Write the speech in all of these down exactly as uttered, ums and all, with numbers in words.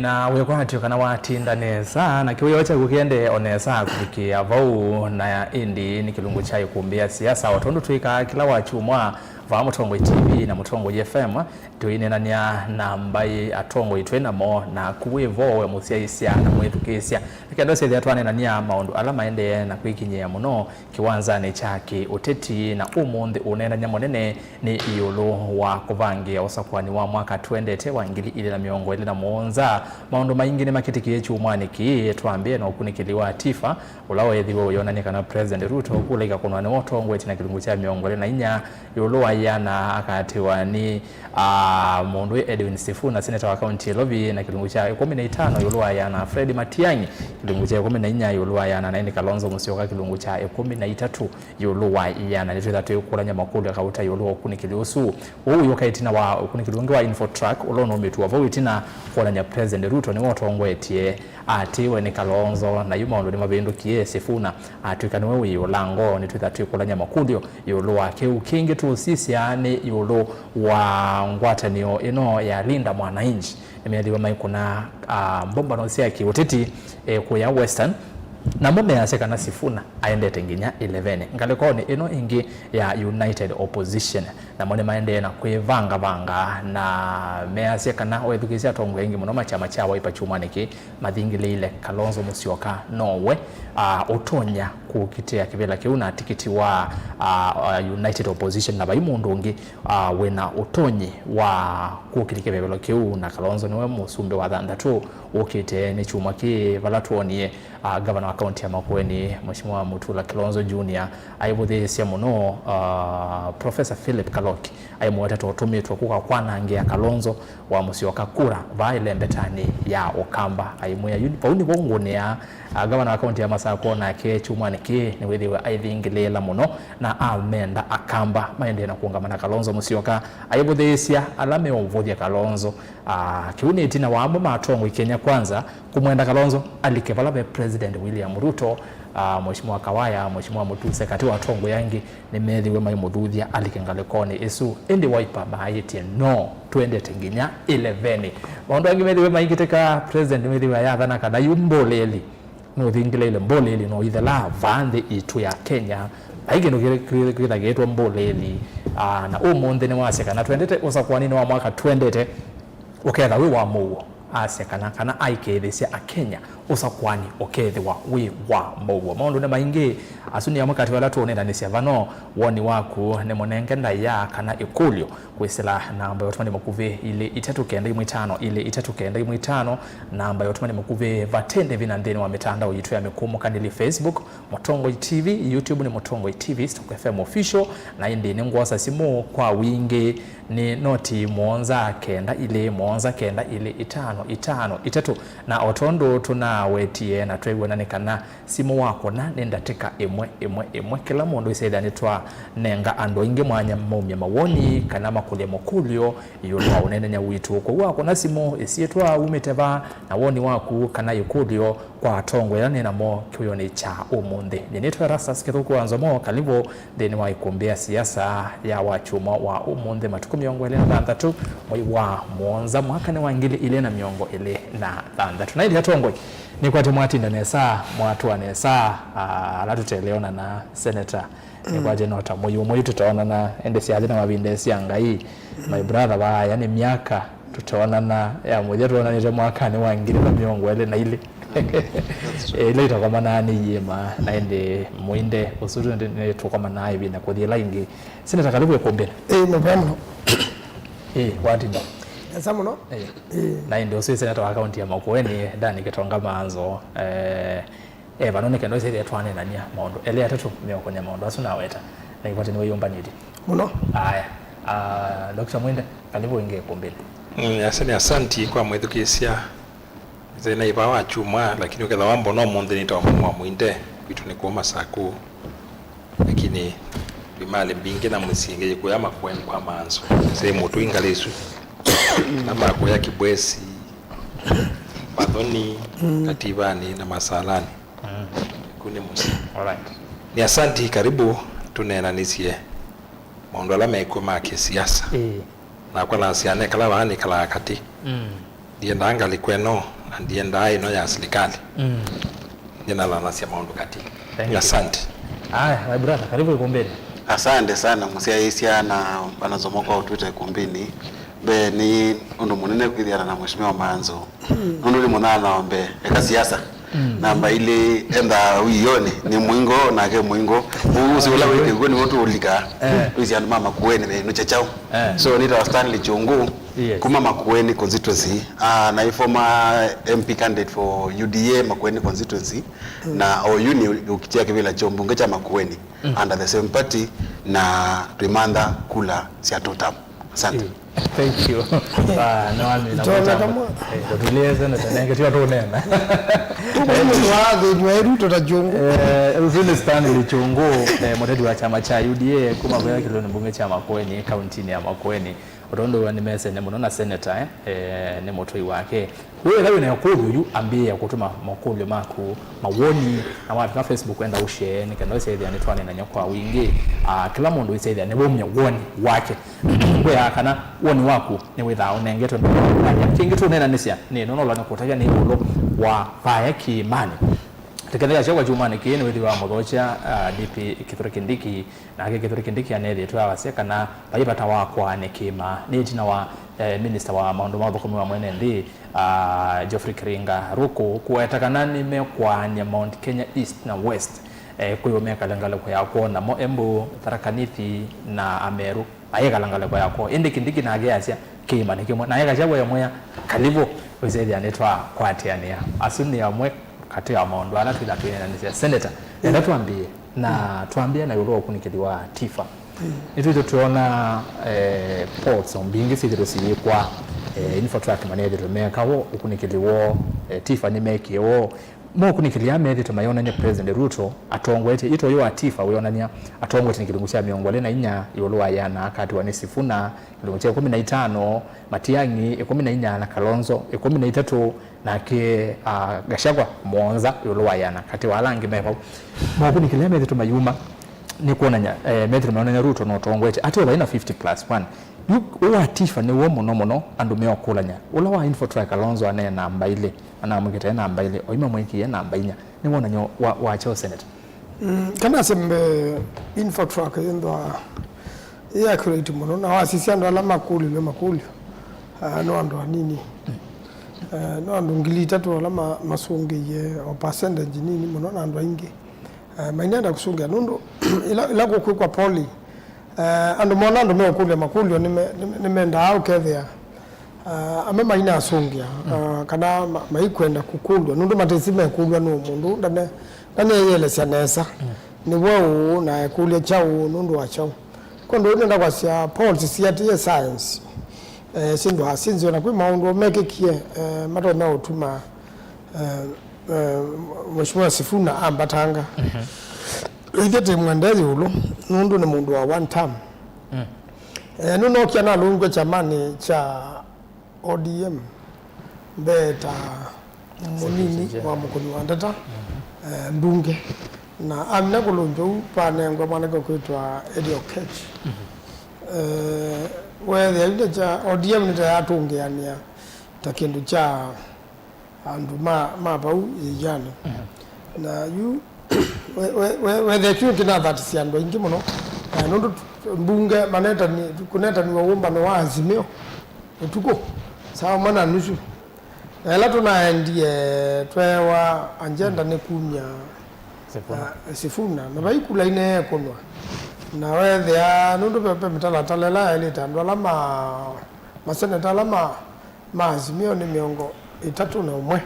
Na wĩkwatyo kana watinda nesa, na kĩwĩoo kyaku kĩendee o nesa kũvikĩa vau, na ĩndĩ nĩ kĩlungu kya ĩkũmbĩ ya siasa, o tondũ twĩkaa kĩla wakyumwa vaa Mũtongoi T V na Mũtongoi F M, tũineenany'a na mbaĩ atongoi twĩ namo, naku wĩ vo we mũsyaĩĩsya na mwĩthukĩĩsya, nĩ kenda ũsethĩa twaneenany'a maũndũ ala maendee na kwĩkinyĩa mũno kĩwanzanĩ kya kĩ-ũteti, na ũmũnthĩ ũneenany'a mũnene nĩ ĩũlũ wa kũvangĩa ũsakũani wa mwaka twendete wa ngili ilĩ na mĩongo ĩlĩ na mũonza. Maũndũ maingĩ nĩmakĩtĩkĩe kyumwanĩ kĩĩ, twambĩe na ũkunĩkĩli wa Tifa, ũla weethiwe ũyonany'a kana President Ruto ũkũlika kũnwa nĩwe ũtongoetye na kĩlungu kya mĩongo ĩlĩ na inya ĩũlũ wa ĩana, akaatĩwa nĩ, ah, mũndũ wĩ Edwin Sifuna, seneta wa kaunti ya Nairobi, na kĩlungu kya ĩkũmi na itano ĩũlũ wa ĩana, Fred Matiang'i, kĩlungu kya ĩkũmi na inya ĩũlũ wa ĩana, na ĩndĩ Kalonzo Musyoka kĩlungu kya ĩkũmi na itatũ ĩũlũ wa ĩana. Nĩtwĩtha twĩkũlany'a makũlyo kauta ĩũlũ wa ũkunĩkĩli ũsu. Ũu wĩũka ĩtina wa ũkunĩkĩli ũngĩ wa Infotrack ũla ũnaumitw'a vau ĩtina kwonany'a President Ruto nĩwe ũtongoetye, atĩĩwe nĩ Kalonzo, na yu maũndũ nĩmavĩndũkie, Sifuna atw'ĩka nĩwe wĩ ũlango. Nĩtwĩtha twĩkũlany'a makũlyo ĩũlũ wa kĩu. Kĩngĩ tũũsisya nĩ ĩũlũ wa ngwatanĩo ĩno ya Linda Mwananchi. Nĩmeethĩwe maikũna, ah, mbũmbano sya kĩũteti, eh, kũya Western, namo measya kana Sifuna aendete nginya ĩlevenĩ ngalĩkonĩ ĩno ĩngĩ ya United Opposition. Namo nĩmaendee na kwĩvangavanga, na measya kana wethukĩĩsya atongoi aingĩ mũno ma kyama kya Wiper kyumwanĩ kĩĩ mathingĩlĩĩile Kalonzo Musyoka nowe, ah, ũtonya kũkitĩa kĩvĩla kĩu na tikiti wa, ah, ah, United Opposition, na vai mũndũ ũngĩ, ah, wĩna ũtonyi wa kũkitĩa kĩvevelo kĩu, na Kalonzo nĩwe mũsumbĩ wa thanthatũ ũkĩte nĩ kyumwa kĩĩ, vala twonie, ah, gavana wa kaunti ya Makueni, Mheshimiwa Mutula Kilonzo Junior, aivũthĩĩsya mũno, ah, Professor Philip Kaloki, aimũweta ta ũtũmĩtwe kũka kwanangĩa Kalonzo wa Musyoka kura vaa ĩlembetanĩ ya Ũkamba. Aimwĩa, "Yu, vau nĩvo ngũnĩaa." Ah, gavana wa kaunti ya Masakũ nake kyumwanĩ kĩĩ nĩwĩthĩwe aithingĩlĩĩla mũno na amenda Akamba maendee na kũũngama na Kalonzo Musyoka, aivũthĩĩsya ala meũvũthya Kalonzo. Ah, kĩu nĩ ĩtina wa amwe ma atongoi Kenya Kwanza kũmwenda Kalonzo alike vala ve President William Ruto. Ah, Mheshimiwa Kawaya, Mheshimiwa Mutuse, katĩ wa atongoi angĩ, nĩmeethiwe maimũthuthya alike ngalĩkonĩ ĩsu, ĩndĩ Wiper maaĩtye, "No, twendete nginya ĩlevenĩ." Maũndũ angĩ meethiwe maingĩtĩka, President nĩwĩthiwe ayathana kana yu mbũlĩĩli nũthingĩlĩĩle, mbũlĩĩli no ithelaa vaa nthĩ itũ ya Kenya. Vai kĩndũ kĩ-, kĩ-, kĩthagĩĩtwe mbũlĩĩli. Ah, na ũmũnthĩ nĩwasya kana twendete ũsakũaninĩ wa mwaka twendete ũketha wĩ wa mũuo. Asya kana, kana aikethĩsya Akenya, ũsakũani ũkethĩwa wĩ wa mũuo. Maũndũ nĩ maingĩ, asu nĩ amwe katĩ wa ala tũũnendanĩsya vano. Woni waku nĩ mũnenge ndaĩa kana ĩkũlyo kwĩsĩla namba ya ũtũmani mũkuvĩ ilĩ itatũ kenda imwe itano, ilĩ itatũ kenda imwe itano, namba ya ũtũmani mũkuvĩ vate ndĩvi na nthĩnĩ wa mĩtandao yitũ ya mĩkũmũkanĩlye, Facebook, Mũtongoi T V, YouTube nĩ Mũtongoi T V, Stock F M Official, na ĩndĩ nĩngwosa simũ kwa wingĩ nĩ noti mũonza kenda ilĩ mũonza kenda ilĩ itano itano itatũ. Na o tondũ tũnawetie na twew'ana nĩ kana simũ wakũna nĩ ndatĩka ĩmwe, ĩmwe, ĩmwe, kĩla mũndũ ĩsethĩa nĩtwanenga andũ aingĩ mwanya maumye mawoni kana makũlye mũkũlyo ĩũlũ wa ũneenany'a witũ. Kwoou wakũna simũ, ĩsyĩtwa, umĩte va, na woni waku kana ĩkũlyo kwa atongoi ala nĩ namo kĩwĩonĩ kya ũmũnthĩ. Nyie nĩtwa Erastus Kĩthũku wa Nzomo, karibu nthĩnĩ wa ĩkũmbĩ ya siasa ya wakyumwa wa ũmũnthĩ, matukũ mĩongo ĩlĩ na thanthatũ, mwei wa mũonza, mwakanĩ wa ngili ilĩ na mĩongo ĩlĩ na thanthatũ. Na ĩndĩ atongoi, nĩkwatĩ mwatinda nesa, mwatũa nesa, ah, ala tũteleonana, Senator. Nĩkwatĩ no ta mwei ũmwe yu tũtaonana, ĩndĩ syathi na mavinda sya Ngai. My brother, vaaya nĩ myaka tũtaonana, ya mũthya twoonanĩte mwakanĩ wa ngili na mĩongo ĩlĩ na ilĩ. That's true. Ĩla itakomanaa nĩ iĩma, na ĩndĩ mũinde ũsu nĩ, nĩ tũkomanaa ĩvinda kũthi ĩla ĩngĩ. Senator, karibu ĩkũmbĩnĩ. Ĩĩ, nĩ vaa mũno. Ĩĩ, watinda. Nesa mũno. Ĩĩ. Ĩĩ. Na ĩndĩ ũsu ĩ seneta wa kaunti ya Makueni, Dani Kitonga Manzo. Eh, E vano nĩ kenda ũsethĩa twaneenany'a maũndũ elĩ atatũ meũkũnĩa maũndũ asu naweta, na ĩkwatĩ nĩwe yũmbanĩtye mũno. Aya. Ah, Doctor Mwinde, karibu ĩngĩ ĩkũmbĩnĩ. Mm, asante, asanti kwa mwĩthukĩĩsya. Nzĩ na ĩva wa kyumwa, lakini ũketha wambona ũmũnthĩ nĩ ta mũmwa Mwinde, kwitũ nĩ kũũ Masakũ. Lakini twĩ malĩ mbingĩ na mũsyĩ ngĩ yĩkũya Makueni kwa Manzo. Nzĩ mũtũ ingalĩ isu. Na makũya Kibwesi, Mathoni, Kativani na Masalani. Mm. Kũu nĩ mũsyĩ. Alright. Nĩ asanti, karibu tũneenanĩsye maũndũ ala mekw'o ma kĩsiasa. Ĩĩ. Nakwa nasya nekala vaa nĩkalaa katĩ. Mm. Ndiendaa ngalĩko ĩno, na ndiendaa ĩno ya silikalĩ. Mm. Nĩnathanasya maũndũ katĩ. Thank you. Asante. Aya, my brother, karibu ikumbini. Asante sana mũsyaĩĩsya na bana Zomo kwa ũtwĩta ikumbini. Mbee nĩ ũndũ mũnene kwĩthĩana na Mheshimiwa Manzo. Mm. Nũndũ nĩ mũnana wa mbee, eka siasa. Mm. Namba ilĩ, enda wĩonĩ, nĩ mũingo, nake mũingo. Ũu ũsĩ ũla wĩ kĩw'ũ nĩw'o tũũlika. Eh. Wĩsĩ andũ ma Makueni me nũkya kyaũ. Eh. So, nĩtawa Stanley Kyũngũ, yes, kuma Makueni constituency. Ah, na former M P candidate for U D A Makueni constituency. Mm. Na oyu nĩ ũkitia kĩvĩla kya mbunge kya Makueni, mm, under the same party, na twĩmantha kula sya two term. Asante. Eh, thank you. Ah, no, ami na Itona mtambo. Kamwe. Eh, tutulieze na tena, ngetio tunena. Tuko mtu wa the, wa Ruto ta Kyũngũ. Eh, ũsu nĩ Stanley Kyũngũ, eh, mũteti wa kyama kya U D A kuma kwa kĩloni mbunge kya Makueni, kaunti-inĩ ya Makueni. Ũtondũ nĩmesene mũno na senator, eh, eh, nĩ mũtũi wake. Wĩthĩwa wĩna ĩkũlyo yu, ambĩĩa kũtũma makũlyo maku, mawoni, na wavika Facebook, enda ũshare, nĩ kenda wĩsethĩa nĩtwaneenany'a kwa wingĩ. Ah, kĩla mũndũ wĩsethĩa nĩwumya woni wake. Ngwĩaa kana woni waku nĩwĩthaa ũnengetwe nĩ kĩngĩ tũneenanĩsya, nĩ nũnũla nĩkũtavya nĩ ĩũlũ wa vaya kĩĩmanĩ. Tũkethĩa kyakwa kyumani kĩĩ nĩwĩthĩwa mũthokya, ah, D P Kithure Kindiki, nake Kithure Kindiki aneethĩĩtwe awasya kana vai vata wa kũaanĩa kĩĩma nĩ ĩtina wa, eh, minista wa maũndũ ma ũthũkũmi wa mwene nthĩ, ah, Geoffrey Kiringa Ruku kũweta kana nĩmekũaanĩa Mount Kenya East na West, eh, kwĩ o mekale ngalĩko ya kwoo namo Embu, Tharaka Nithi na Ameru. Ayĩkala ngalĩko ya kwoo. Ĩndĩ Kindiki nake asya, kĩĩma nĩ kĩmwe. Naye Gachagua emwĩa, kalivu, wĩsethĩa nĩtwakwatĩanĩa. Asu nĩ amwe katĩ wa maũndũ ala twĩtha twĩneenanĩsya. Senator, enda twambĩe, na twambĩe na ĩũlũ wa ũkunĩkĩli wa TIFA. Mm. Nĩtwĩtwe twĩona, eh, polls o mbingĩ syĩthĩtwe siyĩkwa, eh, Infotrack manethĩtwe meka wo, ũkunĩkĩli woo, eh, TIFA nĩmekie woo. Mokunĩkĩli aa methĩtwe mayonany'a President Ruto atongoetye, ĩto ũyũ wa TIFA wĩonany'a atongoetye na kĩlungu kya mĩongo ĩlĩ na inya ĩũlũ wa ĩana akatiwa nĩ Sifuna, kĩlungu kya ĩkũmi na itano Matiang'i, ĩkũmi na inya na Kalonzo, ĩkũmi na itatũ nake, ah, Gachagua, mũonza ĩũlũ wa ĩana katĩ wa ala angĩ me vau. Mokunĩkĩli aa methĩtwe mayuma nĩ kwonany'a, eh, methĩtwe mayonany'a Ruto nũtongoetye ateo vai na fifty plus one. Yu ũũ wa TIFA nĩw'o mũno mũno andũ meũkũlany'a. Ũla wa Infotrack Kalonzo anee namba ilĩ, anamwĩkĩte namba ilĩ, oima mwĩkĩe namba inya. Nĩ wonany'o wa, wa kyaũ, Senator? Mm, kana sembe Infotrack yĩnthwa yĩ accurate mũno, na wasisya andũ ala makũlilwe makũlyo, ah, no andũ anini. Mm. Eh, no andũ ngili itatũ ala ma-, masũngĩie, o percentage nini mũno na andũ aingĩ. Eh, mainenda kũsũngĩa nũndũ ila, ila kũkwĩkwa polling, eh, andũ mona andũ meũkũlya makũlyo nĩme-, nĩme-, nĩmendaa ũkethĩa, eh, amwe mainasũngĩa, mm, eh, kana ma-, maikwenda kũkũlw'a nũndũ matĩsĩ mekũlw'a nũũ mũndũ ndane-, ndaneeyĩelesya nesa. Mm. Nĩwe ũũ na ekũlya kyaũ nũndũ wa kyaũ. Kwa ũndũ ũũ nenda kwasya polls siatĩĩe science, eh, syĩndũ asinzio na kwĩ maũndũ mekĩkie, eh, matonya ũtuma, eh, eh, Mheshimiwa Sifuna ambatanga. Mhm. Ĩthe tĩ mwende yũlũ, nũndũ nĩ mũndũ wa one term. Mm. Eh, nũnookia nalũngw'e kyamanĩ kya O D M, mbee ta mũnini wa Mũkũni wa Ndata, mhm, eh, mbunge. Na amina kũlũngya ũu, vanengwa mwanake ũkwĩtwa Eddie Oketch. Mhm. Eh, weethĩa yu nĩ kya O D M nĩtayatũngĩanĩa ta kĩndũ kya andũ ma, ma vau ĩianĩ. Mhm. Na yu we, we, we, wethĩa kĩu kĩnathatisya andũ aingĩ mũno, eh, nũndũ mbunge manetani-, kũnetaniwa wũmbano wa Azimio ũtukũ saa ũmwe na nusu. Na ĩla tũnaendie tweewa agenda nĩ kumya, Sifuna, ah, Sifuna, na vai kula ineekũnwa. Na weethĩa nũndũ ve, ve mĩtalatala ĩla yaĩlĩte andũ ala ma, maseneta ala ma ma Azimio nĩ mĩongo ĩtatũ na ũmwe.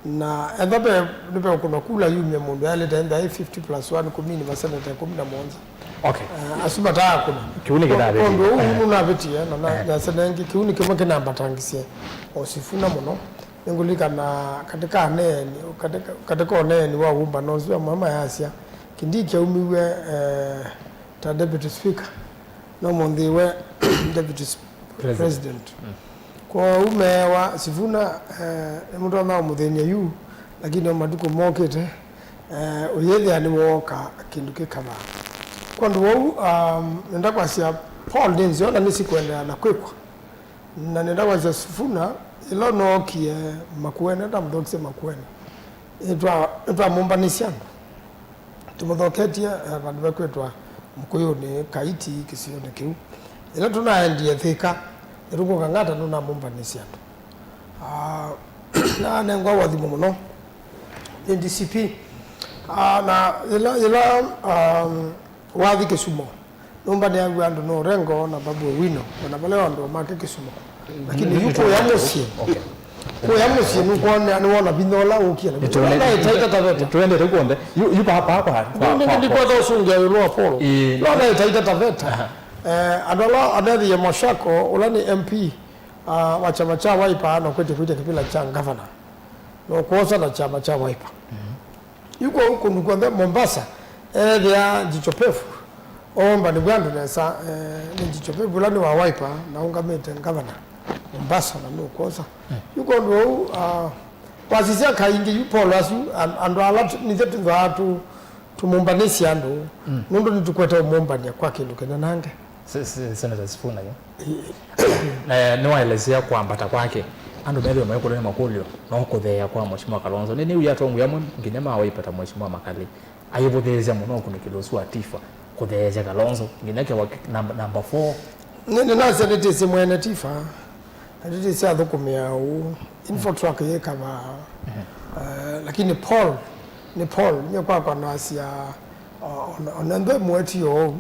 Na ethwa ve, nĩveũkũnwa kula yumye mũndũ yaĩlĩte enda ĩ fifty plus one kũmini maseneta ĩkũmi na mũonza. Okay. Eh, asu mataakũna. Kĩu nĩ kĩnavĩtie. Ũndũ ũu nũnavĩtie, na, na, eh, nasya nengĩ, kĩu nĩ kĩmwe kĩnambatangisye o Sifuna mũno. Nĩngũlilikana katĩ ka aneeni, katĩ ka, katĩ ka ũneeni wa wũmbano ũsu amwe mayasya, Kindiki aumiw'e, eh, ta deputy speaker, no mũnthĩ we deputy s-, president. President. Mm. Kwoou meewa Sifuna, eh, nĩmũtonya ũmũthĩny'a yu, lakini o matukũ mokĩte, eh, ũyĩthĩa nĩwooka kĩndũ kĩkavaa. Kwondũ wou, um, nenda kwasya poll nĩ nzeo na nĩsikũendeea na kwĩkwa. Na nenda kwasya Sifuna, ĩla nookie Makueni, ndamũthokisye Makueni, nĩtwa- nĩtwamũmbanĩsye andũ. Tũmũthoketye, eh, vandũ vekwĩtwa Mũkũyũnĩ, Kaiti, kĩsionĩ kĩu. Ĩla tũnaendie Thĩka, nĩtũkũka ng'ata nũnamũmbanĩsye andũ. Ah, nanengwa ũathimo mũno nĩ D C P. Ah, na yĩla, yĩla, um, wathi Kĩsumo, nũmbanĩaw'a andũ nũrengo na Babu Owino, o na vala andũ make Kĩsumo. Lakini yu kũya mũsyĩ, okay, kũya mũsyĩ nũkwonea, nĩwona vinya ũla ũkie na vinya ũla ndaĩtaĩta Taveta. Nĩtũendete kw'onthe. Yu, yu papa kwa, kwa, kwa, ndikwenda ũsũngĩa ĩũlũ wa Paul. Ĩĩ. No ndaĩtaĩta Taveta. Aha. Eh, andũ ala amethĩie Mashako, ũla nĩ M P, ah, wa kyama kya Wiper, no kwĩtya kwĩtya kĩvĩla kya ngavana. No kwosa na kyama kya Wiper. Mhm. Yu kũu kũndũ kw'onthe Mombasa, ethĩa Jicho Pevu, oombanĩw'a andũ nesa, eh, nĩ Jicho Pevu, ũla nĩ wa Wiper, na ũngamĩte ngavana Mombasa, na nũkwosa. Mm. Yu kũndũ ũu, ah, wasisya kaingĩ, yu Paul asu, an- andũ ala tu- nithe twĩthwaa tu- tũmũmbanĩsye andũ, mm, nũndũ nĩtũkwete ũmũmbany'a kwa kĩndũ kĩnenange. Se- se- Senator Sifuna yu. Eh, nĩwaelesea kwambata kwake. Andũ methĩwe maikũlya nĩ makũlyo, no kũtheea kwa Mheshimiwa Kalonzo. Nĩ nĩwĩa atongoĩ amwe nginya ma Wiper ta Mheshimiwa Makali. Ayĩvũthĩĩsya mũno ũkunĩkĩli ũsu wa Tifa, kũtheesya Kalonzo, nginya kewa namba, namba four. Nĩ- nĩnasya nĩtĩsĩ mwene Tifa, na nĩtĩsĩ athũkũmĩa ũu. Infotrak yĩkavaa. Mhm. Eh, lakini Paul, nĩ Paul, nye kwakwa nasya, o- ona- ona nthe mweti ũũ.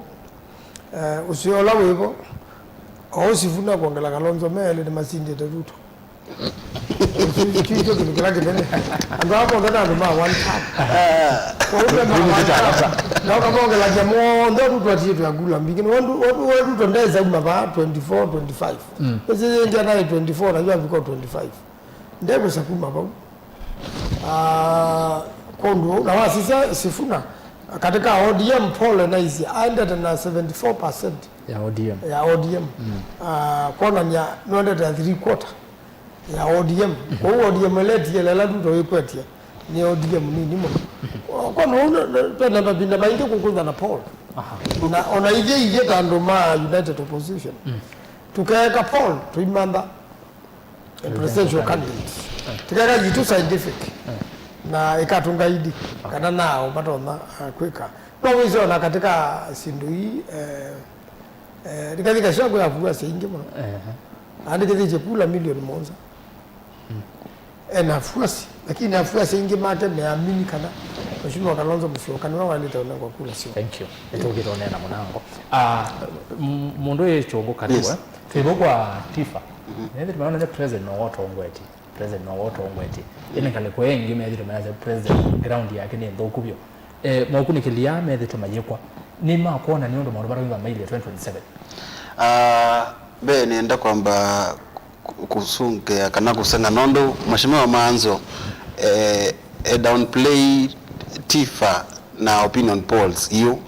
Eh, ũseo ũla wĩvo, o Sifuna kwongela Kalonzo, me elĩ nĩmasindĩte Ruto. Kyu- kyu- kyu kĩndũ kĩla kĩnene. Andũ aa monthe nĩ andũ ma one term. Kwoou me ma one term. Na ũkamongelagia monthe Ruto atiĩtwe akula mbingĩ. Nĩ wondu- wondu- wondu Ruto ndesa uma vaa twenty-four, twenty-five. Mm. Ĩsĩ yĩngĩ anaĩ twenty-four na yu avika twenty-five. Ndewesa kuma vau. Ah, kũndũ ũu, na wasisya Sifuna, katika O D M Paul enaisye aendete na seventy-four percent ya O D M. Ya O D M. Mm. Ah, kwonania nĩwendete ya three quarter ya O D M. Kwoou O D M ĩla ĩtiele ĩla Ruto wĩkwetye nĩ O D M nini mũno. Kwoou nĩ- nĩ- twenda mavinda maingĩ kũkũtha na Paul. Aha. Na ona ithyĩ ithyĩ ta andũ ma United Opposition. Mm. Tũkeeka Paul, tũimantha. A presidential candidate. Tũkeka yitũ scientific. Na ĩkatũnga idi. Kana nao matonya, uh, kwĩka. No wĩsĩ ona katika syĩndũ ii, eh, eh, nĩkathika syakwe afuasi aingĩ mũno. Ehe. Andĩkĩthĩtye kula milioni mũonza. Ena afuasi, lakini afuasi aingĩ make meamini kana Mheshimiwa Kalonzo Musyoka nĩwe waĩlĩte ũnengwa kula syo. Thank you. Nĩtũkĩte ũneena mũnango. Ah, m- mũndũ ĩ kyũngũ karibu, yes, eh? Twĩvo kwa Tifa. Mhm. Nĩthĩ tũmeona nĩ president no wotongwetie. President no wotongwetie. Ĩnĩ ngalĩko ĩngĩ methĩtwe mayasya president ground yake nĩ nthũku vyũ. Eh, mokunĩkĩli aa methĩtwe mayĩkwa nĩ makwona nĩ ũndũ maũndũ marauma mailye twenty twenty-seven? Ah, mbee nĩenda kwamba ku- kũsũngĩa kana kũseng'a nũndũ Mheshimiwa Maanzo, eh, e downplay Tifa na opinion polls yu,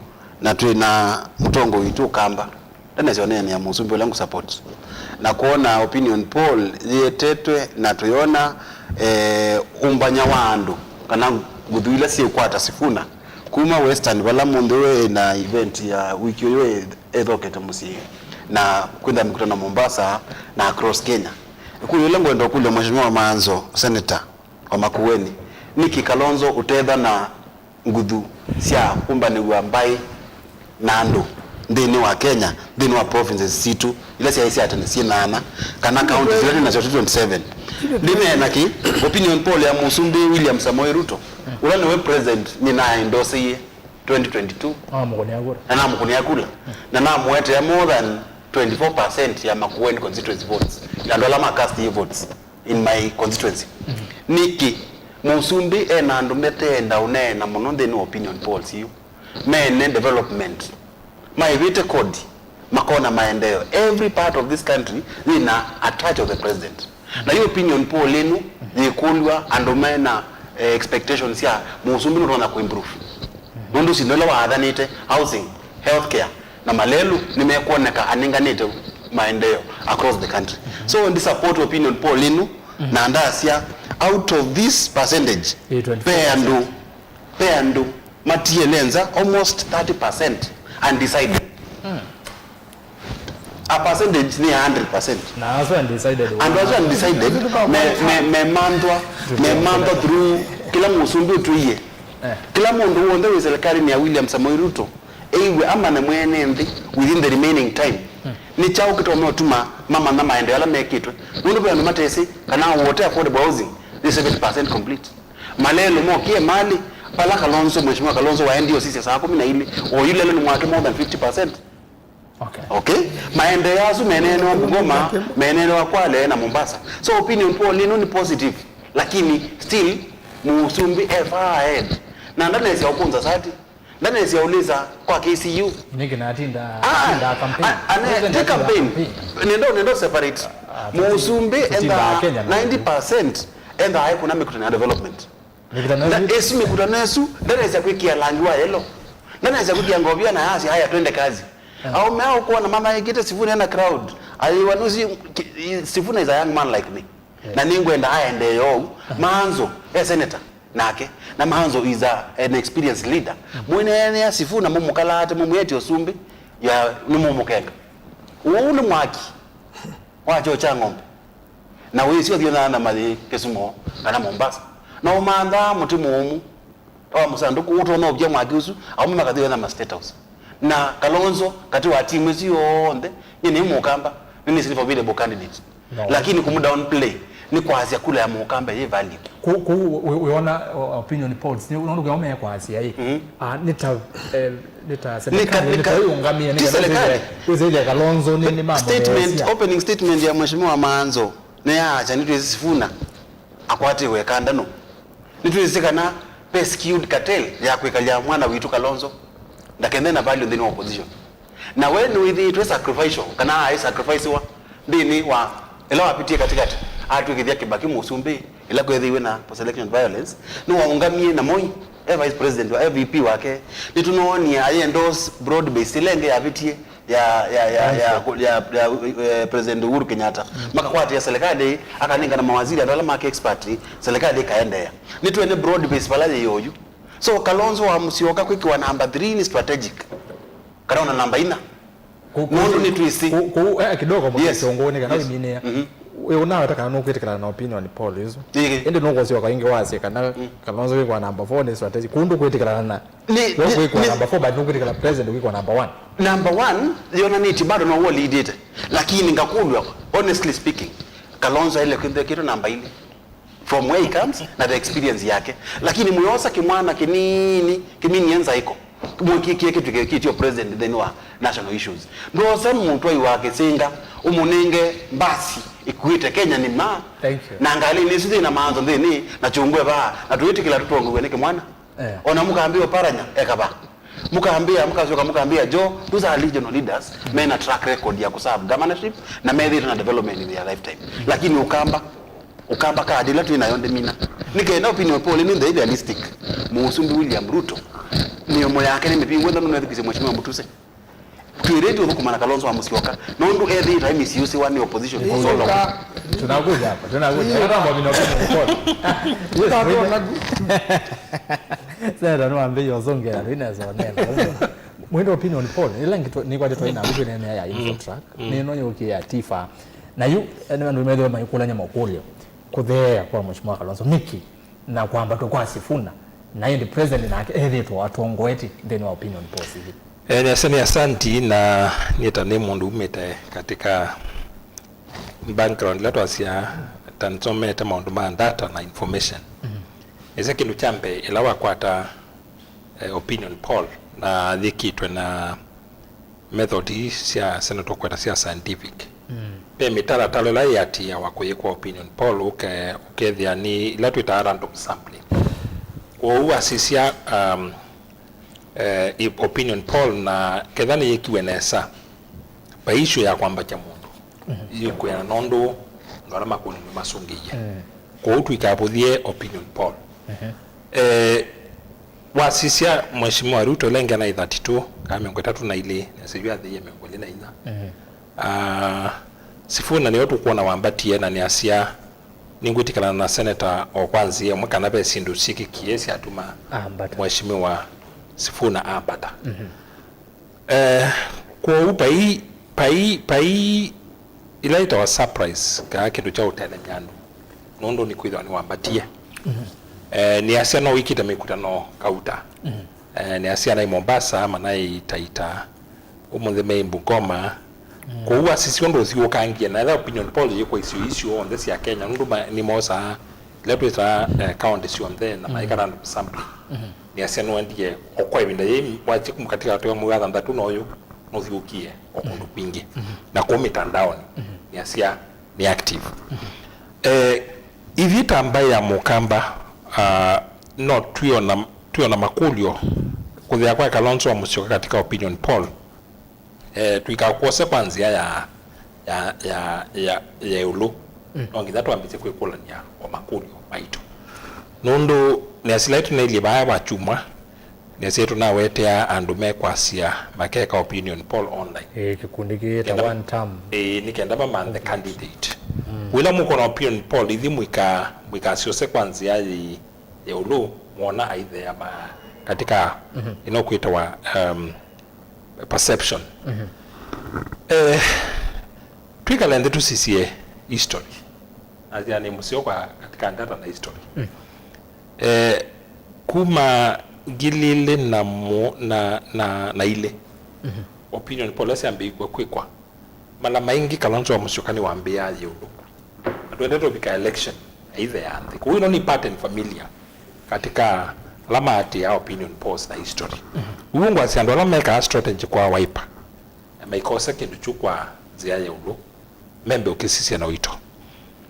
na twĩ na mũtongoi witũ Kamba. Ndanasya ũneenea mũsumbĩ ũla ngũsupport. Na kwona opinion poll yĩetetwe na tũyona, eh, ũmbanya wa andũ, kana nguthu ila syĩkwata Sifuna. Kuma Western, vala mũnthĩ wĩ na event ya wiki ũyũ ĩ- ĩthokete mũsyĩ, na kwĩtha mikutano Mombasa na across Kenya. Ĩkũlyo ĩla ngwenda ũkũlya Mheshimiwa Maanzo, Senator wa Makueni, nĩkĩ Kalonzo ũtetha na nguthu sya kũmbanĩw'a mbaĩ na andũ nthĩnĩ wa Kenya, nthĩnĩ wa provinces sitũ ila syaĩ sya tene syĩ nyaanya, kana counties ila twĩ nasyo twenty-seven? Ndineena kĩ opinion poll ya Mũsumbĩ William Samoei Ruto, ũla nĩwe president nĩnaendoseie twenty twenty-two. Namũkũnĩa kura. Na namũkũnĩa kura. Na namũetea more than twenty-four percent ya Makueni constituency votes, ya andũ ala ma cast votes in my constituency. Nĩkĩ Mũsumbĩ ena andũ meteenda ũneena mũno nthĩnĩ wa opinion polls yu? Mene development, maĩvĩte kodi, makona maendeeo. Every part of this country yĩna a touch of the president. Na yu opinion poll ĩno yĩkũlw'a andũ mena, eh, expectations sya Mũsumbĩ nũtonya kũimprove. Nũndũ syĩndũ ila waathanĩte, housing, healthcare, na malelũ nĩmekwoneka anenganĩte maendeeo across the country. So ndi support opinion poll ĩno, na ndasya out of this percentage, ve andũ, ve andũ matiele nza, almost thirty percent undecided. A percentage nĩ ya hundred percent. Na asu undecided. Andũ asu undecided me- me- memanthwa memanthwa through kĩla mũsumbĩ ũtwĩie. Kĩla mũndũ w'onthe wĩ serikalinĩ ya William Samoei Ruto eiwe amanya mwene nthĩ within the remaining time nĩ kyaũ kĩtonya ũtuma mamanya maendeeo ala mekĩtwe, nũndũ ve andũ matesĩ kana wote affordable housing nĩ seventy percent complete. Malelũ mokie malĩ vala Kalonzo, Mheshimiwa Kalonzo waendie osisya saa kũmi na ilĩ, oyu lelũ nĩ mwake more than fifty percent. Okay. Okay? Maendeeo asu meneenewa Bungoma, meneenewa Kwale na Mombasa. So opinion poll ĩno nĩ positive, lakini still mũsumbĩ e far ahead. Na ndanĩsya ũkũnza sati, ndanĩsya ũlĩsa kwa K C U. Nĩkĩ natinda Ah, atinda campaign? A- ane- President ti atinda campaign. Nendo nendo separate. Ah, mũsumbĩ tutinda endaa Kenya na ninety percent endaa ekuna mĩkutano ya development. Mĩkutano Na ĩsu? Ĩsu mĩkutano ĩsu ndanesa kwĩkĩa langi wa yellow. Ndanesa kwĩkĩa ngovia na yasya haya twende kazi. Aume ao kuona mamaĩkĩte Sifuna ena crowd. Aiwa nusi Sifuna is a young man like me. Na nĩngwenda aendee ou. Manzo e senator nake. Na Manzo is a, an experienced leader. Mwĩneenea Sifuna mũmũkalaate mũmwĩtye ũsumbĩ ya nĩmũmũkenga. Ũu nĩ mwaki. Wacho cha ng'ombe. Na wĩsĩ ũthiĩ na na mathĩ Kisumu kana Mombasa. Na ũmanthaa mũtĩ mũũmũ wa mũsandũkũ ũtonya ũvya mwaki ũsu, aũme makathi wetha ma State House. Na Kalonzo katĩ wa timu ĩsu yonthe, nyie nĩ mũkamba, nĩ nĩsĩ nĩ formidable candidate. No. Lakini kũmũ downplay nĩ kwasya kula ya mũkamba yĩ valid. Kũ- kũ- wĩ- wĩona o- opinion polls nĩ nũndũ kĩao mekwasya ĩ. Mhm. Ah, nĩ ta eh, nĩ ta Nĩ ka- serikali nĩ nĩ ka- ka- yũngamie ti nĩ serikali. Wĩsĩthya Kalonzo nĩ nĩ mamũtheesya. Statement, opening statement ya Mheshimiwa Manzo nĩ ya acha nĩ twĩsĩ Sifuna akwatĩwe kandano. Nĩtwĩsĩ kana ve skewed cartel ya kwĩkalya mwana witũ Kalonzo ndakethe na value nthĩnĩ wa opposition. Na we nĩwĩthĩĩtwe sacrificial kana aĩ sacrificewa nthĩnĩ wa ĩla wapitie katikati atw'ĩkĩthya Kĩbaki mũsumbĩ ĩla kwethĩiwe na post election violence, nĩwaũngamie na Moi e vice president wa V P wake. Nĩtũnoonie ayĩ endorse broad based ĩla ĩngĩ yavĩtie ya ya ya ya ya, ya eh, President Uhuru Kenyatta. Makakwatĩa serikali, akanengana mawaziri andũ ala make expert, serikali ikaendeea. Nĩtwene broad base vala yĩ oyu. So Kalonzo wa Musyoka kwĩkĩwa namba three nĩ strategic. Kana ona namba ina. Nũndũ nĩtwĩsĩ. Kũu eh, kidogo mũno Yes. Kĩsũngũ nĩ kana Yes. Wĩminĩa. Mhm. Wĩ unaweta kana nũkwĩtĩkĩlana na opinion poll isu. Ĩĩ. Ĩndĩ nũkũsyoka ĩngĩ wasye kana Kalonzo wĩkwa namba four nĩ strategy. Kũu ndũkwĩtĩkĩlana na Nĩ- we nĩ- kwĩkwa nĩ- namba four but nũkwĩtĩkĩla president kwĩkwa namba one. Namba one yonanĩtye bado no woliidĩte, lakini ngakũlw'a, honestly speaking, Kalonzo aile kwĩthekĩtwe namba ilĩ from where he comes na the experience yake, lakini mũyosa kĩmwana kĩnini kĩminie nzaĩko mũkĩkie kĩtw'ĩke kĩtio president nthĩnĩ wa national issues. Ndwosa mũtwai wa kĩsĩnga ũmũnenge mbasi ĩkuĩte Kenya nĩma. Thank you. Na ngalĩnĩ isu yĩna maanzo nthĩnĩ na kyũngwe vaa na tũitĩkĩla tũtongoew'e nĩ kĩmwana. Eh. Ona mũkambĩa Oparanya e kavaa. Mũkambĩa, mũkasyoka mũkambĩa Joe, those are regional leaders, mena track record ya kũserve governorship na methĩĩtwe na development in their lifetime. Lakini Ũkamba, Ũkamba card ĩla twĩ nayo ndĩmina. Nĩ kenda opinion poll ĩno ĩthĩe realistic. Mũsumbĩ William Ruto, mĩomo yake nĩ mĩvingũ, ĩla nũnethukĩsye Mheshimiwa Mutuse. Twĩrĩtwe ũthũkũma na Kalonzo wa Musyoka nũndũ ethĩĩtwe aimisiusĩwa nĩ opposition for so long. Tunakuja hapa, tunakuja. Hata mambo minoki mkono. Yes, Senator nĩwambĩie ũsũngĩa na inaweza onena. Mwendo opinion poll, ĩla ngito nĩkwatĩtwe ina ngũtũ nene ya Infotrak. Nĩno yũkie ya Tifa. Na yu nĩ andũ methĩwe maikũlanya makũlyo. Kũtheea kwa Mheshimiwa Kalonzo nĩkĩ? Na kwambatwa kwa Sifuna, na ĩndĩ president nake ethĩĩtwe atongoetye nthĩnĩ wa opinion polls ithi. Eh, nĩasya nĩ asanti, na nĩta nĩ mũndũ umĩte katika background ĩla twasya ta nĩsomete maũndũ ma data na information. Nĩsya kĩndũ kya mbee ĩla wakwata eh, opinion poll na yĩkĩtwe na method ii sya sene tũkweta sya scientific. Ve mĩtalatala ĩla yĩatĩĩawa kũyĩkwa opinion poll ũke- ũkethĩa nĩ ila twĩtaa random sampling. Kwoou wasisya um, eh, i- opinion poll na ketha nĩyĩkiwe nesa, vai issue ya kwambakya mũndũ yĩkwĩana nũndũ andũ ala makũlilwe masũngĩie. Kwoou tũikavũthye opinion poll. Eh, wasisya Mheshimiwa Ruto ĩla ĩngĩ anaĩ thirty-two kana mĩongo ĩtatũ na ilĩ, nĩsĩ yu athĩie mĩongo ĩlĩ na inya. Ah, Sifuna nĩwe tũkwona wambatie na nĩasya, nĩngwĩtĩkĩlana na seneta o kwa nzĩa ĩmwe kana ve syĩndũ syĩkĩkie syatuma Ambata. Mheshimiwa Sifuna ambata. Eh, kwoou vai Pai, pai ila ĩtawa surprise, kaa kĩndũ kya ũtelemya andũ, nũndũ nĩkwĩthĩwa nĩwambatie. Eh, nĩasya no wĩkĩte mĩkutano kauta. Eh, nĩasya naĩ Mombasa, manaĩ Taita, ũmũnthĩ meĩ Bungoma. Kwoou asisya ũndũ ũthyũũkangie, na etha opinion poll yĩkwa isio isio onthe sya Kenya, nũndũ ma- nĩmosaa ila twĩtaa, eh, county syonthe, na maĩkala andũ sampling. Nĩasya nũendie o kwa ĩvinda yĩĩ, wathi kuma katika watu wa mwei wa thanthatũ na ũyũ nũthyũkie o kũndũ kwingĩ. Na kũu mĩtandaonĩ, nĩasya nĩ active. Eh, ithyĩ ta mbaĩ ya Mũkamba, ah, no twĩona, twĩona makũlyo kũthĩa kwa Kalonzo wa Musyoka katika opinion poll. Eh, tũikakwose kwa nzĩa ya, ya, ya, ya, ya ĩũlũ. No nginya twambĩsye kwĩkũlany'a o makũlyo maitũ. Nũndũ nĩasila ĩtũnailyĩ vaa vakyumwa, nĩasya ĩtũnawetea andũ mekwasya makeka opinion poll online. Ĩĩ, kĩkundi kĩĩ ta kenda one term. Ĩĩ, nĩ kenda mamanthe candidate. Wĩla mũkona opinion poll, ithi mũika, mũikasyose kwa nzĩa yĩ ya ĩũlũ, mwona aithea ma katika ĩno kwĩtawa, um, perception. Eh, twĩkale nthĩ tũsisye history. Asya nĩ mũseo kwa katika data na history. Eh, kuma ngili ilĩ na mu- na, na, na ilĩ, opinion poll syambĩĩkw'a kwĩkwa, mala maingĩ Kalonzo wa Musyoka nĩwambĩaa yĩũlũ. Na twendete ũvika election, either ya nthĩ. Kũu ĩno nĩ pattern familiar katika ala maatĩaa opinion polls na history. Ũu ngwasya andũ ala mekaa strategy kwa Wiper, na maikose kĩndũ kyu kwa nzĩa ya ĩũlũ, membe ũkĩsisya na ũito.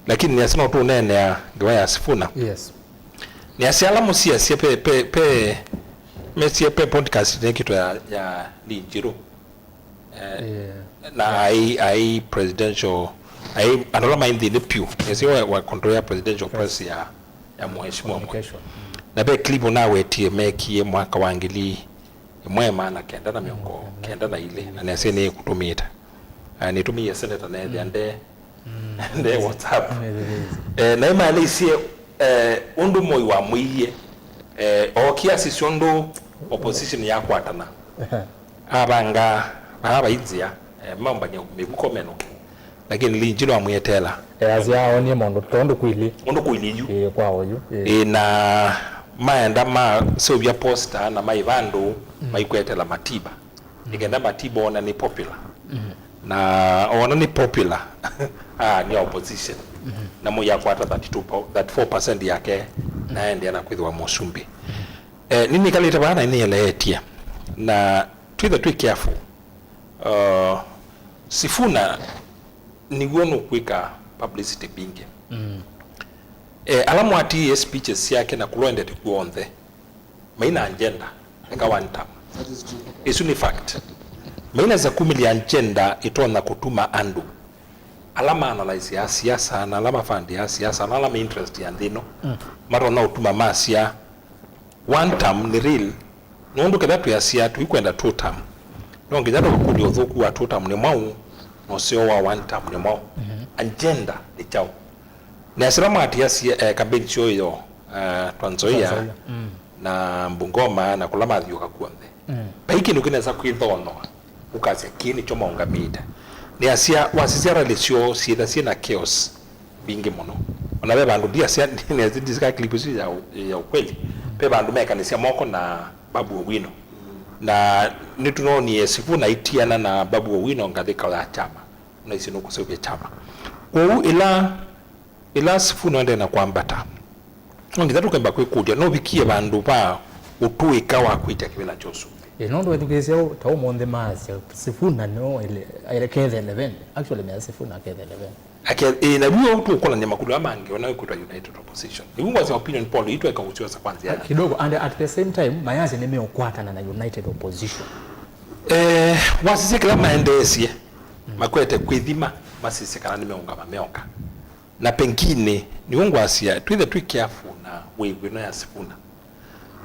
Lakini nĩasya no tũũneenea ngewa ya Sifuna. Yes. Nĩasya ala mũsiasya pe, pe, pe, mesie pe podcast nĩkĩtwe ya, ya Lee Njiru. Eh, na ai, ai presidential, ai andũ ala maĩ nthĩnĩ piũ, nĩsĩ wa, wa control ya presidential press ya, ya mheshimiwa mwe. Na ve clip nawetie mekie mwaka wa ngili ĩmwe maana kenda na mĩongo kenda na ilĩ, na nĩasĩ nĩkũtũmĩte. Ah, nĩtũmĩie senator nethĩa nde, nde WhatsApp. Eh, na imaeleisye, eh, ũndũ Moi wamwĩie, eh, ookie asisya ũndũ opposition yakwatana. Avanga vaa vai nzĩa, eh, mambany'a mĩvuko menũke. Lakini Lee Njiru amwĩeteela. Easya aonie maũndũ tondũ kwĩlĩ. Ũndũ kwĩlĩ yu. Ĩĩ, kwa oyu. Ĩĩ. Ĩĩ, na maenda maseũvya posta na mai vandũ maikwetela Matiba. Nĩ kenda Matiba ona nĩ popular. Na ona nĩ popular, ah, nĩ opposition. Na Moi akwata thirty-two po- thirty-four percent yake, na aendeea na kwĩthĩwa mũsumbĩ. Eh, nĩnĩkalĩte vaa na nĩeleetye. Na twĩthe twĩ careful. Uh, Sifuna nĩw'o nũkwĩka publicity mbingĩ. Eh, ala mwatiie speeches syake na kũla ũendete kw'onthe, maina agenda, eka one term. That is true. Ĩsu nĩ fact. Mainaweza kumĩlya agenda ĩtonya kũtuma andũ ala maanalyseaa siasa, na ala mafundĩaa siasa, na ala me interest ya nthĩ ĩno, matonya ũtuma masya, one term nĩ real, nũndũ kĩla twĩasya tũikwenda two term, no nginya tũkakũlya ũthũku wa two term nĩ mwaũ, na ũseo wa one term nĩ mwaũ. Agenda nĩ kyaũ? Na sila mwatiasya, eh, campaign syoo, eh, Trans Nzoia, Trans Nzoia, na Bungoma, na kũla mathiũka kw'onthe. Vai kĩndũ kĩnesa kwĩthoonoa. Ũkasya, "Kĩĩ nĩkyo maũngamĩte." Nĩasya, wasisya rally syoo syĩtha syĩ na chaos mbingĩ mũno. Ona ve vandũ ndiasya, nĩasya, ndisika clip isu ya, ya ukweli. Ve vandũ mekanĩsya moko na Babu Owino. Na nĩtũnoonie Sifuna aitiana na Babu Owino ngathĩka ya kyama. Ũnaisye nũkũseũvya kyama. Kwoou ĩla Ĩla Sifuna ũendee na kwambata, no nginya tũkemba kwĩkũlya, nũvikie vandũ va ũtũĩka wa kwĩtya kĩvĩla kya ũsumbĩ? Ĩ, nũndũ wĩthukĩĩsya ũ-, ta ũmũnthĩ maasya, Sifuna no ele-, ele kethe eleven. Actually, mea Sifuna kethe eleven. Ake, ĩ, na w'o tũkũlany'a makũlyo aa mangĩ, ona wĩkwĩtwa United Opposition. Nĩw'o ngwasya opinion poll ii tweka kũsyosa kwa nzĩa ya kidogo, and at the same time, mayasya nĩmeũkwatana na United Opposition. Eh, wasisye kĩla maendeesye, makwete kwĩthima, masisye kana nĩmeũngama meoka. Na pengine, nĩw'o ngwasya, twĩthe twĩ careful na wĩw'ĩ ĩno ya Sifuna.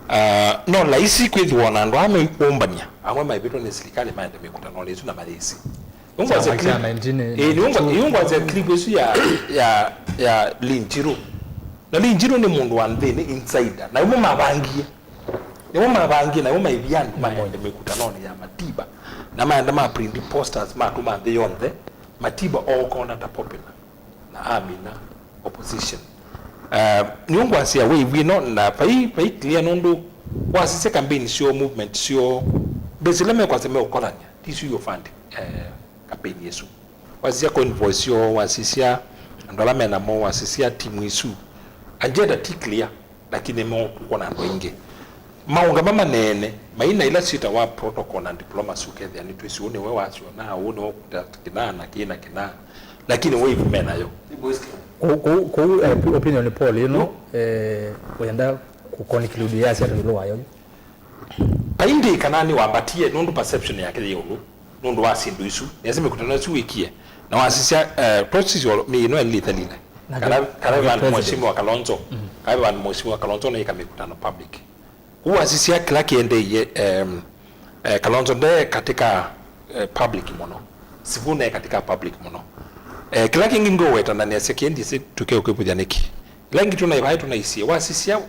Ah, no laisi kwĩthĩwa ona andũ aa meikũmbany'a, amwe maivĩtwe nĩ silikalĩ maende mĩkũtanonĩ ĩsu na mayĩsĩ. Nĩw'o ngwasya clip, ĩĩ, nĩw'o ngwa-, nĩw'o ngwasya clip ĩsu ya, ya, ya Lee Njiru. Na Lee Njiru nĩ mũndũ wa nthĩnĩ, insider. Na nĩmo mavangie. Nĩmo mavangie, na nĩmo maivia andũ maende mĩkũtanonĩ ya Matiba. Na maenda ma print posters matũma nthĩ yonthe, Matiba ooka ona ta popular na amina opposition. Uh, nĩũngwasya wave ĩno na vai, vai clear nũndũ wasisya campaign syoo, movement syoo, mbesa ila mekwasya meũkolany'a ti sio fund, uh, campaign ĩsu. Wasisya convoy syoo, wasisya andũ ala menamo, wasisya timu isu, agenda ti clear. Lakini meũkũwa na andũ aingĩ. Maũngama maneene maina ila syĩtawa protocol na diplomacy, ũkethĩa nĩtwĩsĩ ũũ nĩwe wasyona, ũũ nĩwe ũkũta kĩna na kĩĩ na kĩna, lakini wave me nayo. Kũu, kũu, kũu, eh, opinion poll ĩno, eh, wenda kũ conclude yasya ata ĩũlũ wayo? Paindi kana nĩwambatie nũndũ perception yake yĩ ĩũlũ nũndũ wa syĩndũ isu, nĩasya mĩkutano ĩsu wĩkie na wasisya, eh, process ĩno ĩlĩ ĩthelile. Na kana, kana ve vandũ Mheshimiwa Kalonzo, kana ve vandũ Mheshimiwa Kalonzo naika mĩkutano public. Kũu wasisya kĩla kĩendeie, em, eh, Kalonzo nde katika, eh, public mũno. Sifuna e katika public mũno. Eh, kĩla kĩngĩ ngũweta na nĩasya kĩendie si tũkeũkĩvũthya nĩkĩ. Kĩla kĩngĩ tũnaĩ vai tũnaisie, wasisya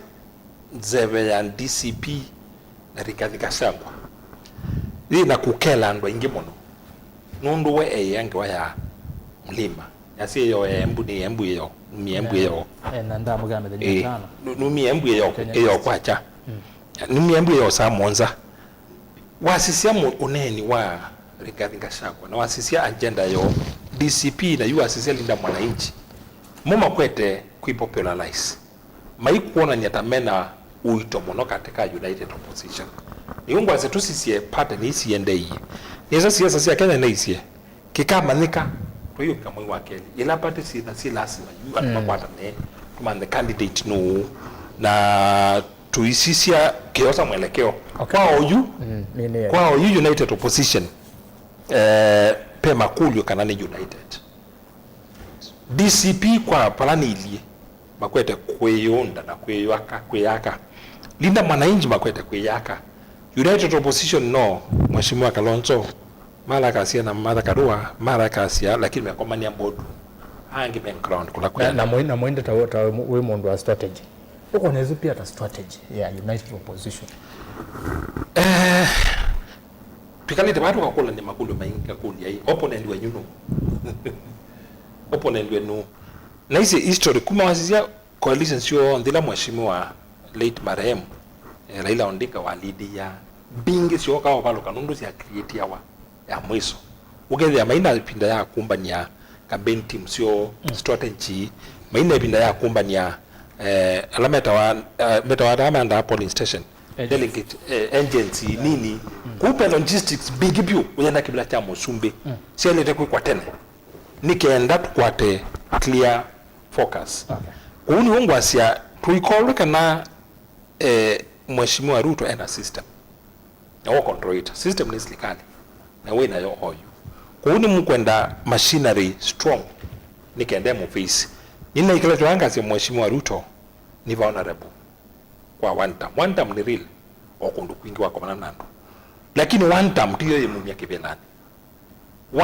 nzeve ya D C P na Rigathi Gachagua yĩ na kũkela andũ aingĩ mũno, nũndũ we eĩa ngewa ya Mlima. Yasya ĩyo ya Embu nĩ Embu ĩyo, numie Embu ĩyo. Eh, na ndamũkĩa mĩthenya ĩtano. Nu-, numie Embu ĩyo, ĩyo kwakya. Numie Embu ĩyo saa mũonza. Wasisya mũ-, ũneeni wa Rigathi Gachagua, na wasisya agenda yo D C P, na yu wasisya Linda Mwananchi. Mo makwete kwĩ popularize. Maikwonany'a ta mena ũito mũno katika united opposition. Nĩw'o ngwasya tũsisye party nĩisiendeie. Nĩsa siasa sya Kenya naisye, kĩkamanyĩka, tũyũkĩka mwei wa kelĩ. Ĩla party syĩtha syĩ lasima yu andũ makwatane, tũmanthe candidate nũũ, na tũisisya kĩosa mwelekeo. Okay. Kwa oyu, kwa oyu united opposition, eh, pe makũlyo kana nĩ united. D C P kwa vala nĩilyĩ, makwete kwĩyũnda na kwĩyaka, kwĩyaka. Linda Mwananchi makwete kwĩyaka. United Opposition no, Mheshimiwa Kalonzo, Martha Kasia na Martha Karua, Martha Kasia, lakini mekomania board. Angĩ me ground kũla na, kwenda. Na mũi-, na mũinde ta, ta wĩ mũndũ wa strategy. Ũkona ĩsu pia ta strategy ya United Opposition. Eh, Twikalĩte vaa tũkakũlany'a makũlyo maingĩ, ngakũlya ĩ, opponent wenyu nũ? Opponent wenyu nũ? Naisye history, kuma wasisya coalition syonthe ila Mheshimiwa late marehemu, eh, Raila Odinga wa lead ya, mbingĩ syooka ũvalũka nũndũ sya creatiawa ya mwiso. Ũkethĩa maina ĩvinda ya kũmbany'a campaign team syoo, strategy, maina ĩvinda ya kũmbany'a, eh, ala metawa, eh, metawa ata maendaa polling station. Agents. Delegate, eh, agency nini. Kũu ve logistics mbingĩ vyũ ũyenda kĩvĩla kya mũsumbĩ. Syaĩlĩte kwĩkwa tene. Nĩ kenda tũkwate clear focus. Okay. Kũu nĩw'o ngwasya tũikolwe kana, eh, Mheshimiwa Ruto ena system. Na wo control it. System nĩ silikalĩ. Na wĩ nayo oyu. Kũu nĩmũkwenda machinery strong. Nĩ kenda mũface. Nĩnaĩkĩla tũyangasya Mheshimiwa Ruto nĩ vulnerable. Kwa one term. One term nĩ real o kũndũ kwingĩ wakomana na andũ. Lakini one term tiyo yĩmumya kĩvĩlanĩ.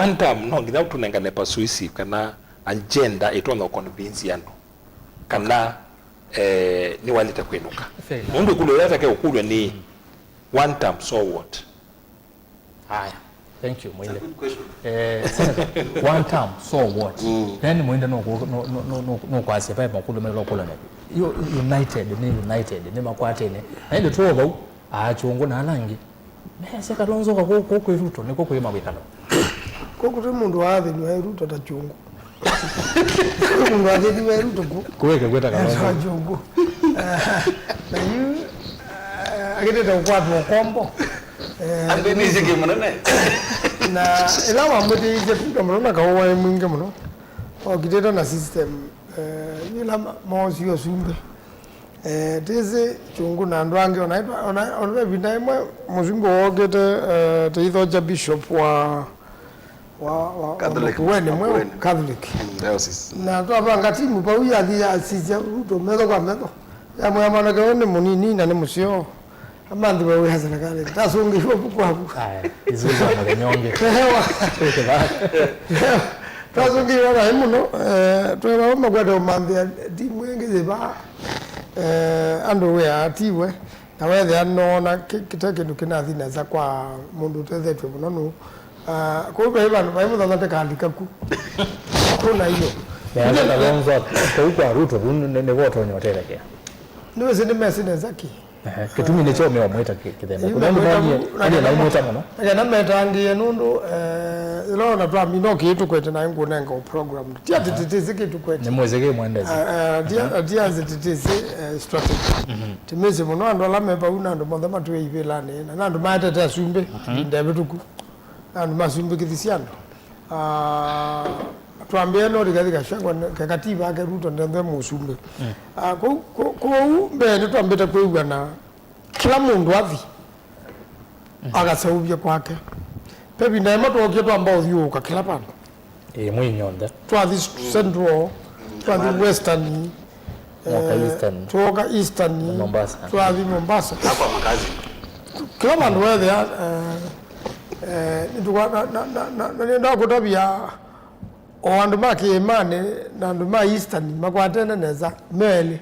One term no nginya tũnengane persuasive kana agenda ĩtonya convince andũ kana, eh, nĩwaĩlĩte kwĩnũka. Fair enough. Nũndũ ĩkũlyo yatake ũkũlw'a nĩ one term, so what? Aya. Thank you, Mwende. It's a good question. Eh, Senator, one term, so what? Mm. Then Mwende no ku-, no, no, no, no, no kwasya pale makũlyo mele kũlana. Yo united, nĩ united, nĩ makwatene. Na ile tu vau, a Kyũngũ na ala angĩ. Mese Kalonzo ka kũ, kũ kwĩ Ruto, nĩ kũ kwĩ mawĩkalo. Kũkũ twĩ mũndũ wa athĩni wa Ruto ta Kyũngũ. Mũndũ athĩni wa Ruto kũ? Kũweke kwĩta Kalonzo. Wa Kyũngũ. Na yu, eh, akĩtĩte kũkwatwa ũkombo. Eh, ambĩnĩsye kĩ mũnene. Na ĩla wamwĩtĩĩisye kũndũ mũno na kaũ waĩ mwingĩ mũno. Okitĩte na system, eh, ĩla ma-, moosie ũsumbĩ. Eh, tĩsĩ Kyũngũ na andũ angĩ, ona, ona, ona ve ĩvinda ĩmwe mũsumbĩ wookĩte, eh, tĩithokya bishop wa, wa, wa, wa Catholic, Makueni mweũ, Makueni. Catholic. Mm, diocese. Na twavanga timu vau yathi yasisya Ruto metho kwa metho. Yamwĩa mwanake ũyũ nĩ mũnini na nĩ mũseo. Amanthĩwe wĩa serikali. Tasũngĩiwe vuku avu. Aya, isu za mũthenya ũngĩ. Ewa. Twasũngĩiwe vai mũno, eh, twĩ vau makwete ũmanthĩa timu ĩngĩ yĩ vaa, eh, andũ wĩa tiwe. Na wethĩa noona kĩ- kĩte kĩndũ kĩnathi nesa kwa mũndũ ũtethetw'e mũno nũ. Ah, kũu vai vandũ vai mũthenya ndĩkalika ku. Kũu na iyo. Nĩ ata Kalonzo, kũu kwa Ruto, kũu nĩ- nĩvo ũtonya ũtethekea. Nĩwĩsĩ nĩmesĩ nesa kĩ. Ehe, kĩtumi nĩkyo meũmwĩta kĩ- kĩthemba. Yu kũla andũ memwĩta manie- mu- na manie kenda naimwĩta ma- mũno. Na kenda metangĩĩe nũndũ, eh, ĩla ona twamina kĩtũkwete naĩ ngũnenga ũ program. Ti ati tĩtĩsĩ kĩtũkwete. Nĩ mwĩsĩ kĩ mwendesĩ. Ah, ah, ti a- ti asĩ tĩtĩsĩ, eh, strategy. Tĩmĩsĩ mũno andũ ala me vau na andũ monthe matwĩe ivĩlanĩ na, na andũ maetete asumbĩ ĩvinda ĩvĩtũku. Na andũ masumbĩkĩthisye andũ. Ah, twambĩe no Rigathi Gachagua, keka ti vake Ruto ndenthe mũsumbĩ. Ah, kũu- kũu- kũu mbee nĩtwambĩte kwĩw'ana kĩla mũndũ athi akaseũvye kwake. Ve vinda ĩmwe twookie twamba ũthyũũka kĩla vandũ. Ĩĩ, mwĩ inyonthe. Twathi Central, twathi Western, Mwoka eh, Eastern. Twooka Eastern, Mombasa. Twathi Mombasa. Hapa makazi. Kĩla vandũ weethĩa, eh, eh, nĩtũkwa- na- na- na- na- na nĩnenda kũtavya o andũ ma kĩĩmanĩ na andũ ma Eastern makwatene nesa melĩ.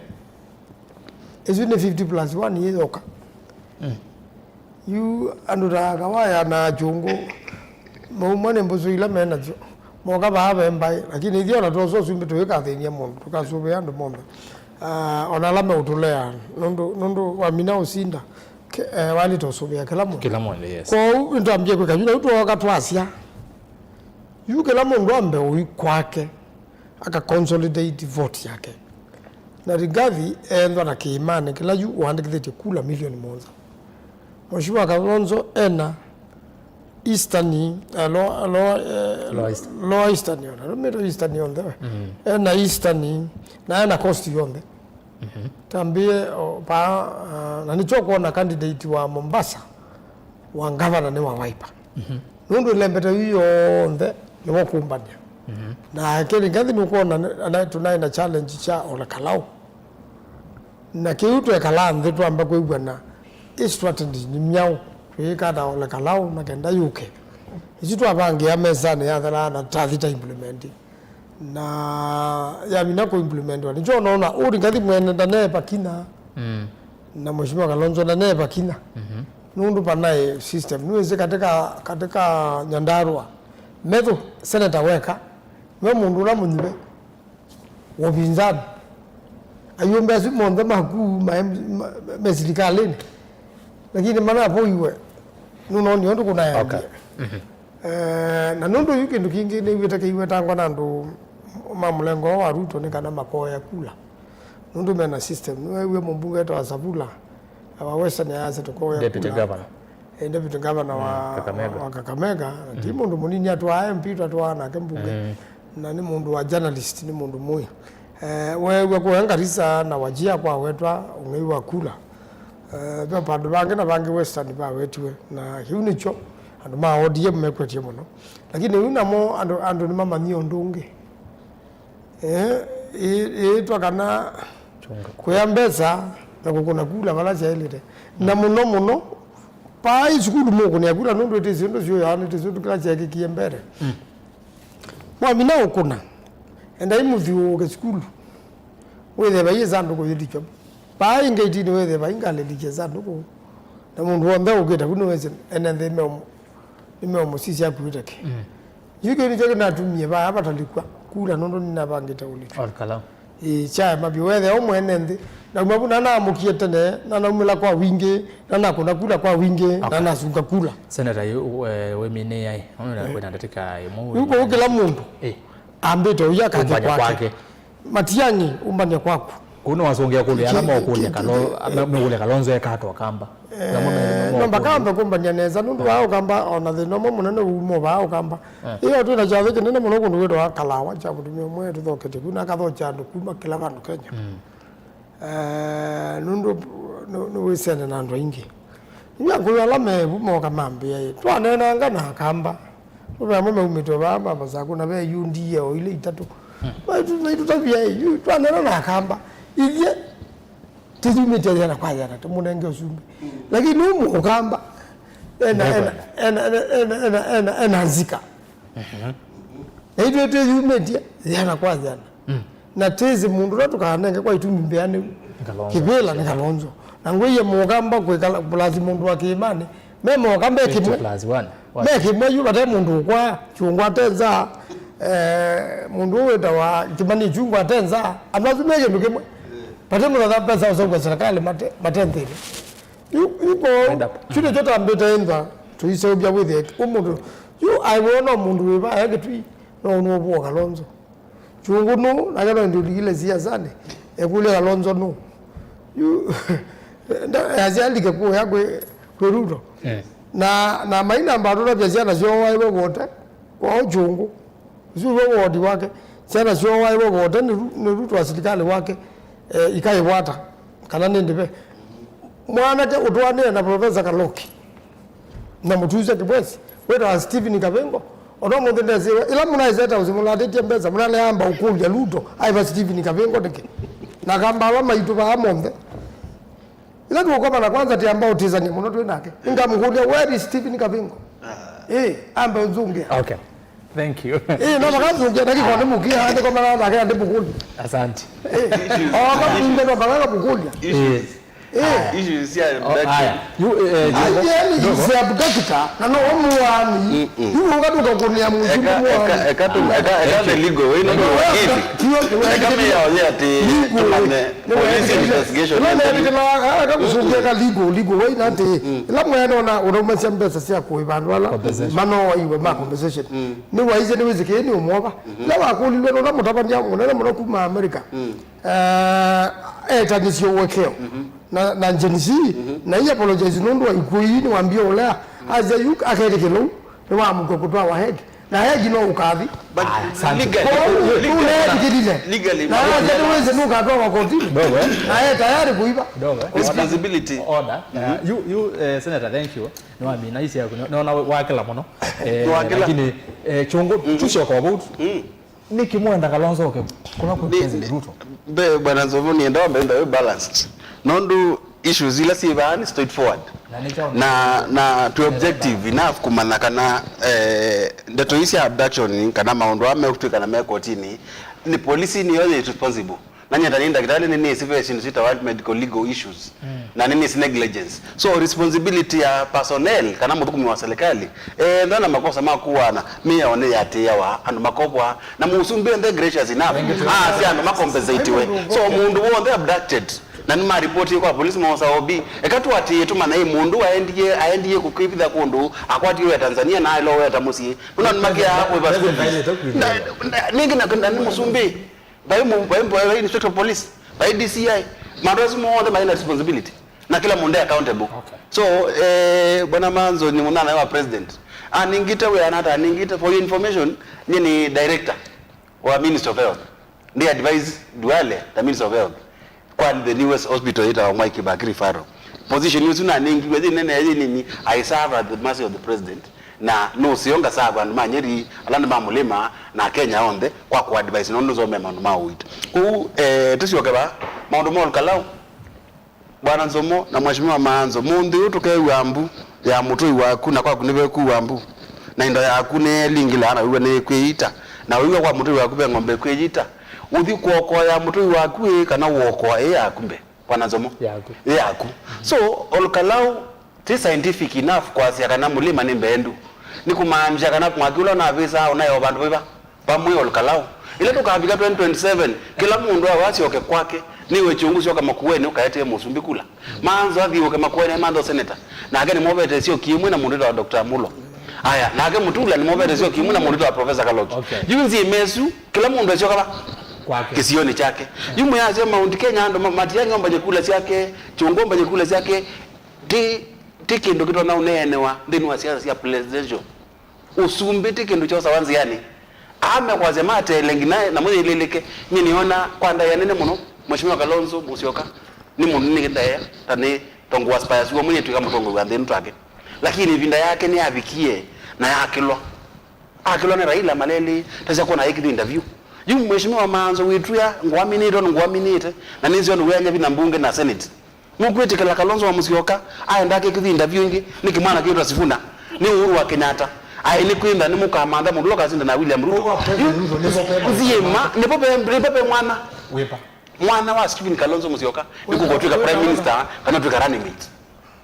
Ĩsu nĩ fifty plus one yĩyoka. Yu andũ ta Kawaya na Achũngũ maumwa nĩ mbũsũ ila me nasyo, moka vaa ve mbaĩ, lakini ithyĩ ona twosa ũsumbĩ tũikathĩny'a mũndũ, tũkasũvĩa andũ monthe. Ah, ona ala meũtũlea, nũndũ nũndũ wamina ũsinda, ke- eh, walĩte ũsũvĩa kĩla mũndũ. Kĩla mũndũ, yes. Kwoou nĩtwambie kwĩka yu, na yu twooka twasya, yu kĩla mũndũ ambe ũi kwake. Aka consolidate vote yake. Na Rigathi ethwa na kĩĩmanĩ kĩla yu ũandĩkĩthĩtye kula milioni mũonza. Mheshimiwa Kalonzo ena Eastern, eh, Lower, Lower, eh, Lower Eastern. Lower Eastern yonthe. Ndũmĩte Eastern yonthe we. Ena Eastern, na ena Coast yonthe. Tambĩe, o, pa, ah, na nĩkyo kwona candidate wa Mombasa wa ngavana nĩ wa Wiper. Nũndũ ĩlembete yu yonthe nĩwo kũmbany'a. Na Rigathi nũkwona nĩ- ana- tũnaĩ na challenge kya Ole Kalau. Na kĩu twekalaa nthĩ twamba kwĩw'ana ĩ strategy nĩ myaũ twĩĩka ata Ole Kalau na kenda yũke. Isu twavangĩa mesanĩ yathelaa na tathi ta implement. Na yamina kũimplementwa. Nĩkyo ũnoona Rigathi mwene ndaneepa kinya. Na Mheshimiwa Kalonzo ndaneepa kinya. Nũndũ panaĩ system. Nĩwĩsĩ katika, katika Nyandarua, Methu, senator weka, nĩwe mũndũ ũla mũnyuve wa upinzani. Ayũmbe asu monthe maku ma- ma- me silikalĩnĩ. Lakini manavoiwe. Nũnoonie ũndũ kũnaendie. Okay. Eh, na nũndũ yu kĩndũ kĩngĩ nĩw'ĩte kĩiwetangwa na andũ ma mũlengo wa Ruto nĩ kana makoya kula. Nũndũ mena system. Nĩweew'e mũmbunge wĩtawa Savula, wa Western ayasya tũkoya Deputy kula. Governor. Eh, deputy governor wa, mm, Kakamega. Wa Kakamega. Na ti mũndũ mũnini, atwaa M P, twatwaa nake mbunge. Na nĩ mũndũ wa journalist, nĩ mũndũ mũĩ. Eh, weew'a kũya Garissa na Wajir kwawetwa ũng'ei wa kula. Eh, ve vandũ vangĩ na vangĩ Western vawetiwe, na kĩu nĩkyo andũ ma O D M mekwetye mũno. Lakini yu namo andũ, andũ nĩmamanyie ũndũ ũngĩ. Eh, ĩ- ĩĩtwa kana kũya mbesa na kũkũna kula vala syaĩlĩte. Na mũno mũno, paai sukulu mũkũnĩa kula nũndũ ĩtĩsĩ ũndũ syũyaa, nĩtĩsĩ ũndũ kĩla kyeekĩkie mbere. Mwamina ũkũna, endai mũthyũũke sukulu, wĩthĩe vai ĩsandũkũ yĩlikywa. Paai ngetinĩ wĩthĩe vai ngalĩ ĩlikye ĩsandũkũ. Na mũndũ w'onthe ũkĩte vu nĩwĩsĩ ene nthĩ meũmũ- nĩmeũmũsisya akuĩte kĩ. Yu kĩu nĩkyo kĩnatumie vaa vatalikwa kula nũndũ nĩnavangĩte ũlikwa. Ĩĩ, kyaema vyũ. Wethĩa ũmwe ene nthĩ. Nauma vu nanaamũkie tene, nanaumĩla kwa wingĩ, nanakũna kula kwa wingĩ, okay, nanasunga kula. Senata yu, eh, wĩminĩe ai. Ona kwĩna ndatĩka ĩmwe. Yu kũu kĩla mũndũ, eh, ambĩte ũya kake kwake. Matiang'i, ũmbany'a kwaku. Kũu nĩwasũngĩa kũlya ala meũkũlya Kalo- me- meũkũlya Kalonzo eka ata Ũkamba. Namo me- eh, meũkũlya. Nomba kambe kũmbany'a nesa nũndũ vaa Ũkamba ona thĩna ũmwe mũnene umo vaa Ũkamba. Ĩyo twĩ na kyathĩ kĩnene mũno kũndũ kwĩtawa Kalawa kya mũtumĩa ũmwe tũthoketye kũu na akathokya andũ kuma kĩla vandũ Kenya. Eh, nũndũ nĩ- nĩwĩsene na andũ aingĩ. Inya kũyũ ala me vu moka mambĩa ĩ, twaneenanga na Akamba. Ve amwe maumĩte o vaa ma Masaku na ve U D A o ilĩ itatũ. Maitu- maitũtavya ĩ, yu twaneena na Akamba. Ithyĩ tĩyumĩtye yĩana kwa yĩana, tũmũnenge ũsumbĩ. Lakini ũmwe Ũkamba ena- ena- ena- ena- ena- ena- ena- ena nzika. Na ithyĩ twĩyumĩtye yĩana kwa yĩana. Na tĩsĩ mũndũ ũla tũkanenge kwa itumi mbĩa nĩ Kalonzo. Kĩvĩla nĩ Kalonzo. Na ngwĩie mũkamba kwĩkala plus mũndũ wa kĩĩmanĩ, me moka me kĩmwe. Fifty plus one. What? Me kĩmwe yu vate mũndũ ũkwaa, Kyũngũ ate nza, eh, mũndũ ũũ wĩtawa Kĩmani Kyũngũ ate nza, andũ asu me kĩndũ kĩmwe. Vate mũthenya mbesa ũseũvya serikali mate, mate nthĩnĩ. Yu, yu ko, Fed up. Kyu nĩkyo tambĩte ĩndwa, tũiseũvya wĩthĩe ũmũndũ. Yu aiwona mũndũ wĩva, e Kĩtui, no ũnũũvũa Kalonzo. Kyũngũ nũ, nake no ĩndĩ ũlikile siasanĩ, ekũlya Kalonzo nũ. Yu, nda-, yasya alike kũya kwĩ, kwĩ Ruto. Eh. Na, na Maina mbatũtavya syana syoo waĩwe vote, kwao Kyũngũ. Ũsu we wodi wake. Syana syoo waĩwe vote nĩ Ru-, nĩ Ruto asilikali wake, eh, ikaĩwata. Kana nĩ ndĩve. Mwanake ũtwaanĩe na Professor Kaloki. Na mũtusya Kĩbwesi, wĩtawa Stephen Kavingo, o na ũmũnthĩ ndesĩwe. Ĩla mũnaĩ State House mũlatĩtye mbesa, mũnaleamba ũkũlya Ruto, aĩva Stephen Kavingo nĩkĩ? Na kamba ala maitũ vaa monthe. Ĩla tũũkomana kwanza, tiamba ũtĩsany'a mũno twĩ nake. Nĩngamũkũlya, "Where is Stephen Kavingo?" Ĩ, ambe ũnzũngĩa. Okay. Thank you. Ĩ, no makanzũngĩa na kĩkonĩ mũkĩa, nĩkomana nake andĩ mũkũlya. Asante. Ĩ, o mabunge no makangamũkũlya. Issues. Ĩ. Issues sya abduction. Yu, eh, Jongo, Jongo. Is a abductor, na no mũani. Yu ũkatũka kũnĩa mũndũ mũani. Eka, eka, eka tu, eka, eka the legal way, no, no, easy. Eka mĩao yĩ atĩ tũmanye police investigation. Aka kũsũngĩa ka legal, legal way na atĩ, ĩla mwene ona ũnaumasya mbesa sya kũĩ vandũ ala manoaiwe ma compensation. Nĩ waisye nĩ wĩsĩkĩe nĩ ũmwova. Ĩla wakũlilwe nũla mũtavany'a mũnene mũno kuma America. Eh, etanisye ũekeo na, na Gen Z, na i apologize nũndũ wa ikuũ ii, nĩwambie ũlea asya yu aketĩkĩla ũu, nĩwamũkwa kũtwawa Hague. Na Hague no ũkathi. But legally, kwoou legally, nũneetĩkĩlile. Legally, na asya nĩwĩsĩ nũkatwawa kotini. Wewe. Na e tayari kũiva. Wewe. Responsibility. Order. Uh, you, you, eh, Senator, thank you. Nĩwamina isi yaku. Nĩona wakĩla mũno. Eh, wakĩla. Lakini, eh, Kyũngũ, tusyoka vau. Nĩkĩ mwenda Kalonzo oke kũla kwĩ President Ruto? Mbe, Bwana Nzovu, nĩenda wambe ntha wĩ balanced. Nũndũ issues ila syĩ vaa nĩ straightforward. Na nĩ kyaũ na, na twĩ objective enough kũmanya kana, eh, ndeto ii sya abduction kana maũndũ aa mekũtwĩkana me kotini, nĩ polisi nĩyo yĩ responsible. Na nyie ta nĩ ndakĩtalĩ nĩnĩsĩ ve syĩndũ syĩtawa medical legal issues. Na nĩnĩsĩ negligence. So responsibility ya personnel kana mũthũkũmi wa serikali, eh, ethwa na makosa ma kũaana, mĩao nĩyatĩĩawa, andũ makovwa, na mũsumbĩ nthe gracious enough, aasya andũ makompensatiwe. So mũndũ w'onthe abducted, na nĩmaripoti kwa police moosa O B, eka tũatĩĩe tũmanya ĩ mũndũ aendie, aendie kũkĩvitha kũndũ, akwatiwe Tanzania na aĩlowe ta mũsyĩ. Nũndũ nĩmakĩaa kũĩva school fees. Na, na, nĩngĩ na, na nĩ mũsumbĩ. Vai mu-, vai, vai, vai inspector of police, vai D C I, maũndũ asu monthe maĩ na responsibility. Na kĩla mũndũ e accountable. Okay. So, eh, Bwana Manzo nĩ mũnyanyae wa president. Aningĩte wĩa na ata aningĩte, for your information, nyie nĩ director wa Ministry of Health. Ndi advise Duale ta Ministry of Health. Kwa the newest hospital yĩtawa Mwai Kibaki Referral. Position ĩsu nanengiwe yĩ nene, yĩ nini, I serve at the mercy of the president. Na nũseo ngasava andũ ma Nyeri, ala nĩ ma Mũlĩma, na Kenya onthe, kwa kũ advise nũndũ nĩsomee maũndũ ma ũiiti. Kwoou, eh, tũsyoke vaa, maũndũ ma Ol Kalou. Bwana Nzomo na Mheshimiwa Maanzo, mũnthĩ ũyũ tũkew'a mbu ya mũtũi waku, na kwaku nĩvekuwa mbu, na ĩndo yaku nĩyelingĩla, na wĩw'a nĩkwĩyita, na wĩw'a kwa mũtũi waku ve ng'ombe ĩkwĩyita, ũthi kũokoa ya mũtũi waku ĩ kana ũokoa ĩ yaku mbe? Bwana Nzomo. Yaku. Yaku. So, Ol Kalou ti scientific enough kwasya kana Mũlĩma nĩ mbendu. Nĩ kũmaanisha kana mwaki ũla ũnavĩsaa ũnaĩ o vandũ vaiva? Vamwe Ol Kalou. Ĩla tũkavika twenty twenty-seven, kĩla mũndũ awa asyoke kwake, nĩwe Kyũngũ syoka Makueni ũkaetee mũsumbĩ kula. Maanzo athiũũke Makueni amanthe ũseneta. Nake nĩmovete syoki ĩmwe na mũndũ wĩtawa Doctor Amolo. Aya, nake Mutula nĩmovete syoki ĩmwe na mũndũ wĩtawa Professor Kaloki. Okay. Yu nzĩ mesu, kĩla mũndũ asyoka va? Kwake. Kĩsionĩ kyake. Yu mwĩasya Mount Kenya andũ ma-, Matiang'i ombany'e kula syake, Kyũngũ ombany'e kula syake, ti, ti kĩndũ kĩtonya ũneenewa nthĩnĩ wa siasa sya presidential. Ũsumbĩ ti kĩndũ kyosawa nzĩanĩ. Aa mekwasya mateele nginya namo yĩlĩlĩke. Nyie nĩona kwa ndaĩa nene mũno, Mheshimiwa Kalonzo Musyoka nĩ mũndũ nĩ ndaĩa ta nĩ tongo wa spires w'o mwenye twĩka mũtongoi wa nthĩ ĩno twake. Lakini ĩvinda yake nĩyavikie na yakĩlwa. Akĩlwa nĩ Raila malelĩ, tasya kwona ĩkĩthĩ interview. Yu Mheshimiwa Maanzo wĩtwĩa ngũaminĩte, nũngũaminĩte, na nĩnzĩwa nĩwĩany'a vinya mbunge na Senate. Nũkwĩtĩkĩla Kalonzo wa Musyoka aenda akĩkĩthĩ interview ĩngĩ, nĩkĩ mwana kĩtwa Sifuna, nĩ Uhuru wa Kenyatta, aĩ nĩ kwĩntha nĩmũkamantha mũndũ ũla ũkasinda na William Ruto. Yu nzĩma, nĩvo ve, nĩvo ve mwana. Wĩva? Mwana wa Stephen Kalonzo Musyoka nĩ kũkotwĩka prime minister kana twĩka running mate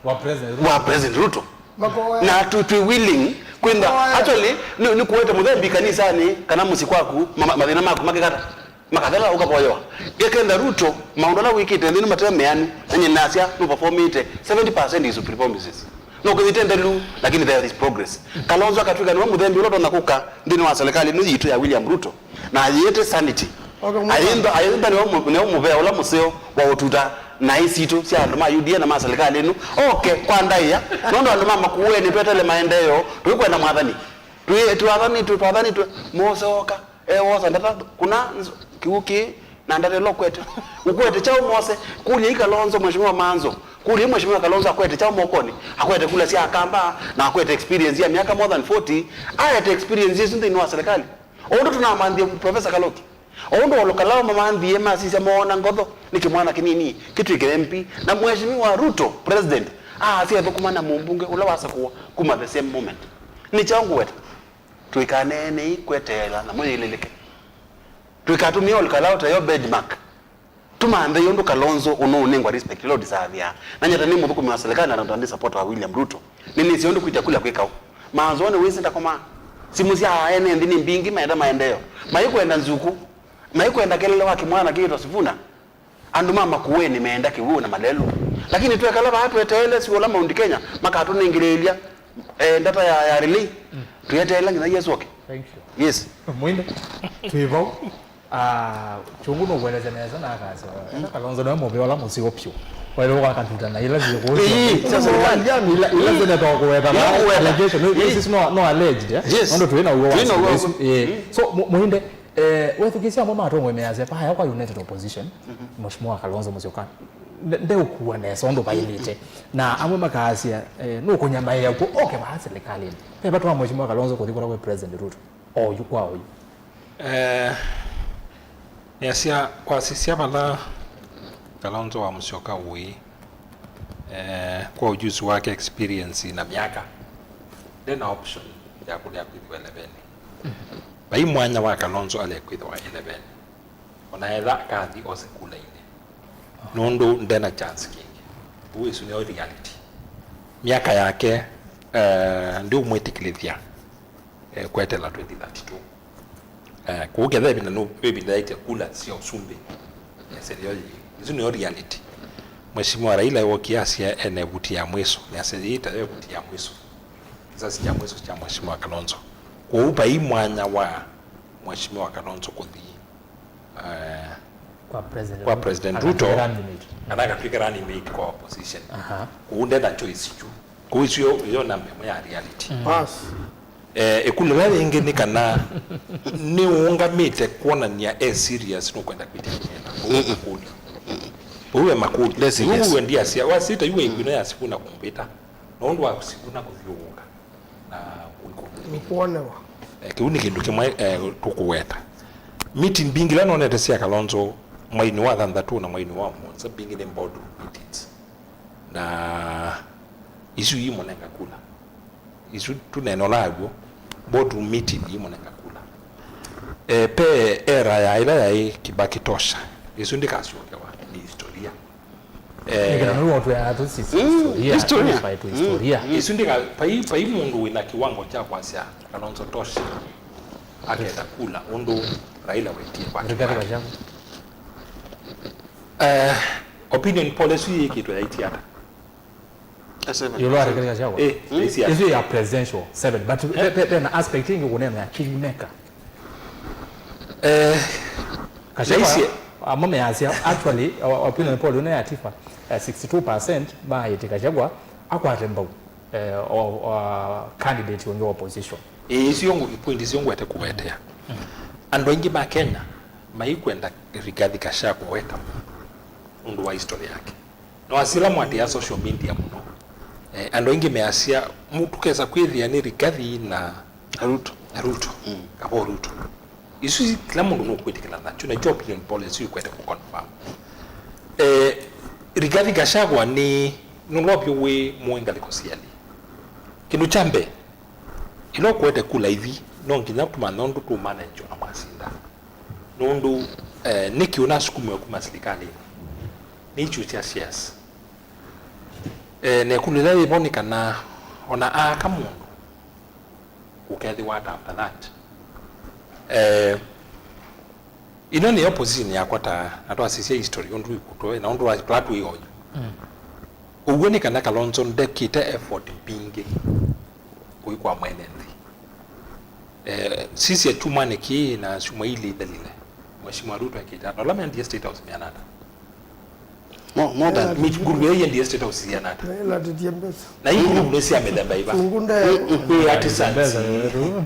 wa President Ruto. Wa President Ruto. Makoya. Na tũ, twĩ willing kwenda. Makoya. Actually, nĩ, nĩ kũete mũthembi kanisanĩ kana mũsyĩ kwaku, ma, ma, mathĩna maku makĩkata. Makathela ũkavoyewa. Ĩkenda Ruto, maũndũ ala wĩkĩte nthĩ nĩ mate meanu, na nyie nasya nũperformĩte seventy percent is performances. No kĩthĩte ndelu, lakini there is progress. Kalonzo akatwĩka nĩwe mũthembi ũla ũtonya kũka nthĩnĩ wa serikali ĩno yitũ ya William Ruto. Na ayĩte sanity. Okay, mwana. Ayĩmba, ayĩmba nĩwe mũ-, nĩwe mũvea ũla mũseo wa ũtuta naĩ sitũ sya andũ ma U D A na ma serikali ĩno. Okay, kwa ndaĩa, nũndũ andũ ma Makueni twetele maendeeo, tũikwenda mwathani. Twi-, twathanĩtwe, twathanĩtwe, Mose oka, ewosa ndata, kuna nz-, kĩw'ũ kĩĩ, na ndata ĩla ũkwete. Ũkwete kyaũ Mose? Kũlya i Kalonzo, Mheshimiwa Manzo. Kũlya i Mheshimiwa Kalonzo akwete kyaũ mokonĩ? Akwete kula sya Akamba, na akwete experience ya myaka more than forty. Aete experience ĩsu nthĩnĩ wa serikali. O ũndũ tũnamanthie Professor Kaloki. O ũndũ Olukalao mamanthie masisya moona ngotho nĩ kĩmwana kĩnini kĩtw'ĩke M P. Na Mheshimiwa Ruto, President, aasya ethũkũma na mũmbunge ũla wasakũwa kuma the same moment. Nĩ kyaũ ngũweta? Tũikaneenei kweteela namo yĩlĩlĩke. Tũikatũmĩe Olukalao ta yo benchmark. Tũmanthei ũndũ Kalonzo ũnũũnengwa respect ĩla ũdeserve-aa. Na nyata nĩ mũthũkũmi wa serikali na nandũ ndi support wa William Ruto. Nĩnĩsĩ ũndũ kwĩtya kula kwĩ kaũ. Manzo nĩwĩsĩ ndakomaa. Simũ sya ene nthĩ nĩ mbingĩ, maenda maendeeo. Maikwenda nzuku. Maikwenda kelele wa kĩmwana kĩĩtwa Sifuna. Andũ ma Makueni meenda kĩw'ũ na malelũ. Lakini twekala vaa tweteele sio ũla Mount Kenya makatũnengeleelya, eh, ndata ya, ya relay. Tweteela nginya Yesu oke. Thank you. Yes. Mwinde, twĩ vau. Ah, Chungu nũkũelesya nesa na akasya, ena Kalonzo nĩwe mũvĩa ũla mũseo vyũ. Waĩle ũkakatuta na ila syĩkũũ. Ĩĩ, sya serikali. Ila, ila seneta ũkũweta. Ila ũkũweta. Allegation. No, this is no, no alleged, eh? Yes. Nũndũ twĩ na ũw'o wa twĩ na ũw'o. Ĩĩ. So, Mu-, Muinde, eh, wethukĩsya amwe matongoi measya, vaya kwa United Opposition, Mheshimiwa Kalonzo Musyoka, nde-, ndeũkua nesa ũndũ vaĩlĩte. Na amwe makasya, eh, nũkũnyamaĩa kw'o, oke vaa serikalini. Ve vata wa Mheshimiwa Kalonzo kũthi kũla kwĩ President Ruto. Oyu kwa oyu. Eh, nĩasya, wasisya vala Kalonzo wa Musyoka ũĩ, eh, kwa ujuzi wake, experience na myaka, nde na option ya kũlea kwĩthĩwa eleveni. Vai mwanya wa Kalonzo ale kwĩthĩwa eleveni, ona etha akathi ose kulainĩ, nũndũ nde na chance kĩngĩ. Ũu ĩsu nĩyo reality. Myaka yake, eh, ndiũmwĩtĩkĩlĩthya eh, kwetela twenty thirty-two. Eh, kũu ketha ĩvinda nũ-, ĩvinda yaĩtya kula sya ũsumbĩ. Eh, serĩo yĩ. Isu nĩyo reality. Mheshimiwa Raila wokie asya ene vuti ya mwiso. Nĩasya yĩĩ tayo vuti ya mwiso. Kisasi kya mwiso kya Mheshimiwa Kalonzo. Kũu vai mwanya wa Mheshimiwa Kalonzo kũthi, eh, kwa President, kwa President Ruto, akatwĩka running mate, kana akatwĩka running mate kwa opposition. Aha. Kũu ndena choice tu. Kũu isu yo, yo namba ĩmwe ya reality. Mm. Pass. Eh, ĩkũlyo ĩla yĩngĩ nĩ kana nĩũũngamĩte kwonany'a e serious nũkwenda kwĩtĩkĩla. Kũu ve makũlyo. Kũu ve makũlyo. Lesi, yes. Kũu we ndiasya, wasita yu ĩkwĩno ya Sifuna kũmbĩta. Na ũndũ wa Sifuna kũthyũũka. Na ũikũlyo. Nĩkuonewa. Eh, kĩu nĩ kĩndũ kĩmwe, eh, tũkũweta. Meeting mbingĩ ila nonete sya Kalonzo mweinĩ wa thanthatũ na mweinĩ wa mũonza, mbingĩ nĩ boardroom meetings. Na isu iimũnenga kula. Isu tũneena ũla aw'o, boardroom meeting iimũnenga kula. Eh, pe era ya ĩla yaĩ Kibaki tosha. Isu ndikasyokewa, nĩ historia. Eh, nĩkĩ na nũũ watwĩaa tũ si, mm, historia, historia. Tũ si, mm, historia. Mm. Isu ndika, pai, pai mũndũ wĩna kiwango kya kwasya Kalonzo tosha akenda kula ũndũ Raila wetie kwa Rigathi Gachagua. Eh, opinion poll ĩsu yĩkĩtwe yaitie ata? A seven. Yũlũ wa Rigathi Gachagua. Eh, mm, ĩsu ya presidential seven. But eh, pe, pe, pena aspect ĩngĩ kũnenwa ya kingmaker. Eh, Gachagua, amwe measya, actually, our opinion poll ĩno ya Tifa, eh, sixty-two percent maĩtĩ Gachagua akwate mbau, eh, o, o, candidate ũngĩ wa opposition. Ĩĩ, icio ngũ-, point icio ngwete kũwetea. Mm. Andũ aingĩ ma Kenya maikwenda Rigathi Gachagua weta ũndũ wa history yake. Na wasila mwatĩa social media mũno. Eh, andũ aingĩ measya, mu-, tũkesa kwĩthĩa nĩ Rigathi na Ruto. Na Ruto. Mm. Kavo Ruto. Isu si-, kila mũndũ nũkwĩtĩkĩla nakyo, na kyo opinion poll isu ikwete kũ confirm. Eh, Rigathi Gachagua nĩ, nũlovyo wĩ mũĩ ngalĩko syelĩ. Kĩndũ kya mbee, ĩla ũkwete kula ithi, no nginya tũmanya ũndũ tũmanengywa na mwasinda. Nũndũ Eh, nĩkĩ ũnasukumiwe kuma silikalĩnĩ? Nĩ issue sya shares. Eh, na ĩkũlyo ĩla yĩvo nĩ kana ona aaka mũndũ ũkethĩwa ata after that. Eh, ĩno nĩyo position yakwa ta, na twasisya history ũndũ ĩkũtwe na ũndũ tũla twĩ oyu. Ũw'o nĩ kana Kalonzo ndekĩte effort mbingĩ kũi kwa mwene nthĩ. Eh, sisya kyumwanĩ kĩĩ na syumwa ilĩ ithelile, Mheshimiwa Ruto ekĩte ata? Ala mendie State House meana ata? More, more than. Miguru ĩĩ yendie State House iana ata? Nĩlatĩtie mbesa. Na hii group nĩ sya mĩthemba ĩva? Sungu nde. Kwĩ artisans. Mbesa wetu.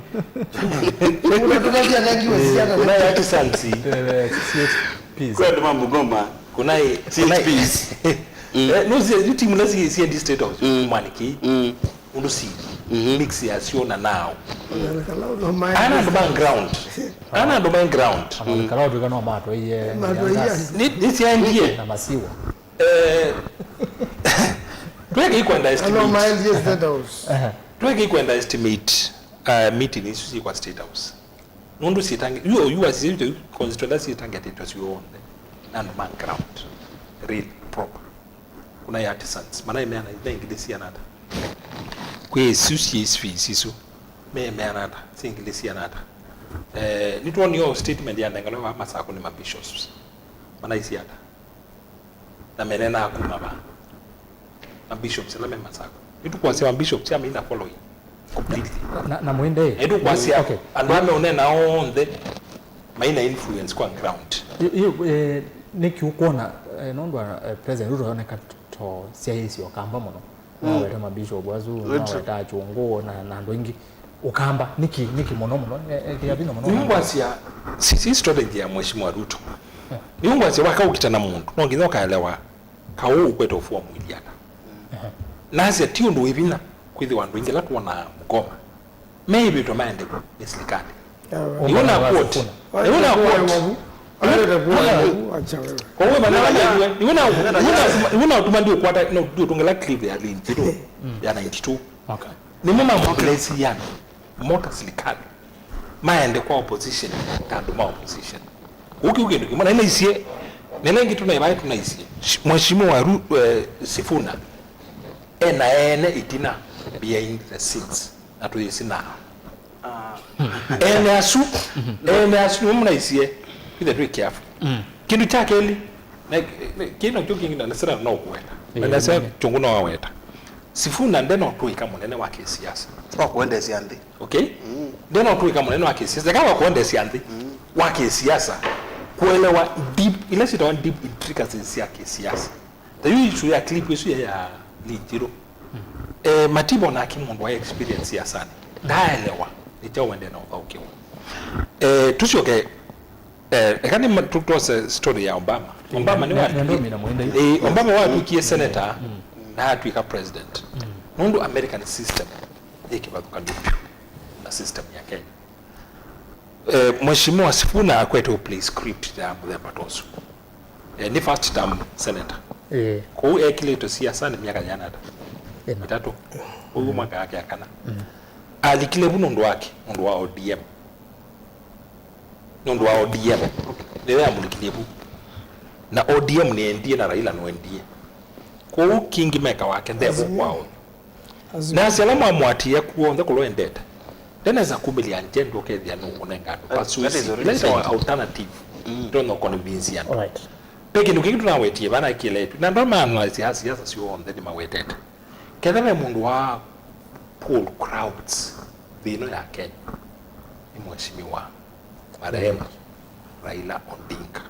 Sungu nde tũtavya nengiwe siana. Kuna artisans. Eh, C H Ps. Kwĩ andũ ma Bungoma. Kuna i-, kuna i-, C H Ps. Eh, no, zi-, zi timu na zi-, ziendi State House. Mm. Mwaniki. Mm. Ũndũ si. Mhm. Mix ya sio na nao. Kana andũ ma ground. Kana andũ ma ground. Kana ũtwĩka no matwaie. Matwaie. Nĩ, nĩ siendie. Na masiwa. Eh, tweke ikwenda estimate. Ano maendie State House. Ehe. Tweke ikwenda estimate, uh, meeting isu si kwa State House. Nũndũ sitange, yu, yu asi, yu constituency sitange atitwa syonthe. Na andũ ma ground. Real, proper. Kuna ya artisans. Mana imeana, ina ingili siana ata. Kwĩ isu si fees isu. Me, meana ata. Si ingili siana ata. Eh, nitwoni yo statement ya nengalo wa Masako nĩ ma bishops. Mana isi ata. Na menenaa kuma va? Mabishops ala me Masako. Nĩtũkwasya mabishops amina following completely. Na, na mwende. Nĩtũkwasya, okay, andũ ame ũnena onthe maina influence kwa ground. Yu, yu, eh, nĩkĩ ũkwona, eh, nũndũ wa, eh, President Ruto oneka to syaĩsya Ũkamba mũno. Naweta mabishop asu, naweta achungu na, na andũ aingĩ. Ũkamba, nĩkĩ, nĩkĩ mũno mũno? E, e, kĩavino mũno. Nĩngwasya, si, si strategy ya Mheshimiwa Ruto. Nĩngwasya wakaũkita na mũndũ, no nginya ũkaelewa kaũ ũkwete ũfuo mwili ata. Nasya ti ũndũ wĩ vinya kwĩthĩwa andũ aingĩ ala tuonaa Bungoma meĩvĩtwe maendekwe nĩ silikalĩ. Iwe na quote. Iwe na quote. Iwe na, iwe na, iwe na ũtuma ndi ũkwata, no, ndi ũtũngĩla clip ya Lynn Zero ya ninety-two. Okay. Nĩmo mamobilize andũ mota silikalĩ maende kwa opposition ta andũ ma opposition. Ũkĩ ũkĩndũ kĩmwe na inaisye nene ngĩ tũnaivae tũnaisye Mheshimiwa Ru-, eh, Sifuna ena ene itina behind the scenes. Na tũyĩsĩ na ene asu, ene asu nĩmo mũnaisye, ithe twĩ careful. Kĩndũ kya kelĩ, na, na, kĩĩ nokyo kĩngĩ na nasira no kũweta. Na nasira chungu no aweta. Sifuna nde no twĩka mũnene wa kĩsiasa. Wa kũendesya nthĩ. Okay? Nde no twĩka mũnene wa kĩsiasa. Eka wa kũendesya nthĩ, wa kĩsiasa. Kũelewa deep, ila sitawa deep intricacies sya kĩsiasa. Ta yu issue ya clip ĩsu ya, ya Lynn Zero. Eh, Matiba onake mũndũ wa experience siasani. Ndaelewa nĩ kyaũ wende na ũthaũkĩwa. Eh, tusyoke, eh, eka nĩ ma-, tu-, tuose story ya Obama. Obama nĩ wa-, eh, Obama watwĩkie senator na atwĩka president. Nũndũ American system yĩ kĩvathũkany'o vyũ na system ya Kenya. Eh, Mheshimiwa Sifuna akwete play script ya mũthemba ta ũsu. Eh, nĩ first term senator. Eh. Kwoou ekĩlĩtwe siasanĩ myaka yĩana ata? Ĩna. Ĩtatũ. Ũu mwaka yake ya kana. Alikile vu nũndũ wake, nũndũ wa O D M. Nũndũ wa O D M. Nĩwe yamũlikilie vu. Na O D M nĩendie na Raila nũendie. Kwoou kĩngĩ meka wake ndevo kwao. Nasya ala mwamũatĩĩa kw'onthe kũla ũendete, ndenesa kumĩlya agenda ũkethĩa nũkũnenga andũ persuasive, ila ĩtawa alternative, itonya ũconvince andũ. Alright. Ve kĩndũ kĩngĩ tũnawetie vana kĩletwe, na andũ ala maanalyze siasa syonthe nĩmawetete. Ketha ve mũndũ wa pull crowds nthĩ ĩno ya Kenya, nĩ mheshimiwa marehemu Raila Odinga.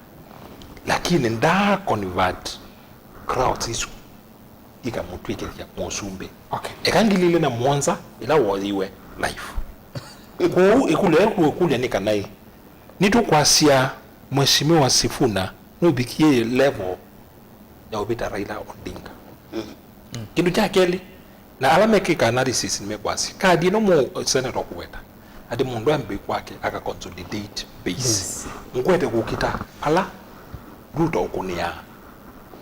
Lakini ndaa convert crowds isu ikamũtw'ĩkĩthya mũsumbĩ. Okay. Eka ngili ilĩ na mũonza ĩla woyiwe life. Kwoou ĩkũlyo ĩla tũkũlya nĩ kana ĩ, nĩtũkwasya Mheshimiwa Sifuna nũvikie level ya ũvĩta Raila Odinga. Kĩndũ kya kelĩ, na ala mekĩka analysis nĩmekwasya, kadi ĩno mũ senator ũkũweta, atĩ mũndũ ambĩĩ kwake aka consolidate base. Base. Mũkwete kũkita ala Ruto ũkũnĩaa.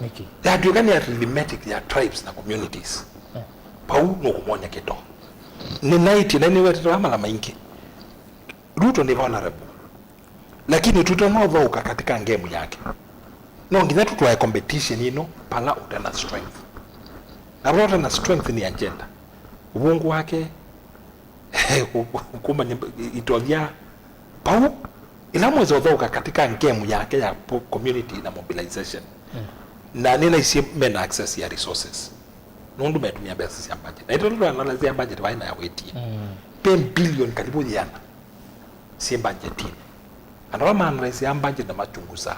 Nĩkĩ? Yatw'ĩka nĩ arithmetic ya tribes na communities. Pau nũkũmwony'a kĩto. Nĩnaĩtye na nĩwetete vaa mala maingĩ. Ruto nĩ vulnerable. Lakini tũtanothooka katika ngemu yake, no nginya tũtwae competition ĩno pala ũte na strength. Na pala ũte na strength nĩ agenda. Ũvũngũ wake, kumanya itovya pau, ila mweza ũthooka katika ngemu yake ya po-, community na mobilization. Mm. Na nĩnaisye mena access ya resources. Nũndũ metumia mbesa sya budget. Na ĩtolo twa analyze ya budget waĩ na ya wĩtie. Mm. Pe billion karibu yĩana syĩ budgetini. Andũ ala ma analyze ya budget na machunguza,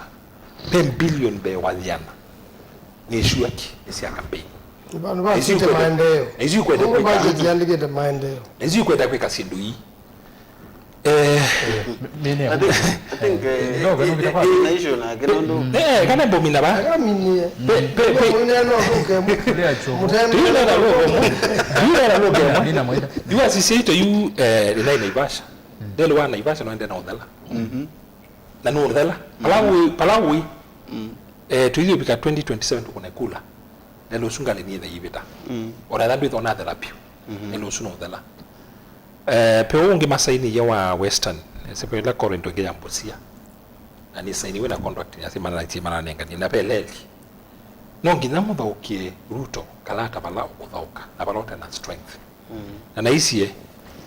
pe billion mbee wa yĩana nĩ sure ki nĩ sya campaign. Nĩ vandũ vasĩte maendeeo. Na isu ikwenda kwĩka. Nũndũ budget yandĩkĩte maendeeo. Na isu ikwenda kwĩka syĩndũ ii. Eh, I think, I think, eh, no, no, eh, no, eh, na issue na kĩndũ. Eh, kana mbomina ba? Akaminie. Pe, pe, pe. Mwine no tuke. Tuinena logo. Tuinena logo. Nina mwenda. Yu asisiite yu, eh, ila Naivasha. Ndelo wa Naivasha no ende na ũthela. Mhm. Na no ũthela. Palawi, palawi. Mm. Eh, tuithio pika twenty twenty-seven tukune kula. Ndelo sunga ni ni ivita. Mm. Ora thandu ithona thela piu. Mhm. Ndelo suna ũthela. Eh, pe ũngĩ masaini ya wa Western, eh, se pe la Corinto nge ya Mbusia. Na nĩ saini wĩna contract ya simana na simana nengani na peleli. No nginya mũthaũkie Ruto kalata vala ũkũthaũka na vala ũte na strength. Mm. Na naisie,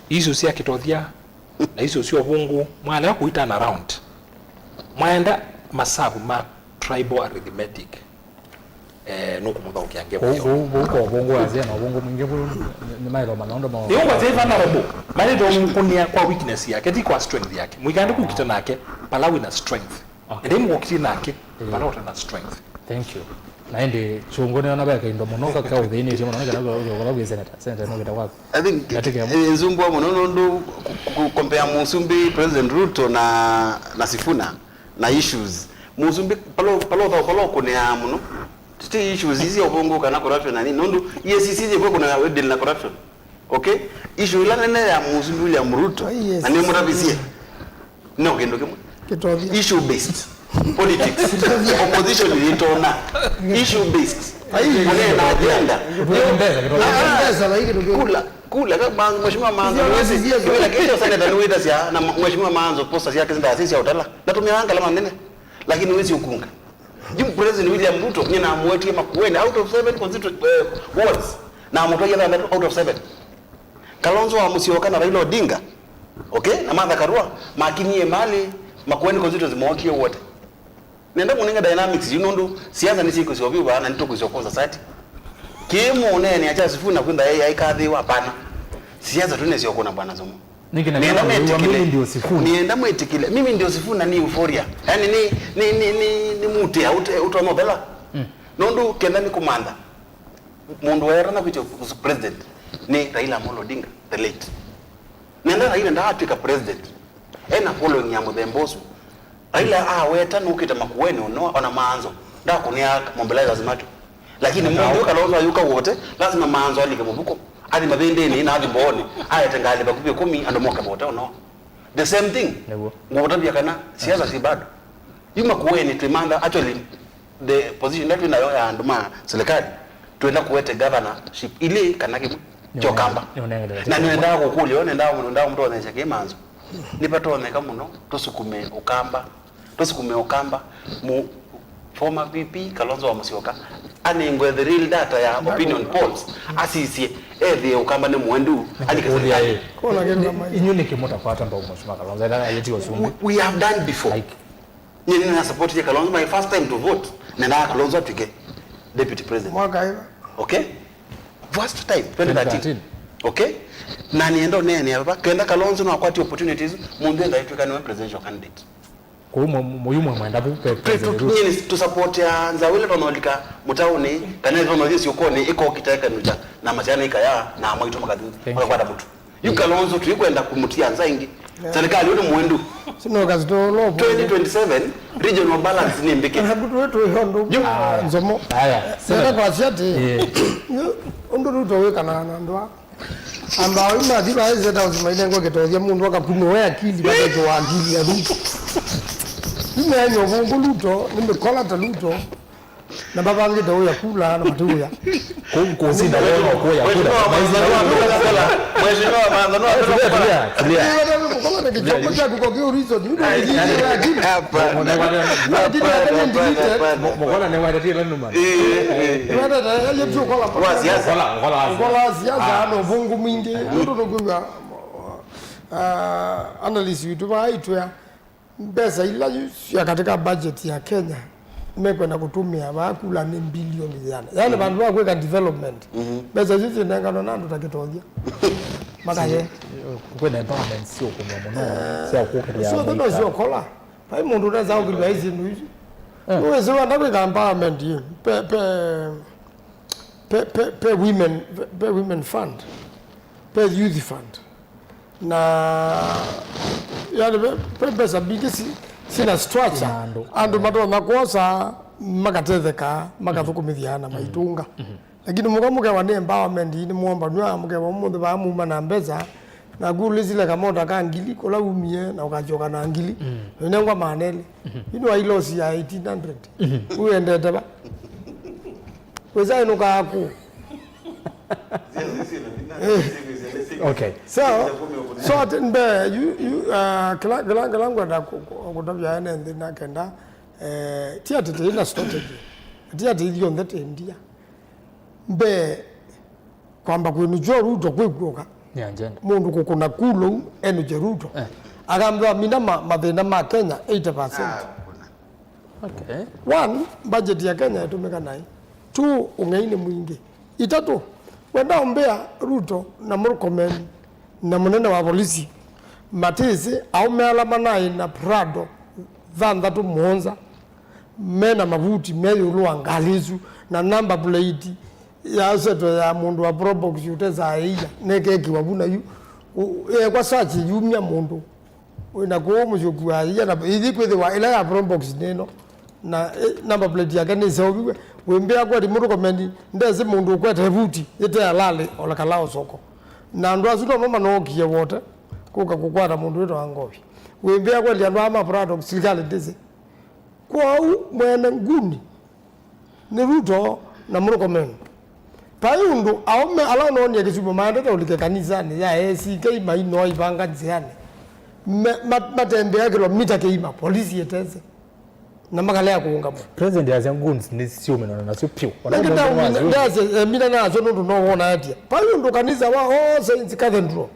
isu sya kĩtothya, na isu sya ũvũngũ, mwalea kũitana around. Mwaenda masavu ma tribal arithmetic. Eh, nũkũmũthaũkĩa ngemu. Vau, vau, vau kwa ũvũngũ wasya na ũvũngũ mwingĩ vau nĩ, nĩ maĩlo manyondo ma. Nĩ ũngwa tei vulnerable. Mali tũmũkũnĩa kwa weakness yake, ti kwa strength yake. Mũikande kũkita nake, pala wĩ na strength. Okay. Ende mũkũkiti nake, pala ũte na strength. Thank you. Na ĩndĩ kyũngũ nĩona ve kaindo mũno ka, kaũthĩnĩtye mũno, nĩ kana ũthokala wĩ senator. Senator nũkĩta kwaku. I think, eh, nzumbua mũno nũndũ ku, ku, compare Mũsumbĩ President Ruto na, na Sifuna. Na issues. Mũsumbĩ, palo, palo, palo, palo kũnea mũno. Titi issues ici ya ũvũngũ kana corruption na nini. Nũndũ E A C C yĩkwĩ kũnea we deal na corruption. Okay? Issue ila nene ya Mũsumbĩ William Ruto, ah, yes, na nĩ mũtavisie. No kĩndũ kĩmwe. Kĩtothya. Issue based. Politics. Opposition ĩtona. Issue based. Ai. Kũneena agenda. Kũneena mbesa, kĩtothya. Ah, mbesa, na hii kĩndũ kĩmwe. Kula, kula, ka ma-, mheshimiwa Manzo, ndio, ndio, ndio, ndio, kĩla kĩtyo senator nĩwĩtasya, na mheshimiwa Manzo posta syake sindasisya ũtala. Ndatũmĩaa ngalama nene. Lakini wĩsĩ ũkunga. Yu President William Ruto, nyie namũetie Makueni out of seven constitu-, eh, wards. Namũtwaie thanthatũ out of seven. Kalonzo wa Musyoka na Raila Odinga, okay, na Martha Karua, makinyie malĩ Makueni constituency mookie wote. Nenda mũnenge dynamics yu nũndũ siasa nĩsyĩkũsya ũvyũva na nĩtũkũsya kwa society. Kĩĩ mũũneenea kya Sifuna kwĩntha yaikathĩĩwa? Hapana. Siasa tu nĩsyo kuna Bwana Nzomo. Nĩkĩ na nĩenda kĩla ũyũwa, mwĩtĩkĩle. Mimi ndio Sifuna. Nĩenda mwĩtĩkĩle. Mimi ndio Sifuna ni euphoria. Yaani ni, ni, ni, ni, ni mũtĩa ũte-, ũtonya ũthela. Mm. Nũndũ kenda nĩ kũmantha. Mũndũ waetana kwĩtya president nĩ Raila Amolo Odinga, the late. Nenda Raila ndaatwĩka president. Ena following ya mũthemba ũsu. Raila aweta nũkĩte Makueni ũno, ona Manzo. Ndakũnĩa mobilizers make. Lakini mũndũ ũyũ Kalonzo ayũka wote, lazima Manzo alike mũvuko. Athi mavĩndĩnĩ na athi mboonĩ, aete ngalĩ vakuvĩ ĩkũmi, andũ moke vote ũno. The same thing. Nĩguo. Ngũkũtavya kana siasa si bado. Yu Makueni twĩmantha, actually, the position ĩla twĩ nayo ya andũ ma serikali, twenda kũete governorship ilĩ kana kĩmwe kya Ũkamba. Nĩũnengerete. Na nĩwendaa kũkũlya, nĩwendaa, nĩwendaa mũtonyesya kĩ Manzo. Nĩvatonyeka mũno tũsukume Ũkamba. Tũsukume Ũkamba, mu-, former V P Kalonzo wa Musyoka, anengwe the real data ya opinion polls, asisye, ethĩe Ũkamba nĩ mũendu, alike serikali. Kũlya ĩ. Kũna kĩndũ kama. Inyu nĩkĩ mũtakwata mbau Mheshimiwa Kalonzo, ethĩwa ayĩtiwa ũsumbĩ? We, we have done before. Like, nyie nĩna supportie Kalonzo, my first time to vote, nendaa Kalonzo atw'ĩke deputy president. Mwaka ĩva? Okay? First time, twenty thirteen. Twenty thirteen. Okay? Na nĩenda ũneenea vava, kenda Kalonzo no akwati opportunities, mũndũ enda aitw'ĩka nĩwe presidential candidate. Kũu mũ-, mũ-, mũyu mwe mwenda vu pe-, President Ruto. Nyie nĩ tũsupportia nzaũ ila twanolika mũtaũnĩ, kana ila twanolika syũkonĩ, ĩkokita ĩkanũkya, na masyana ikaya, na mwaitũ makathi, makakwata mũtu. Yu Kalonzo tũikwenda kũmũtia nza ĩngĩ. Yeah. Serikali ũyũ nĩ mũendu. Sino kasito lo. Twenty twenty-seven, regional balance nĩ mbĩke. Na kutwe tu yondo. Yu. Ah, Nzomo. Aya. Sasa kwa siati. Yeah. Yu, ũndũ Ruto wĩkana na ndwa. Amba yu mathi ba State House mainengwa kĩtothya mũndũ akakunwa we akili, bakekĩwa akili ya Ruto. Yu meanyo vungu Ruto, nĩ mĩkola ta Ruto. Na mavangĩte ũya kula na matiũya. Kũu kũsinda wona kuoya kura. Mheshimiwa Mantha no apenda kũkala. Mheshimiwa Mantha no apenda kũkala. Tulia, tulia, tulia. Ĩĩ, wata wĩ mũkomane kĩchoko kyaku kwa kĩu reason. Yu ndio ndio ya jibu. Hapa. Lakini hapa ni deleted. Mukona ne wata tila numa. Ĩĩ, ĩĩ. Wata ta ya yetu kwa la. Kwa siasa. Kwa la, kwa la. Kwa la siasa, ah, no bungu mwingi. Ndio ndio kwa, ah, analysis wetu wa itwa. Mbesa ila yu sya katika budget ya Kenya mekwenda kũtũmĩa vaa kula nĩ mbilioni yĩana. Yaani, mhm, vandũ va kwĩka development, mhm, mbesa isu syĩnenganwa na andũ ta kĩtothya. Makaye. Kwĩna empowerment syũkũmwa mũno, eh, sya kũkĩlĩa so, no syokola. Vai mũndũ ũnesa ũkĩlwa ici ndu ici. Eh. Nĩwĩsĩ wenda kwĩka empowerment ĩ, pe, pe, pe, pe, pe women, pe, pe women fund, pe youth fund. Na, yani, ve, ve mbesa mbingĩ si, sina structure. Sina andũ. Andũ matonya kwosa, makatetheka, makathũkũmĩthya na maitũnga. Mhm. Lakini mũka mũkewa nĩ empowerment, nĩ mũombanw'a, mũkewa ũmũnthĩ vaa muma na mbesa, naku ũlĩsile kamota ka ngili, kũla umie, na ũkasyoka na ngili. Mm. Ũinengwa maana elĩ. Mhm. Ino wailosi ya eighteen hundred. Mhm. Ũendete va? Wĩsa ĩnũkaa kũ? Okay. So, so ati mbe, yu, yu, uh, kĩla, kĩla, kĩla ngwenda kũ-, kũ-, kũtavya ene nthĩ na kenda, eh, ti ati tĩna strategy. Ti ati ithyonthe tĩ ndia. Mbe, kwamba kwĩnũkya Ruto kwĩkw'oka. Nĩ agenda. Mũndũ kũkũna kulu enũkye Ruto. Eh. Akambĩwa mina ma-, mathĩna ma Kenya eighty percent. Ah, kuna. Okay. One, budget ya Kenya ĩtũmĩka naĩ. Two, ũng'ei nĩ mwingĩ. Itatũ, wenda ũmbĩa Ruto na Murkomen na mũnene wa volisi matĩsĩ aũme ala manaĩ na Prado thanthatũ mũonza, me na mavuti me ĩũlũ wa ngalĩ ĩsu, na number plate ya seto ya mũndũ wa Probox ũtesaa ĩia, nekekĩwa vu na yu. U-, ekwa search yumya mũndũ. Wĩna kũũ mũsyĩ ũkuaa ia na ithi kwĩthĩwa ĩla ya Probox nĩno, na, eh, number plate yake nĩseũviw'e. Wĩmbĩa kweli Murkomen ndesĩ mũndũ ũkwete vuti yĩte halali, ola kala osoko. Na andũ asu nomo manookie wote kũka kũkwata mũndũ wĩtawa Ngovi. Wĩmbĩa kweli andũ aa ma Prado silikalĩ ndĩsĩ. Kwoou mwene nguni nĩ Ruto na Murkomen. Vai ũndũ aũme ala ũnoonie Kisumu maendete ũlike kanisanĩ ya A C K mainoa ivanga nzĩanĩ. Me-, ma-, matembea kĩlomita kĩima, polisi ĩtesĩ. Na makalea kũũngamwa. President asya goons nĩ siũmĩnana nasyo pyũ. Ona mũndũ ndasya, eh, mina nasyo nũndũ no wona atia. Vai ũndũ kanisa wa All Saints Cathedral.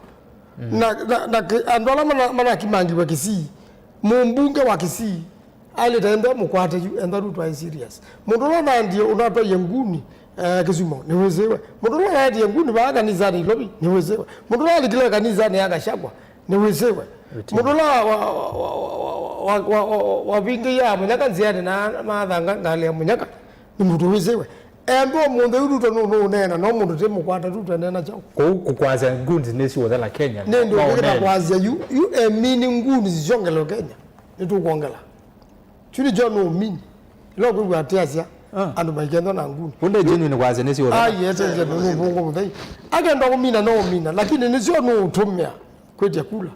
Mm. Na, na, na kĩ-, andũ ala mana-, manakimangiwe Kisii. Mũmbunge wa Kisii. Ailĩte enda mũkwate yu, enda Ruto aĩ serious. Mũndũ ũla ũnandie ũnatwaie nguni, eh, Kisumu, nĩwĩsĩwe. Mũndũ ũla ũnandie nguni vaa kanisanĩ Ilovi, nĩwĩsĩwe. Mũndũ ũla alikile kanisanĩ ya Gachagua, nĩwĩsĩwe. Mũndũ ũla wa, wa, wavingĩie Amunyaka nzĩanĩ na mathanga ngalĩ ya Munyaka, nĩ mũndũ wĩsĩwe. Enda ũmũnthĩ yu Ruto nũ-, nũũneena, no mũndũ tĩ mũkwata Ruto eneena kyaũ? Kũu kũkwasya goons nĩ syothela Kenya. Nĩ ndũ ũkĩta kwasya yu, yu emini nguni syongelewe Kenya. Nĩtũkwongela. Kyu nĩkyo nũũmini. Ĩla ũkwĩw'a atĩ asya, ah, andũ maikethwa na nguni. Ũndĩ genuine kwasya nĩ syothela. Ai, etethya nũvũngũ mũthei. Akenda ũmina, no ũmina. Lakini nĩsyo nũũtũmĩa kwĩtya kula.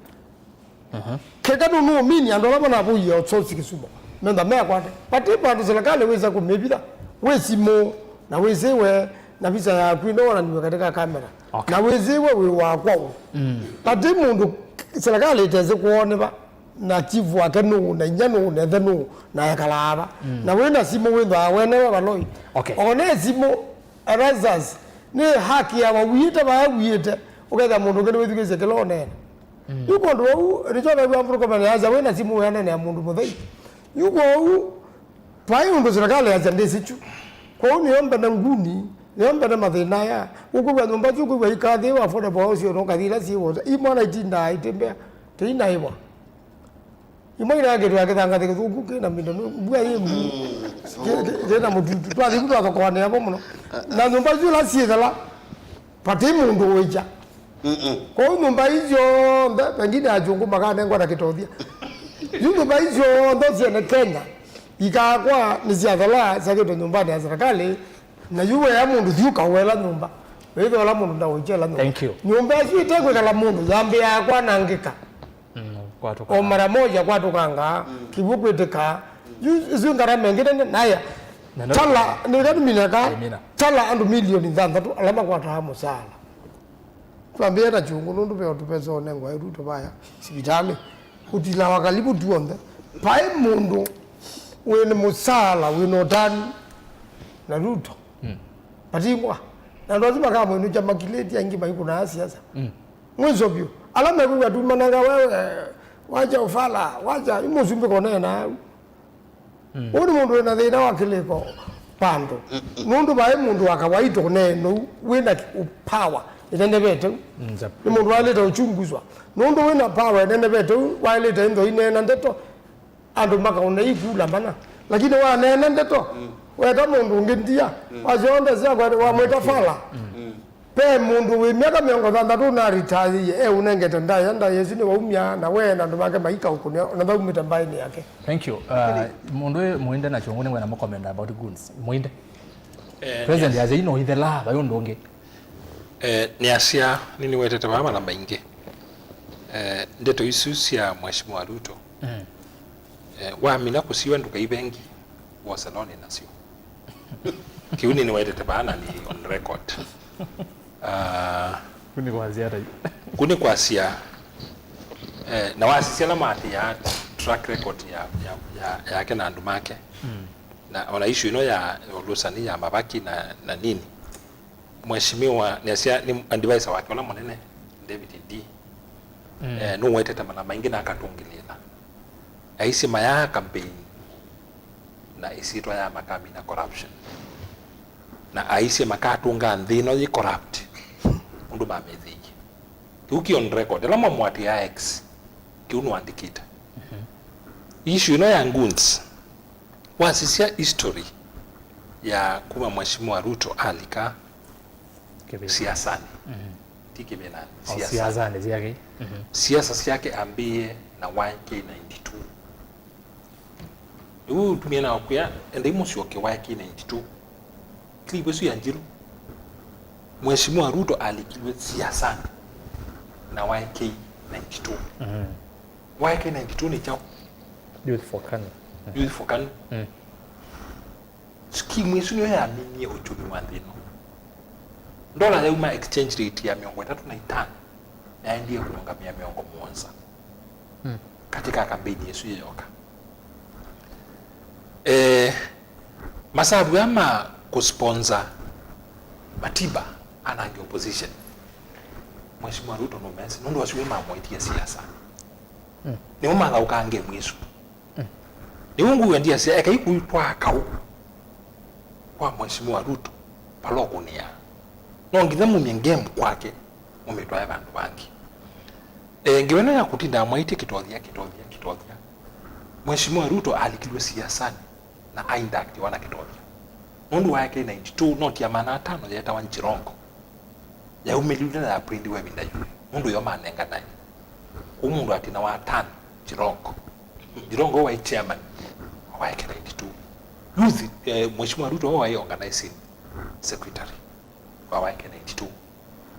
Aha. Keka nũnũũmini andũ ala manavũie outsource Kisumu. Mentha meakwate. Vati vandũ serikali wĩsa kũmĩvitha. Wĩ simũ, na wĩsĩwe, na visa yaku ĩno wonaniwe katika kamera. Okay. Na wĩsĩwe wĩ wakwa ũ. Mm. Vati mũndũ serikali ĩtesĩ kũoneva. Na chief wake nũũ, na inya nũũ, na ĩthe nũũ, na ekalaa va. Mm. Na wĩ na simũ wĩthwaa wenewe valoi. Okay. One simũ, Erastus, nĩ haki ya wawĩte vaa wĩte, ũkethĩa mũndũ ũngĩ nĩwĩthukĩĩsye kĩla ũneena. Mm. Yu kũndũ vau, nĩkyo naigua Murkomen asya, wĩ na simũ wĩanene ya mũndũ mũthei. Yu kwoou, vai ũndũ serikali yasya ndĩsĩ kyu. Kwoou nĩyo mbene nguni, nĩyo mbene mathĩna aya. Ũkwĩw'a nyũmba isu ũkwĩw'a ikathĩĩwa affordable housing, ona ũkathi ila syĩ wota. Imwana itindaa itembea, tĩinaĩvwa. Imwe ila kĩndũ ya kĩthangathĩ kĩthũku kĩna mĩndo, mbua yĩ mbu, kĩ-, kĩ-, kĩna mũtutu. Twathi ku twathokoanĩa vo mũno. Na nyũmba isu ila syĩthela, vati mũndũ ũĩkya. Mm-mm. Kwoou nyũmba isu syonthe, pengine akyũngũ makanengwa na kĩtothia. Yu nyũmba isu syonthe syene Kenya, ikakwa nĩ syathela, syakĩtwe nyũmbanĩ ya serikali, na yu wea mũndũ thiũka ũela nyũmba. Wĩthĩwa ũla mũndũ ndaũikyela nyũmba. Thank you. Nyũmba ĩsu ĩtekwĩkala mũndũ, yambĩaa kwanangĩka. Mm, kwatũka. O mara moja kwatũkanga, mm, kĩw'ũ kwĩtĩka. Yu, isu ngarama ĩngĩ nene, naya. Na no- Tala, nĩwĩka nĩminaka, Ĩmina. Tala andũ milioni thanthatũ ala makwataa mũsaala. Twambĩe na kyũngũ, nũndũ ve o tũvesa ũnengwa Ruto vaya sivitalĩ. Ũtilawa kalivu tuonthe. Vai mũndũ wĩna mũsaala, wĩna ũtanu na Ruto. Mm. Vatimwa. Na andũ asu makamwĩnũkya makilĩti aingĩ maikũnaa siasa. Mm. Mwisho vyũ. Ala mekwĩw'a tumananga wewe, wacha ufala, wacha, ĩ mũsumbĩ konena au. Mm. Ũũ nĩ mũndũ wĩna thĩna wa kĩlĩko vandũ. Nũndũ vai mũndũ wa kawaita ũneenou wĩna power ĩnenevete u. Mm, nza- Nĩ mũndũ waĩlĩte ũchunguzwa. Nũndũ wĩna power ĩnenevete u, waĩlĩte ĩntho ineena ndeto, andũ makaũna ikula mana. Lakini waneena ndeto, weta mũndũ ũngĩ ndia, wasyoonda syakwa wamwĩta fala. Ve mũndũ wĩ myaka mĩongo thanthatũ ũnaritaĩie, eũnengete ndaĩa, ndaĩa ĩsu nĩwaumya, na we na andũ make maikaũkũnĩa, na thaumĩte mbaĩnĩ yake. Thank you. Uh, mũndũ ũyũ Mũinde na Kyũngũ nĩngwenda mũcomment about goons. Mũinde. Eh, President yes. Yasya ino ithelaa, vai ũndũ ũngĩ. Eh, nĩasya, nĩnĩwetete vaa mala maingĩ. Eh, ndeto isu sya Mheshimiwa Ruto. Mm. Eh, wamina kũsiwa ndũkaivengi, wosa none nasyo. Kĩu nĩnĩwetete vaa na nĩ on record. Ah, kũ nĩ kwasya ata yu? Kũ nĩ kwasya, eh, na wasisya ala maatĩaa track record ya, ya, ya, yake na andũ make. Mm. Na ona issue ĩno ya ũlũsani ya mavaki na, na nini. Mheshimiwa, nĩasya nĩ advisor wake ũla mũnene, David Ndii. Mm. Eh, nũwetete mana maingĩ na akatũngĩlĩĩla. Aisye mayaa campaign na ĩsyĩtwa ya makamina corruption. Na aisye makatũnga nthĩ ĩno yĩ corrupt ũndũ mamĩthĩie. Kĩu kĩ on record. Ĩla mwamũatĩaa X, kĩu nũandĩkĩte. Mhm. Issue ĩno ya goons, wasisya history ya kuma Mheshimiwa Ruto alika Kĩvĩla. Siasanĩ. Mhm. Ti kĩvĩlanĩ, o siasa. Siasanĩ syake. Mhm. Siasa syake ambĩĩe na Y K ninety-two. Rĩu tumie na kwĩa, endai mũsyoke Y K ninety-two. Clip ĩsu ya Njiru. Mheshimiwa Ruto alikilwe siasanĩ na Y K ninety-two. Mhm. Y K ninety-two nĩ kyaũ? Youth for KANU. Youth for KANU. Mm. Scheme ĩsu nĩyo yaminie ũkyumi wa nthĩ ĩno. Ndola yauma exchange rate ya mĩongo ĩtatũ na itano, yaendie kũrũngamĩa mĩongo mũonza. Mm. Katĩ ka kambeni ĩsu yĩyoka. Eh, masavu aya ma kũsponsor Matiba anange opposition, Mheshimiwa Ruto nũmesĩ, nũndũ asu mamũĩtie siasa. Mm. Nĩmo mathaũkaa ngemu ĩsu. Mm. Nĩw'o ngũw'a ndiasya, ekai kũitwaa kaũ kwa Mheshimiwa Ruto vala ũkũnĩaa. No nginya mumye ngemu kwake, mũmĩtwae vandũ vangĩ. E, ngewa ĩno ya kũtindaa mwaĩtye kĩtothya, kĩtothya, kĩtothya. Mheshimiwa Ruto alikilwe siasanĩ na aindaktiwa na kĩtothya. Nũndũ wa Y K ninety-two, noti ya maana atano yeetawa Njirongo. Yaumĩlilwe na yaprintiwe ĩvinda yu, nũndũ yo manenganae. Kũu mũndũ atina wa tano, Njirongo. Njirongo waĩ chairman wa Y K ninety-two. Youth, eh, Mheshimiwa Ruto waĩ organizing secretary wa Y K ninety-two.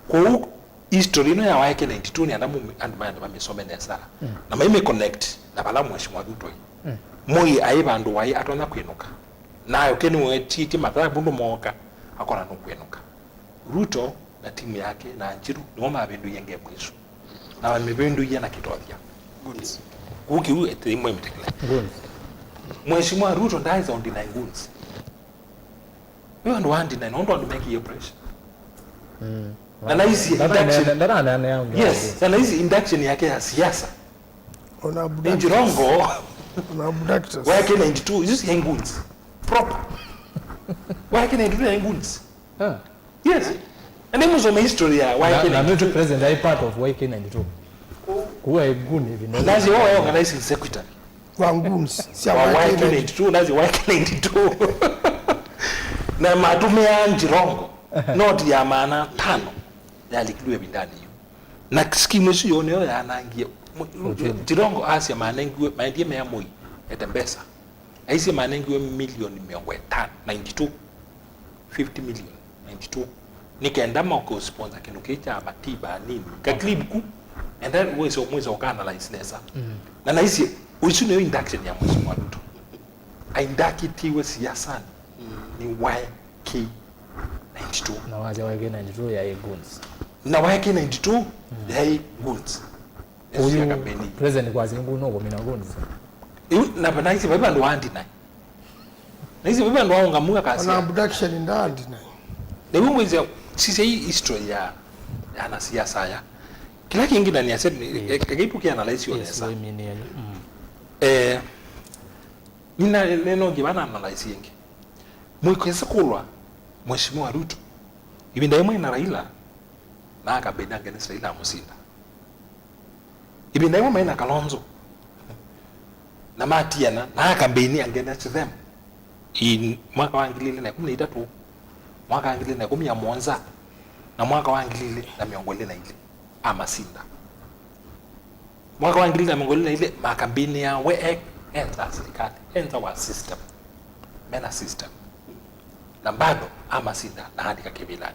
Kwoou, history ĩno ya Y K ninety-two nĩ andũ mumi-, andũ maenda mamĩsome nesa. Mm. Na maimĩ connect na vala Mheshimiwa Ruto ĩ. Mm. Moi aĩ vandũ waĩ atonya kwĩnũka. Na ayũke nĩweetĩtye mathabu ndũ mooka, akona nũkwĩnũka. Ruto na timu yake na Njiru nĩmo mavĩndũie ngemu ĩsu. Na mamĩvĩndũie na kĩtothya. Goons. Kũu kĩu ĩmwe mĩtekele. Goons. Mheshimiwa Ruto ndaĩsa ũndinai goons. Wĩ andũ wa ndinai, nũndũ andũ mekie pressure. Mm. Na naisi Ndata induction. Nene, ndata nene ya ũngĩ. Yes, na naisi induction yake ya siasa. Ona abductors. Nĩ Njirongo. Ona abductors. Y K ninety-two, isu si goons. Proper. Y K ninety-two ni goons. Ah. Yes. And then mũsome history ya na, Y K ninety-two. Na nĩtũ president aĩ part of Y K ninety-two. Kuwa eguni hivi. Nazi wao organizing secretary. Wa goons. Sia wa Y K ninety-two. Y K ninety-two, nazi Y K ninety-two. Na matumia Njirongo. Noti ya maana tano yalikilwe ĩvindanĩ yu. Na scheme ĩsu yo nĩyo yanangie. Mu-, Uchumi. Njirongo asya manengiwe, maendie mea Moi, ete mbesa. Aisye manengiwe milioni mĩongo ĩtano, ninety-two, fifty million, ninety-two. Nĩ kenda moke ũsponsor kĩndũ kĩĩ kya Matiba nini. Ka clip ku, enda wĩse mwĩse ũka analyze nesa. Mm. Na naisye, ũisu nĩyo induction ya Mheshimiwa Ruto. Aindakitiwe siasanĩ. Mm. nĩ Y K ninety-two. Na wasya Y K ninety-two yaĩ goons. Na Y K ninety-two yaĩ goons. Nĩsya kambeni. President kwasya nguu nũkũmina goons. Yu na naisi vai vandũ wa deny. Naisi vai vandũ wa ũngamu akasya. Ona abduction ndandi na. Nĩw'o mwĩsya sisya hii history ya ya na siasa ya. Kĩla kĩngĩ na niasya ekaitu kĩ analyze yo nesa. Eh, nina neno ngĩ vana analyze ĩngĩ. Mũikwesa kũlwa Mheshimiwa Ruto. Ivinda yĩmwe na Raila na akambeni against Raila amũsinda. Ivinda yĩmwe maĩ na Kalonzo na matiana na akambeni against them in mwaka wa ngili ili na ikũmi na itatũ, mwaka wa ngili ili na ikũmi na mũonza na mwaka wa ngili ili na mĩongo ĩlĩ na ilĩ amasinda. Mwaka wa ngili na mĩongo ĩlĩ na ilĩ makambeni ya we e, enza sirikali, enza wa system, mena system. Na bado amasinda na andika kĩvĩlanĩ.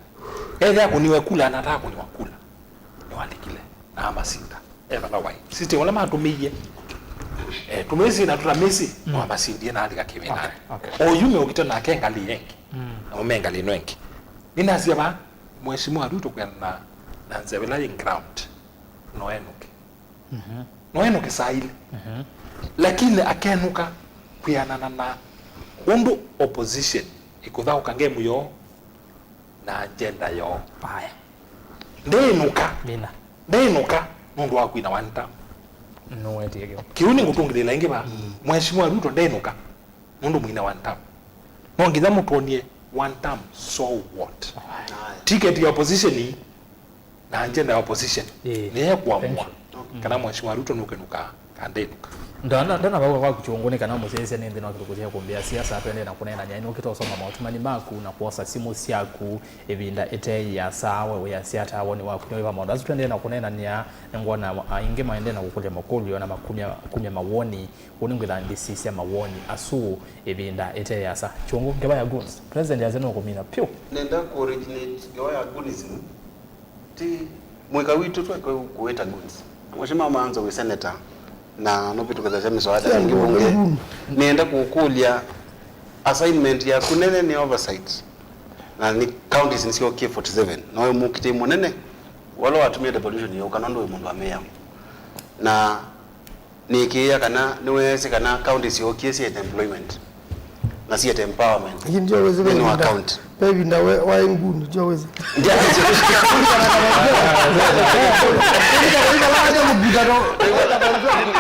Ethĩa akũniwe kula na atakũniwa kula, nĩwalikile na amasinda. Evala wai system ũla matũmĩie, eh, tũmĩsi na tũtamĩsi, no amasindie na andika kĩvĩlanĩ. Okay, okay. Oyu meũkita nake ngalĩ yengi, namo me ngalĩ ĩno ĩngĩ. Nĩnasya va Mheshimiwa Ruto kwĩana na, na nzĩa ĩla yĩ ground, no enũke. No enũke saa ilĩ. Lakini akenũka kwĩanana na ũndũ opposition ĩkũthaũka ngemu yoo na agenda yoo. Aya. Ndĩnũka. Mina. Ndĩnũka nũndũ wa kwina one term. Nũwetie kĩu. Kĩu nĩngũtũngĩlĩla ĩngĩ va. Mheshimiwa Ruto ndĩnũka nũndũ mwina one term. No nginya mũtwonie one term, so what? Ticket ya opposition ii na agenda ya opposition nĩyo ĩkũamũa kana Mheshimiwa Ruto nũkĩnũka kana ndĩnũka. Ndana ndana vau kwa kuchungu ni kana musese ni nthina kitu kusia kumbia siasa, twende na kunena nyai no kitosoma mautumani maku na kuosa simu siaku ivinda ite ya saa we ya siata woni waku ni va maundu asu twende na kunena nia ngona aingi maende na kukulia makulio na makumia kumia mawoni. Ũnĩ ngwĩtha ndĩsisya mawoni asu ĩvinda ĩte yasa. Kyũngũ, ngewa ya goons. President yasya nũkũmina pyũ. Nenda kũ originate ngewa ya goonism. Ti mũika witũ twe kũwĩta goons. Mheshimiwa Maanzo wĩ senator na nũvĩtũkĩthasya mĩswada ĩngĩ bunge. Nenda kũkũlya assignment yaku nene nĩ oversight. Na nĩ counties nĩsyokie forty seven. Nowe mũkitĩ mũnene. Wala watumie devolution yũka nũndũ wĩ mũndũ wa mĩao. Na nĩĩkĩĩa kana nĩweesĩ kana county syookie syete employment na syete empowerment nthĩnĩ wa county. Ve ĩvinda waĩ nguni, ndio wĩsĩ.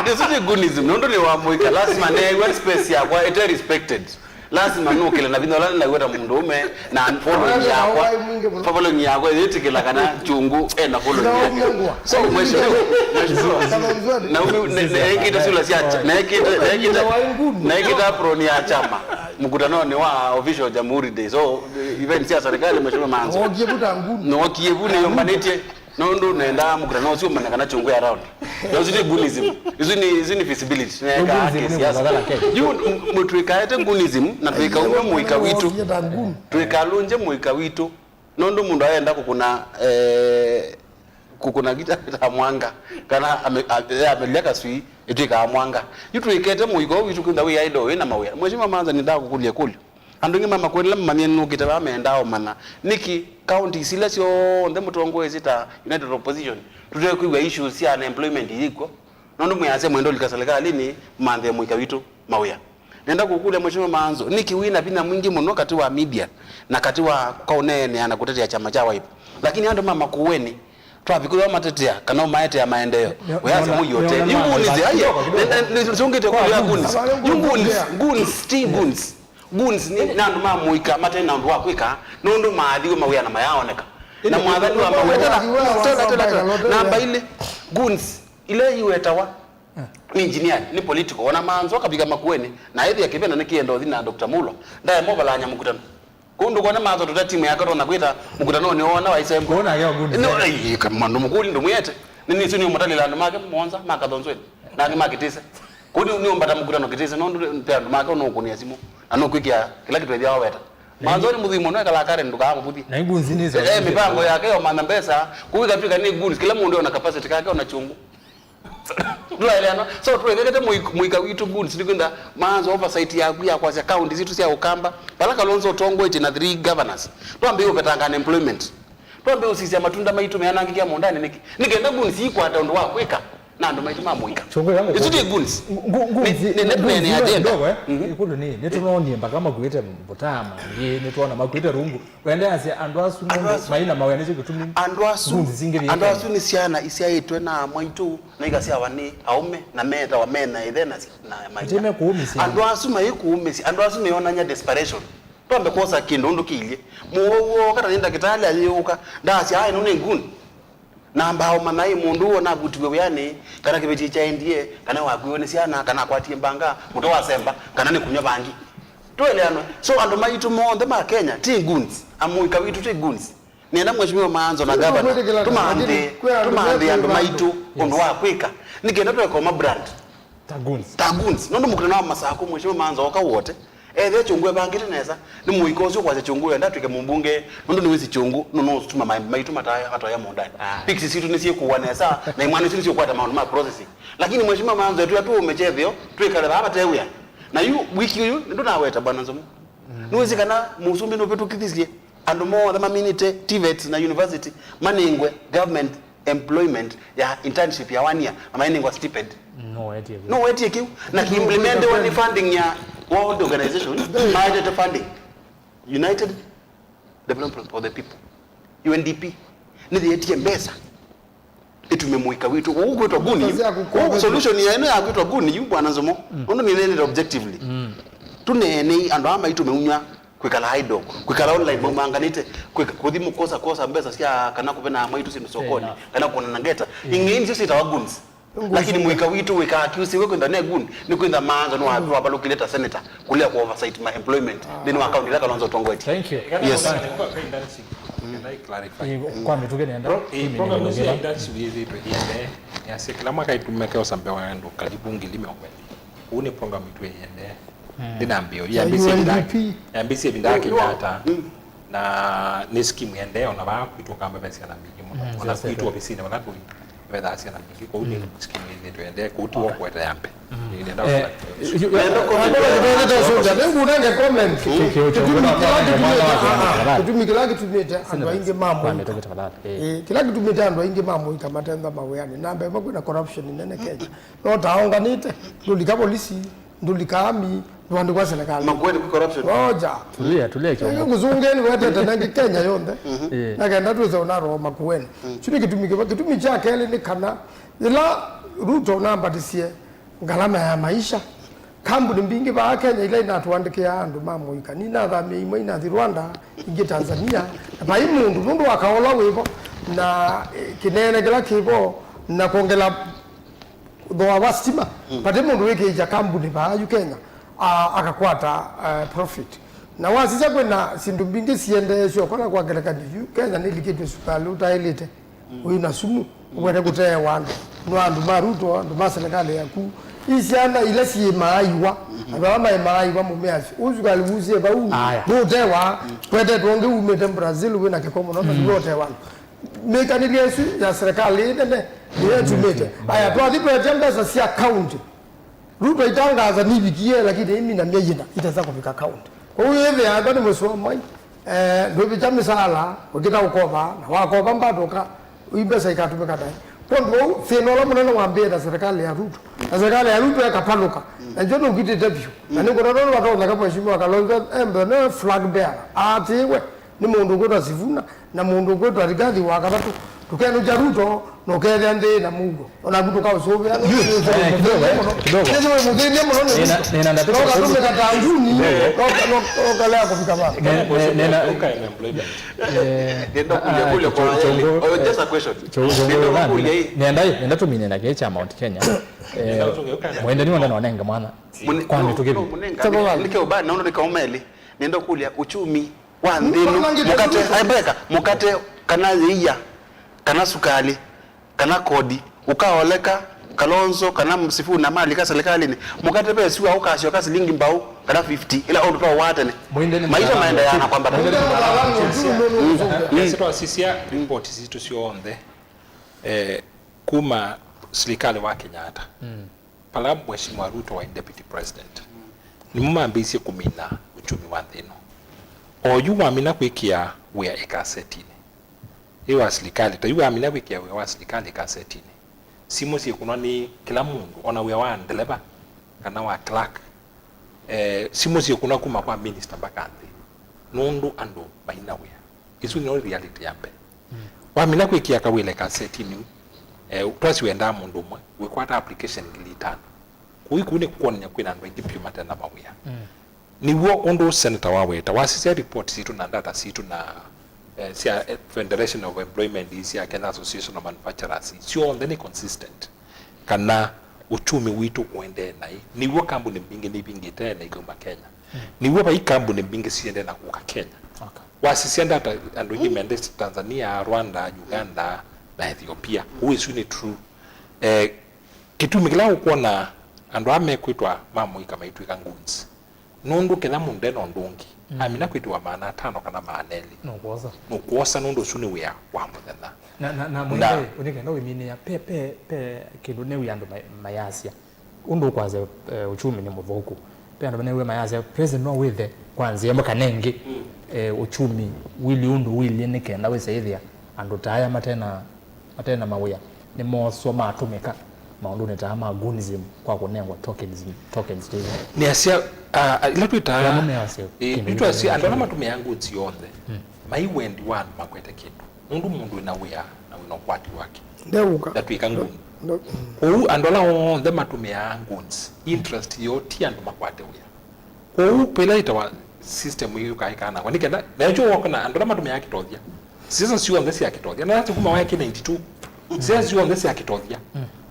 Ndĩsĩ nĩ goonism, nũndũ nĩ wa mũika, lazima neew'a space yakwa ĩte respected. Lasima nũkĩle na vinya ũla nĩnaw'a ta mũndũũme na following yakwa, following yakwa yĩtĩkĩla kana Kyũngũ e na following yake. So mheshimiwa, mheshimiwa, na ũmĩ neekĩte sula sya neekĩte neekĩte neekĩte apron ya chama mkutanoni wa official Jamhuri Day. So event sya serikali mheshimiwa Maanzo. Wokie vu ta nguni. Nookie vu nĩyũmbanĩtye. Nũndũ nendaa mũkutano ũsu ũmanya kana Kyũngũ e around. Na ũsu ti goonism. Isu ni, isu ni visibility. Neka kĩsiasa. Yu mũtwĩkaete goonism na twĩkaumya mũika witũ. Twĩkalũngye mũika witũ. Nũndũ mũndũ ayenda kũkũna, eh, kũkũna ngita ta mwanga. Kana ame- a- amelya kaswii, ĩtwĩkaa mwanga. Yu twĩkete mũika ũũ witũ kwĩtha wĩ idle, wĩna mawĩa. Mheshimiwa Maanzo, nĩndaa kũkũlya ĩkũlyo. Andũ aingĩ mamakũlĩla mamanyie nũkĩte vaa mendaa ũmanya nĩkĩ counties ila syonthe mũtongoesye ta United Opposition tũtekwĩw'a issues sya unemployment iyĩkw'o, nũndũ mwĩasya mwenda ũlika serikali nĩ mmanthĩe mũika witũ mawĩa. Nenda kũkũlya Mheshimiwa Maanzo, nĩkĩ wĩ na vinya mwingĩ mũno katĩ wa media na katĩ wa kwa ũneenea na kũtetea kyama kya Wiper, lakini andũ ma Makueni twavika ũyũ amatetea kana ũmaetea maendeeo, wĩasya mũi ũte. Yu goons, aiye, nĩsũngĩte kũlya goons. Yu goons, goons, ti goons. Goons nĩ, nĩ andũ ma mũika mate na ũndũ wa kwĩka, nũndũ maathiwe mawĩa na mayaaoneka. Na mwathani wa mawĩa, tena, tena, tena, tena. Namba ilĩ, goons, ila iwetawa nĩ engineer, nĩ political. Ona Maanzo akavika Makueni, na ethĩa kĩvena nĩkĩenda ũthi na Doctor Mulwa. Ndaema ũvalany'a mũkutano. Kũu ndũkone Maanzo tũte timu yake tona kwĩta mũkutanonĩ woo na wa isembo. Kũu nake wa goons. No, ei, ka- mũndũ mũkũli ndũmwĩete. Nĩ nĩsĩ nĩ ũmũtalĩla andũ make mũonza ma Kathonzweni. Na angĩ ma Kĩtĩse. Kũu nĩ nĩ ũmbata mũkutano Kĩtĩse nũndũ pe andũ make nũkũnĩa simũ. Na nũkwĩkĩa kĩla kĩtũ ethĩa waweta. Maanzo nĩ mũthii mũno ekalaa Karen ndũkaa mũvuthi. Na igunzi nĩ iso. Eh, mĩpango yake yo mana mbesa. Kũu ikatwĩka nĩ goons kĩla mũndũ ona capacity kake ona Kyũngũ. Tũlaeleana? So, tũekekete mũi-, mũika witũ goons, nĩ kwenda maanza oversight yaku ya kwasya county sitũ sya Ũkamba, vala Kalonzo ũtongoetye na three governors. Twambĩĩe ũvetanga unemployment. Twambĩĩe ũsisya matunda maitũ meanangĩkĩa mũũndanĩ nĩkĩ? Nĩ kenda goons ikwata ũndũ wa kwĩka na andũ maitũ ma mũika. Chungu yangu. Isu ti goons. Nĩ, nĩ, nĩ tũneenea agenda. Kidogo, eh? Mhm. Ikulu ni, nĩ tũnonie mpaka makuĩte mbũtama, nĩ, nĩ tuona makuĩte rungu. Wende asya andũ asu nũndũ maina mawĩa nĩkyo kĩtumi andũ asu, goons singĩthie andũ Kenya. Asu nĩ syana isyaĩtwe na mwaitũ na ikasyawa nĩ aũme na metawa mena ĩthe na si-, na maitũ. Ĩtĩ mekũũmĩsya andũ. Andũ asu maikũũmĩsya, andũ asu meonany'a desperation. Twambe kwosa kĩndũ ũndũ kĩilyĩ. Mũwau wooka ta nĩ ndakĩtalĩ ayĩũka, ndaasya, "Aĩ, nũ nĩ goon." Nambaa ũmanya ĩ mũndũ ũũ navutiwe wĩanĩ, kana kĩveti kyaendie, kana wakuiwe nĩ syana, kana akwatie mbanga, mũtwe wasemba, kana nĩ kũnyw'a vangi. Tũeleanwe. So, andũ maitũ monthe ma Kenya ti goons. Amũika witũ ti goons. Nĩenda Mheshimiwa Maanzo na governor tũmanthe, tũmanthe andũ maitũ ũndũ wa kwĩka. Nĩ kenda tũekoma brand. Ta goons. Ta goons. Nũndũ mũkutano wa Masakũ, Mheshimiwa Maanzo oka wote. Ethe Chungu evangĩte nesa. Nĩ mũika ũsu kwasya Chungu enda atwĩke mũmbunge. Nũndũ nĩwĩsĩ Chungu, nũnũsũtuma maembe maitũ matoya mũũndanĩ. Ah. Pigs sitũ nĩsyĩkũwa nesa, na imwana isu nĩsyĩkwata maũndũ ma processing. Lakini Mheshimiwa Maanzo etwĩa tũũme kyethĩo, twĩkale vaa vate wĩa. Na yu, wiki ũyũ, nĩndũnaweta Bwana Nzomo. Mm. Nĩwĩsĩ kana mũsumbĩ nũvĩtũkĩthisye andũ monthe maminĩte TVETs na university manengwe government employment ya internship ya one year, na mainengwa stipend. No wetie kĩu. No wetie kĩu. Na kiimplementiwa nĩ funding ya World Organization, maetete funding. United Development for the People, UNDP. Nĩthĩetie mbesa. Ĩtume mũika witũ. Ũu kwĩtwa goon. Mbesa cia kũkomba. Ũu solution ya ĩno ya kwĩtwa goon, yu Bwana Nzomo. Mm. Ũndũ nĩnenete objectively. Mm. Tũneenei andũ aa maitũ meumya kwĩkala idle, kwĩkala online maumanganĩte, kwĩka, kũthi mũkosa kosa mbesa sya kana kũvena mwaitũ syĩndũ sokoni, kana kũona na ngeta. Ing'ei nĩsyo syĩtawa goons. Lakini mũika witũ wĩka accuse we kwĩtha ne goon, nĩ kwĩtha Maanzo nĩwavalũkile ta senator kũlea ku oversight ma employment nthĩnĩ wa county ĩla Kalonzo ũtongoetye. Thank you. Yes. Can I clarify? Ĩ, kwa mĩtũkĩ nenda. Pro-, ĩ, program ĩsu ya internship yĩthĩtwe ĩendee. Yasya kĩla mwaka ĩtumĩke ũsambe wa andũ karibu ngili mĩongo ĩlĩ. Ũu nĩ program itũ ĩendee. Mm. Ndĩnambĩĩo, ya yambĩĩsye ĩvinda, U N D P. Yambĩĩsye ĩvinda ya Kenyatta. Mm. Na nĩ scheme ĩendee, ona vaa kwitũ Ũkamba ve syana mbingĩ mũno. Mm, ona kwitũ ovisinĩ vala tũi, vethaa syana mbingĩ. Kwoou nĩ scheme ĩthĩtwe ĩendee, kũu ti wa kũete ya mbee. Mm. Nĩ, nĩ, eh, you, you, nenda comment. Nĩngũnenge comment. Kĩ-, kĩ-, kĩtumi kĩla kĩtumĩte, ah, ah, kĩtumi kĩla kĩtumĩte andũ aingĩ ma mũika. Eh, kĩla kĩtumĩte andũ aingĩ ma mũika matentha mawĩanĩ. Namba ĩmwe, kwĩna corruption nene Kenya. No taonganĩte, ndũlika polisi, ndũlika army, ndũandĩkwa serikali. Makueni kwĩ corruption. Roja. Tulia, tulia, Kĩongo. Ngũsũngeni wetete nangi Kenya yonthe. Eh. Na kenda twĩse ũnaroo Makueni. Kyu nĩ kĩtumi kĩmwe. Kĩtumi kya kelĩ nĩ kana yĩla Ruto nambatisye ngalama ya maisha, kambuni mbingĩ vaa Kenya ila inatũandĩkĩaa andũ ma mũika. Ninathamie imwe inathi Rwanda, ingĩ Tanzania. Na vai mũndũ, nũndũ wa kaola wĩvo, na, eh, kĩneene kĩla kĩvo, na kwongela thooa wa sitima, mm, vate mũndũ wĩkĩĩkya kambuni vaa yu Kenya, a-, akakwata, eh, profit. Na wasisya kwĩna syĩndũ mbingĩ siendee syokola kwa ngelekany'o yu Kenya nĩlikĩtw'e sukalĩ ũtaĩlĩte, mm, wĩ na sumu, mm, ũkwete kũteewa andũ. No andũ ma Ruto, andũ ma serikali yaku, i syana ila syĩmaa iwa, mm-hmm, andũ ala maemaa iwa mũmĩasyo. Ũu sukalĩ wusie vau, aya, nũũtewa, mm, kwetetwe ũngĩ umĩte Brazil wĩ na kĩko mũno, na, mm, nĩwe ũtewa andũ. Mĩkanĩlyo ĩsu ya serikali ĩnene nĩyo ĩtumĩte. Aya, twathi tweetya mbesa sya county. Ruto aitangaza nivikie, lakini imina myei ĩna itesa kũvika county. Kwoou yĩthĩaa ĩtha nĩ mũsĩ wa mwai, eh, ndũvikya mĩsaala, ũkĩta ũkova, na wakova mbatũka, ii mbesa ikatũmĩka naĩ. Kwondũ ũu, thĩna ũla mũnene wambĩĩe na serikali ya Ruto. Na serikali ya Ruto ĩkapalũka. Na njo nũkitĩte vyũ. Na nĩkũtata ũndũ vatonyeka Mheshimiwa Kalonzo, embe, nĩwe flag bearer. Aatĩĩwe nĩ mũndũ ũkwĩtwa Sifuna, na mũndũ ũkwĩtwa Rigathi wa katatũ. Tũkenũkya Ruto, na ũkethĩa nthĩ na mũuo. O naku tũkaũsũvĩa. Yu, eh, kidogo, eh, kidogo. Nĩsĩ wĩ mũthĩny'a mũno nĩ Ruto. Nĩna, nĩna ndatĩka. Ũkatũmĩka ta nguni, kidogo, ũka-, ũka-, ũkalea kũvika vaa. Ne-, ne-, nĩna, eh, nenda kũlya, ah, kũlya kwa Chongo, Eli. Oh, just a question. Chongo, nenda kũlya ĩ. Nenda, nenda tũmine na kĩĩ kya Mount Kenya. Eh, mwendani wanda nonenge mwana. Kwa mĩtũkĩ. Nĩke ũba, naona nĩkaũma Eli. Nenda kũlya uchumi wa nthĩ ĩno, mũkate, aibeka, mũkate, kana yĩia, kana sukalĩ, kana kodi, ũkaoleka, Kalonzo, kana Sifuna malika serikalinĩ, mũkate ve sua ũkasyoka silingi mbau, kana fifty, ila ũndũ twaũwaa tene. Maisha maendeea na kwambata. Nĩsĩ twasisya report sitũ syonthe. Eh, kuma silikalĩ wa Kenyatta, mm, pala Mheshimiwa Ruto waĩ deputy president, nĩmo mambĩĩisye kũmina uchumi wa nthĩ ĩno. Oyu wamina kwĩkĩa wĩa ĩkasetinĩ ĩ wa silikalĩ, ta yu wamina kwĩkĩa wĩa wa silikalĩ ĩkasetinĩ, simũ syĩkũnwa nĩ kĩla mũndũ, ona wĩa wa ndeleva kana wa clerk, eh, simũ syĩkũnwa kuma kwa minister mpaka nthĩ, nũndũ andũ maina wĩa. Ĩsu nĩyo reality ya mbee. Mm. Wamina kwĩkĩa kawĩle kasetinĩ, eh, twasi wendaa mũndũ ũmwe wĩkwata application ngili itano. Kũu, kũu nĩ kwonany'a kwĩna andũ aingĩ vyũ mate na mawĩa. Mm. Nĩw'o ũndũ senator waweta, wasisya report sitũ na data sitũ na, eh, sya, eh, Federation of Employment, sya Kenya Association of Manufacturers, syonthe nĩ consistent kana uchumi witũ ũendee naĩ. Nĩw'o kambuni mbingĩ nĩivingĩte na ikauma Kenya. Mm. Nĩw'o vai kambuni mbingĩ siendee na kũka Kenya. Okay. Wasisya data andũ aingĩ mendete Tanzania, Rwanda, Uganda na Ethiopia. Ũu ĩsu nĩ true. Eh, kĩtumi kĩla ũkwona andũ aa mekwĩtwa ma mũika maitw'ĩka goons, nũndũ kethĩa mũndũ ena ũndũ ũngĩ, mm, amina kwĩtĩwa maana atano kana maana elĩ, nũkwosa. Nũkwosa nũndũ ũsu nĩ wĩa wa mũthenya. Na, na, na Na mũnene, ũnĩkenda wĩminĩa, pe, pe, pe kĩndũ nĩ wĩa andũ ma-, mayasya. Ũndũ ũkwasya, eh, uchumi nĩ mũthũku. Pe andũ menew'e mayasya, president no wĩthe kwa nzĩa ĩmwe kana ĩngĩ, mm, eh, uchumi wili ũndũ wĩlye nĩ kenda wĩse ĩthĩa andũ ta aya matena, matena mawĩa nĩmooswa matũmĩka maũndũnĩ ta aa ma goonism kwa kũnengwa tokenism, tokens ta isu. Nĩasya, ah, ila twĩtaa, ĩla nĩmeasya, eh, kĩndũ yu twasya andũ ala matũmĩaa goons yonthe, mm, mai wendi wa andũ makwete kĩndũ. Nũndũ mũndũ wĩna wĩa na wĩna ũkwati wake ndeũka ndatw'ĩka ngũni. Ndo-, ndo-, mm. Kwoou andũ ala onthe matũmĩaa goons, interest yoo ti andũ makwate wĩa. Kwoou pĩla ĩtawa system ĩyũkaa ĩkanangwa nĩ kenda, na ĩkyo wokana andũ ala matũmĩaa kĩtothya, siasa syonthe sya kĩtothya, na yatĩ kuma waeke ninety-two, siasa syonthe sya kĩtothya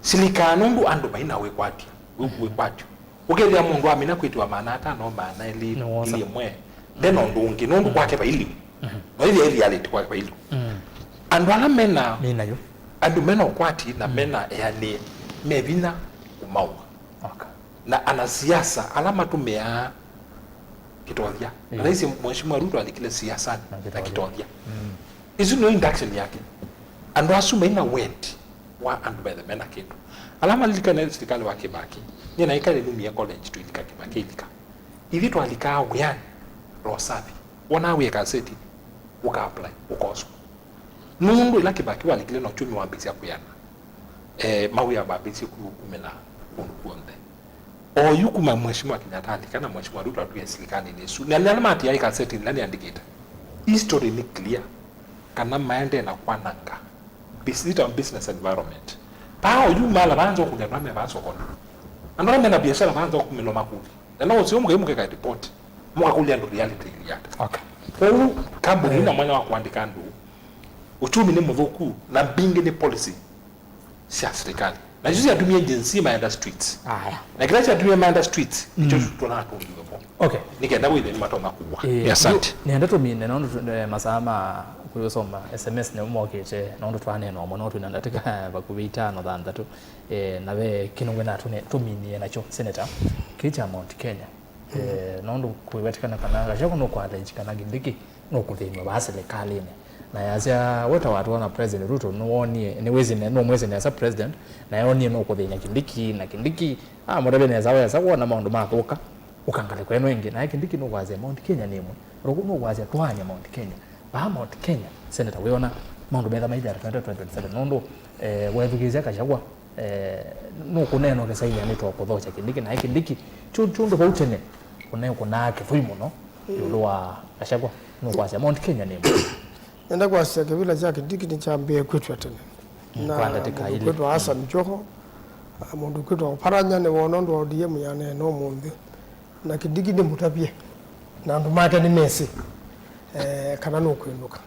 silikaa nũndũ andũ maina wĩkwatyo, wĩ-, wĩkwatyo. Ũkethĩa mũndũ amina kwĩtĩwa maana atano, maana elĩ, nĩ wosa, ngili ĩmwe, ndena ũndũ ũngĩ, nũndũ kwake vai lĩu. Mhm. No ĩthĩa ĩ reality kwake vai lĩu. Mm. Andũ ala mena, mena yo, andũ mena ũkwati na, mm, mena eanĩe, me vinya kũmaũa. Okay. Na anasiasa ala matũmĩaa kĩtothya. Mm. Rais Mheshimiwa Ruto alikile siasani na kĩtothya. Na kĩtothya. Mm. Isu nĩyo induction yake. Andũ asu maina wendi wa andũ methe mena kĩndũ. Ala malilikane silikalĩ wa Kĩbaki, nyie naĩkale numie college tũilika Kĩbaki ilika. Ithyĩ twalikaa wĩanĩ, roho safi. Wonaa wĩa kaseti, ũka apply, ũkoswa. Nũndũ ĩla Kĩbaki walikile na uchumi wambĩĩsya kwĩana, eh, mawĩa mambĩĩsye ku-, kumĩla kũndũ kw'onthe. Oyu kuma Mheshimiwa Kenyatta alika na Mheshimiwa Ruto atw'ĩe silikalĩnĩ ĩsu. Na nĩ ala matiaĩ kasetinĩ ĩla nĩandĩkĩte. History nĩ clear kana maendee na kwananga bus-, ĩtawa business environment. Paa oyu mala vaanza ũkũlya andũ ala me vaa sokoni. Andũ ala mena biashara vaanza ũkumĩlwa makũlyo. Na no ũseo mũkai mũkeka report. Mũkakũlya andũ reality ĩli ata. Okay. Kwoou kambuni, eh, ina mwanya wa kũandĩka andũ. Uchumi nĩ mũthũku na mbingĩ nĩ policy sya silikalĩ. Na isu syatumie Gen Z maenda streets. Aya. Na kĩla kyatumie maenda streets, nĩkyo, mm, tũnatũngiwe vo. Okay. Nĩ kenda wĩthĩe nĩmatonya kũwa. Eh, nĩ asante. Nĩenda tũmine nũndũ tu-, eh, masaa ma kũsoma S M S nĩmo mokĩte, nũndũ twaneenwa mũno twĩna ndatĩka vakuvĩ itano thanthatũ. Eh, na ve kĩndũ ngwenda tũne-, tũminie nakyo, Senator, kĩ kya Mount Kenya. Eh, nũndũ kũiwetekana kana Gachagua nũkũallege kana Kindiki nũkũthĩnw'a vaa silikalĩnĩ. Na yasya, we ta watũa na President Ruto, nĩwonie, nĩwĩsĩ ne-, nũmwĩsĩ nesa President, na eonie nũkũthĩny'a Kindiki, na Kindiki amũtavya nesa, wesa kwona maũndũ mathũka, ũka ngalĩko ĩno ĩngĩ. Naye Kindiki nũkwasya Mount Kenya nĩ ĩmwe, Ruku nũkwasya twaany'a Mount Kenya. Vaa Mount Kenya, Senator, wĩona maũndũ metha maithĩa twenty twenty-seven, nũndũ, eh, weethukĩĩsya Gachagua, eh, nũkũneena ũkĩsainia nĩ twa kũthokya Kindiki, naĩ Kindiki, kyu-, kyũndũ vau tene, ũneekũnaa kĩthũi mũno, mm, ĩũlũ wa Gachagua, nũkwasya Mount Kenya nĩ ĩmwe. Nenda kwasya kĩvĩla kya Kindiki nĩkyambĩĩe kwĩtw'a tene. Mm, na kwa ndatĩka mũndũ ilĩ. Kwĩtwa Hassan Joho, ah, mũndũ kwĩtwa Oparanya nĩwoona ũndũ wa O D M yaneena ũmũnthĩ. Na Kindiki nĩmũtavye, na andũ make nĩmesĩ, eh, kana nũkwĩnũka.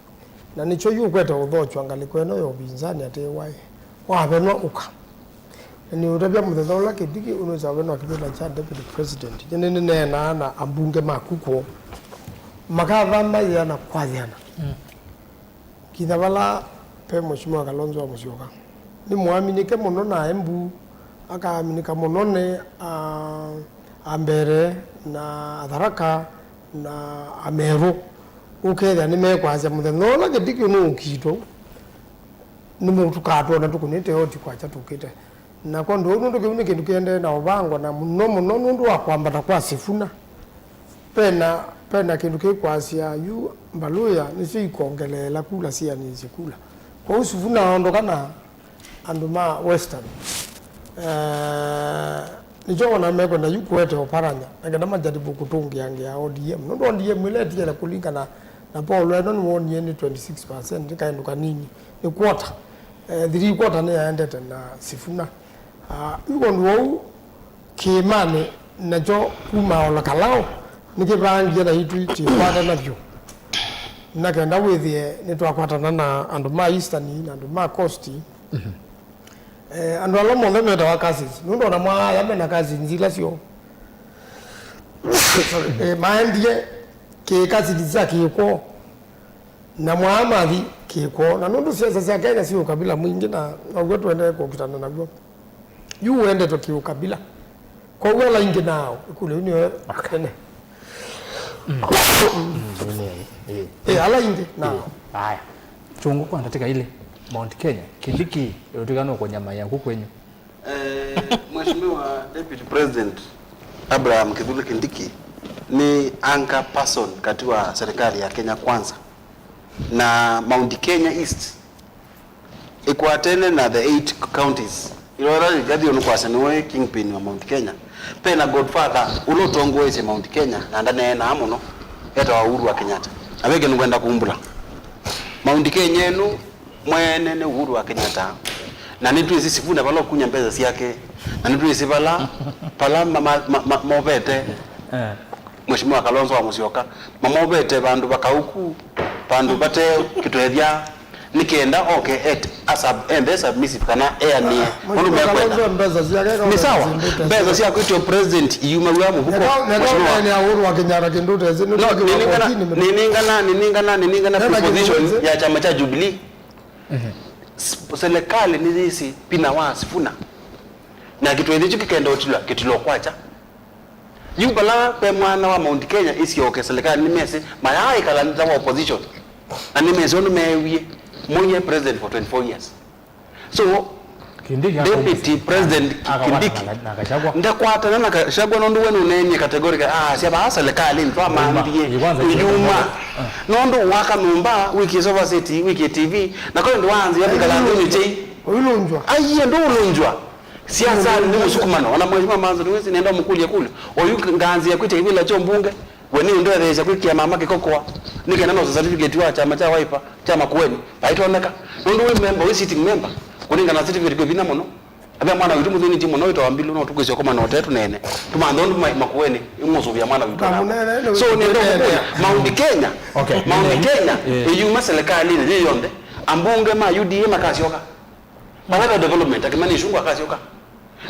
Na nĩkyo yu ũkwete ũthokywa ngalĩko ĩno ya ũvinzani atĩ waĩ wavenwa ũka. Na nĩũtavya mũthenya ũla Kindiki ũnũĩsa ũvenwa kĩvĩla kya deputy president. Nyie nĩneenaa na ambunge maku kwoo. Makathama yĩana kwa yĩana. Mm. Kitha vala pe Mheshimiwa Kalonzo wa Musyoka. Nĩmũaminĩke mũno na Embu, akaaminĩka mũno nĩ, ah, Ambere na Atharaka na Ameru. Ũkethĩa nĩmekwasya mũthenya ũla Kindiki nũũkitwa, nĩmũtukatwona tũkũnĩte oti kwakya tũkĩte. Na kwondũ ũu, nũndũ kĩu nĩ kĩndũ kĩendee na ũvango, na mũno mũno nũndũ wa kwambata kwa Sifuna, pena, pena kĩndũ kĩkwasya yu mbalũya nĩsyo ikongeleela kula sianĩsye kula. Kwoou Sifuna aondoka na andũ ma Western. Eh, nĩkyo wona mekwenda yu kũete Oparanya, na kenda majaribu kũtũngĩangĩa O D M. Nũndũ O D M ĩla ĩtiele kũlingana na poll ĩno nĩwonie nĩ twenty six percent, nĩ kaĩndũ kanini, nĩ quarter. Eh, three quarter nĩyaendete na Sifuna. Ah, yu kwondũ wou kĩĩmanĩ nakyo kuma o na kalaũ nĩkĩvangie naitũ tũikwatana vyũ, na kenda wĩthĩe nĩtwakwatana na andũ ma Eastern na andũ ma Coast. Eh, andũ ala monthe metawa cousins, nũndũ ona mwaaya mena cousins ila syoo. Eh, maendie kĩ cousins sya kĩkwoo, na mwaamathi kĩkwoo, na nũndũ siasa sya Kenya syĩ ũkabila mwingĩ, na now'o tũendee kũkitana naw'o. Yu ũendetwe kĩũkabila. Kwoou ala ingĩ nao, ĩkũlyo yu nĩyo ene. Ĩ, ala ingĩ nao. Aya. Kyũngũ kwa ndatĩka ilĩ, Mount Kenya, Kindiki ĩũtw'ĩka nũkũnyamaĩa ku kwenyu. Eh, Mheshimiwa Deputy President Abraham Kithure Kindiki nĩ anchor person kati wa serikali ya Kenya Kwanza na Mount Kenya East. Ĩkwatene na the eight counties. Ĩlola ĩkathi ũnũkwasya nĩwe kingpin wa Mount Kenya. Pena godfather ũla ũtongoesye Mount Kenya na ndaneenaa mũno, etawa Uhuru wa Kenyatta. Na ve kĩndũ ngwenda kumbũla. Mount Kenya ĩno mwene nĩ Uhuru wa Kenyatta. Na nĩtwĩsĩ Sifuna vala ũkunya mbesa syake. Na nĩtwĩsĩ vala, vala ma, ma, ma, ma, movete. Eh. Mheshimiwa Kalonzo wa Musyoka, mamovete vandũ vakauku, vandũ vate kĩtwethya, nĩ kenda oke et, asub, ende submissive kana eanie ũndũ mekwenda. Nĩ sawa, mbesa sya kwĩtya president iumaw'a mũvuko. Mheshimiwa. No, ninengana, ninengana, ninengana, ninengana proposition ya chama cha Jubilee. S-, serikali nĩyĩsĩ pina wa Sifuna. Na kĩtwethya kĩu kĩkenda ũtilwa, kĩtilwa kwakya. Yu vala ve mwana wa Mount Kenya ĩsyoke serikali, nĩmesĩ mayaaĩkala nĩ ta wa opposition. Na nĩmesĩ ũndũ meewie, moie president for twenty-four years. So, Kindiki Deputy President Kindiki ndakwatana na Gachagua nũndũ we nũneenie categorically, ah, sya vaa serikali nĩtwamanthie, iyuma. Nũndũ waka nyũmba, wĩkie sofa set, wĩkie T V, na kwa ndio wanzi ya vikala ndio chei. Aiye, ndũũlũnzwa. Siasa nĩ mũsukumano. Ona Mheshimiwa Manzo nĩwĩsĩ nenda ũmũkũlye kũlyo. Oyu nganzĩa kwĩtya kĩvĩla kya ũmbunge, we nĩ ũndetheesya kwĩkĩa mama kĩkokoa, nĩ kenda nose certificate wa kyama kya Wiper kya Makueni. Vaitoneka. Nũndũ wĩ member, wĩ sitting member, kũlingana na certificate kwĩ vinya mũno. Ave mwana witũ mũthĩni ti mũno wĩtawa Mbilu, no tũkwĩsya ũkomana ũtee tũneene. Tũmanthe ũndũ ma-, Makueni ĩmũsũvĩa mwana witũ. So nenda ũmũkũlya, Mount Kenya, Mount Kenya, ĩyuma serikalinĩ yĩ yonthe, ambunge ma U D A makasyoka. Vala ve development, akĩmanya ĩsungu akasyoka.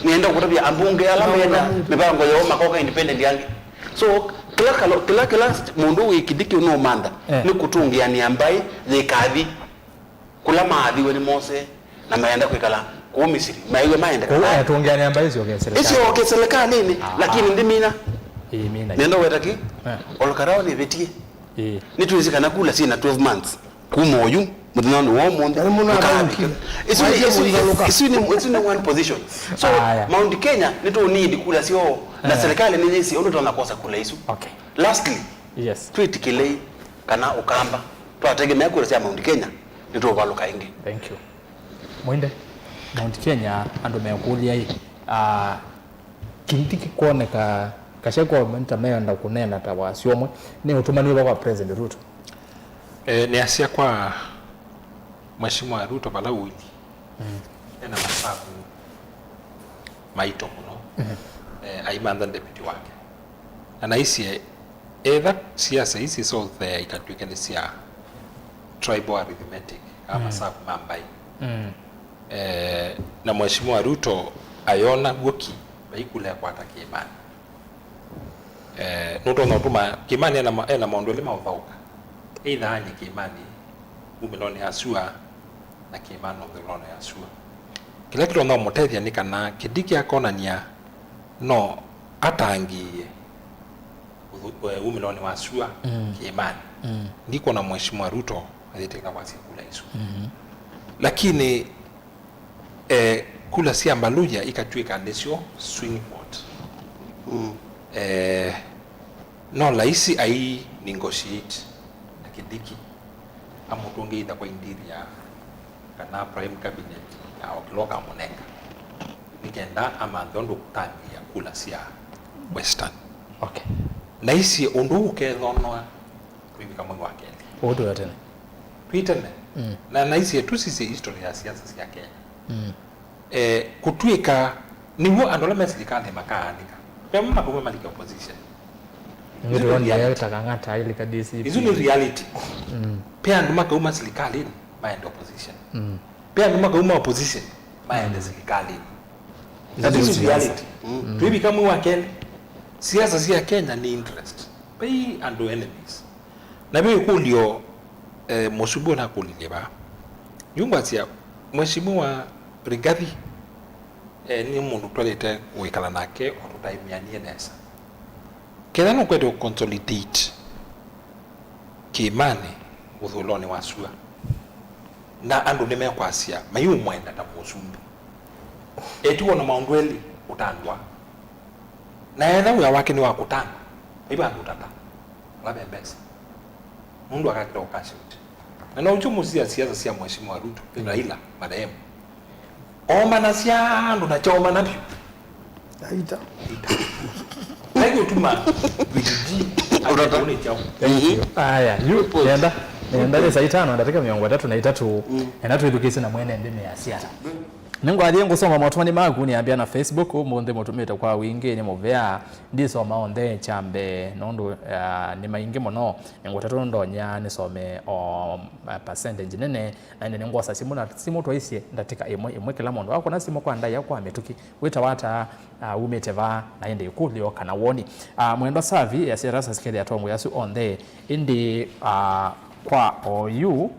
Nĩenda kũtavya ambunge ala mena mĩvango yoo makoka independent angĩ. So, kĩla kalo-, kĩla, kĩla mũndũ wĩ Kindiki nũmantha, eh, nĩ kũtũngĩanĩa mbaĩ yĩkathi kũla maathiwe nĩ Mose na maenda kwĩkala kũu Misiri. Maiwe maende kũu kana etũngĩanĩa mbaĩ ĩsyoke serikali. Ĩsyoke serikalinĩ, ah, lakini ndimina. Ĩĩ, mina. Nĩenda weta ki? Eh. Ol Kalou nĩvĩtie. Ĩĩ. Nĩtwĩsĩ kana kula syĩ na twelve months. Kuma oyu, mũthenyanĩ wa ũmũnthĩ, ndũkavika. Isu nĩ, isu nĩ, isu nĩ, isu nĩ one position. So, aya, Mount Kenya, nĩtũ need kula syoo, na, eh, serikali nĩyĩsĩ ũndũ tũnakosa kula isu. Okay. Lastly, yes, twĩtĩkĩlei kana Ũkamba, twategemea kula sya Mount Kenya, nĩtũũvalũka ĩngĩ. Thank you. Mwende, Mount Kenya, andũ mekũlya ĩ, ah, Kindiki kwoneka Gachagua ta meenda kũneena ta wasya ũmwe, nĩ ũtũmani ũva kwa President Ruto? Eh, nĩasya kwa Mheshimiwa Ruto vala ũithi, mm, ena masavu maito mũno, mm, eh, aimantha deputy wake. Na naisye, etha siasa isi syothe ikatw'ĩka nĩ sya tribal arithmetic, ama, mm, masavu ma mbaĩ. Mm. Eh, na Mheshimiwa Ruto ayona w'o ki, vai kula ekwata Kĩĩmanĩ. Eh, nũtonya ũtuma, Kĩĩmanĩ ena ma-, ena maũndũ elĩ ma ũthaũka. Either anye Kĩĩmanĩ wumĩlonĩ ya sua, na Kĩĩmanĩ wumĩlonĩ ya sua. Kĩla kĩtonya ũmũtethya nĩ kana Kindiki akonany'a no atangĩĩe ũthu-, eh, wumĩlonĩ wa sua, mm, Kĩĩmanĩ. Mm. Ndikwona Mheshimiwa Ruto ayĩtĩkĩla kwasya kula isu. Mm-hmm. Lakini, eh, Kula sya Mbaluya ikatw'ĩka nĩsyo swing vote. Mm. Eh, no laisi ai negotiate na Kindiki, amũtũngĩe either kwa interior kana prime cabinet, na o kĩla ũkamũnenga, nĩ kenda amanthe ũndũ ũkũtangĩĩa kula sya Western. Okay. Naisye ũndũ ũũ ũkethonwa twĩvika mwei wa kelĩ. Ũũ twĩ tene. Twĩ tene. Mm. Na naisye tũsisye history ya siasa sya Kenya. Mm. Eh, kũtw'ĩka nĩw'o andũ ala me silikalĩ makaanika. Ve amwe makauma malike opposition. Nĩngĩ tũronile ta Kang'ata ailika D C P. Isu nĩ reality. Mm. Ve andũ makauma silikalĩnĩ maende opposition. Mm. Ve andũ makauma opposition maende silikalĩnĩ. That is reality. Mm. Twĩvika mwei wa kelĩ, siasa sya Kenya nĩ interest. Ve andũ enemies. Na ve ĩkũlyo, eh, mũsumbĩ ũnakũlilye vaa. Yu ngwasya, Mheshimiwa Rigathi, eh, nĩ mũndũ twaĩlĩte kwĩkala nake o tũtaĩmĩanie nesa. Ketha nũkwete kũ consolidate kĩĩmanĩ ũthũĩlonĩ wa sua, na andũ nĩmekwasya mayĩũmwenda ta mũsumbĩ, etiwa na maũndũ elĩ ũtandwa, na etha wĩa wake nĩ wa kũtanga, vai vandũ ũtata, vala ve mbesa, mũndũ akakĩla kũ cash out. Na no ũkyo mũsia siasa sya Mheshimiwa Ruto, Raila, marehemu, oomanasya andũ na kyaũmana vyũ. Aita. Aita. Nĩkyo tuma vijiji. Ũtata. Aya, yu, nenda, nenda nĩ saa itano na ndatĩka mĩongo ĩtatũ na itatũ, mm, enda twĩthukĩĩsye na mwene nthĩ nĩ asiata. Nĩngwathie ngũsoma motũmani maku, nĩambĩa na Facebook, ũmũnthĩ mũtũmĩte kwa wingĩ nĩ mũvea. Ndisoma onthe kya mbee, nũndũ, ah, nĩ maingĩ mũno. Nĩngũtatũ ndonya nĩsome o, ah, percentage nene, na ĩndĩ nĩngwosa simũ na simũ twaisye ndatĩka ĩmwe ĩmwe kĩla mũndũ. Wakũna simũ kwa ndaĩa kwa mĩtũkĩ, wĩtawa ata, ah, umĩte va, na ĩndĩ ĩkũlyo kana woni. Ah, Mwendwa Savi, easya Erastus kethĩa atongoĩ asu onthe, ĩndĩ, ah, kwa oyu,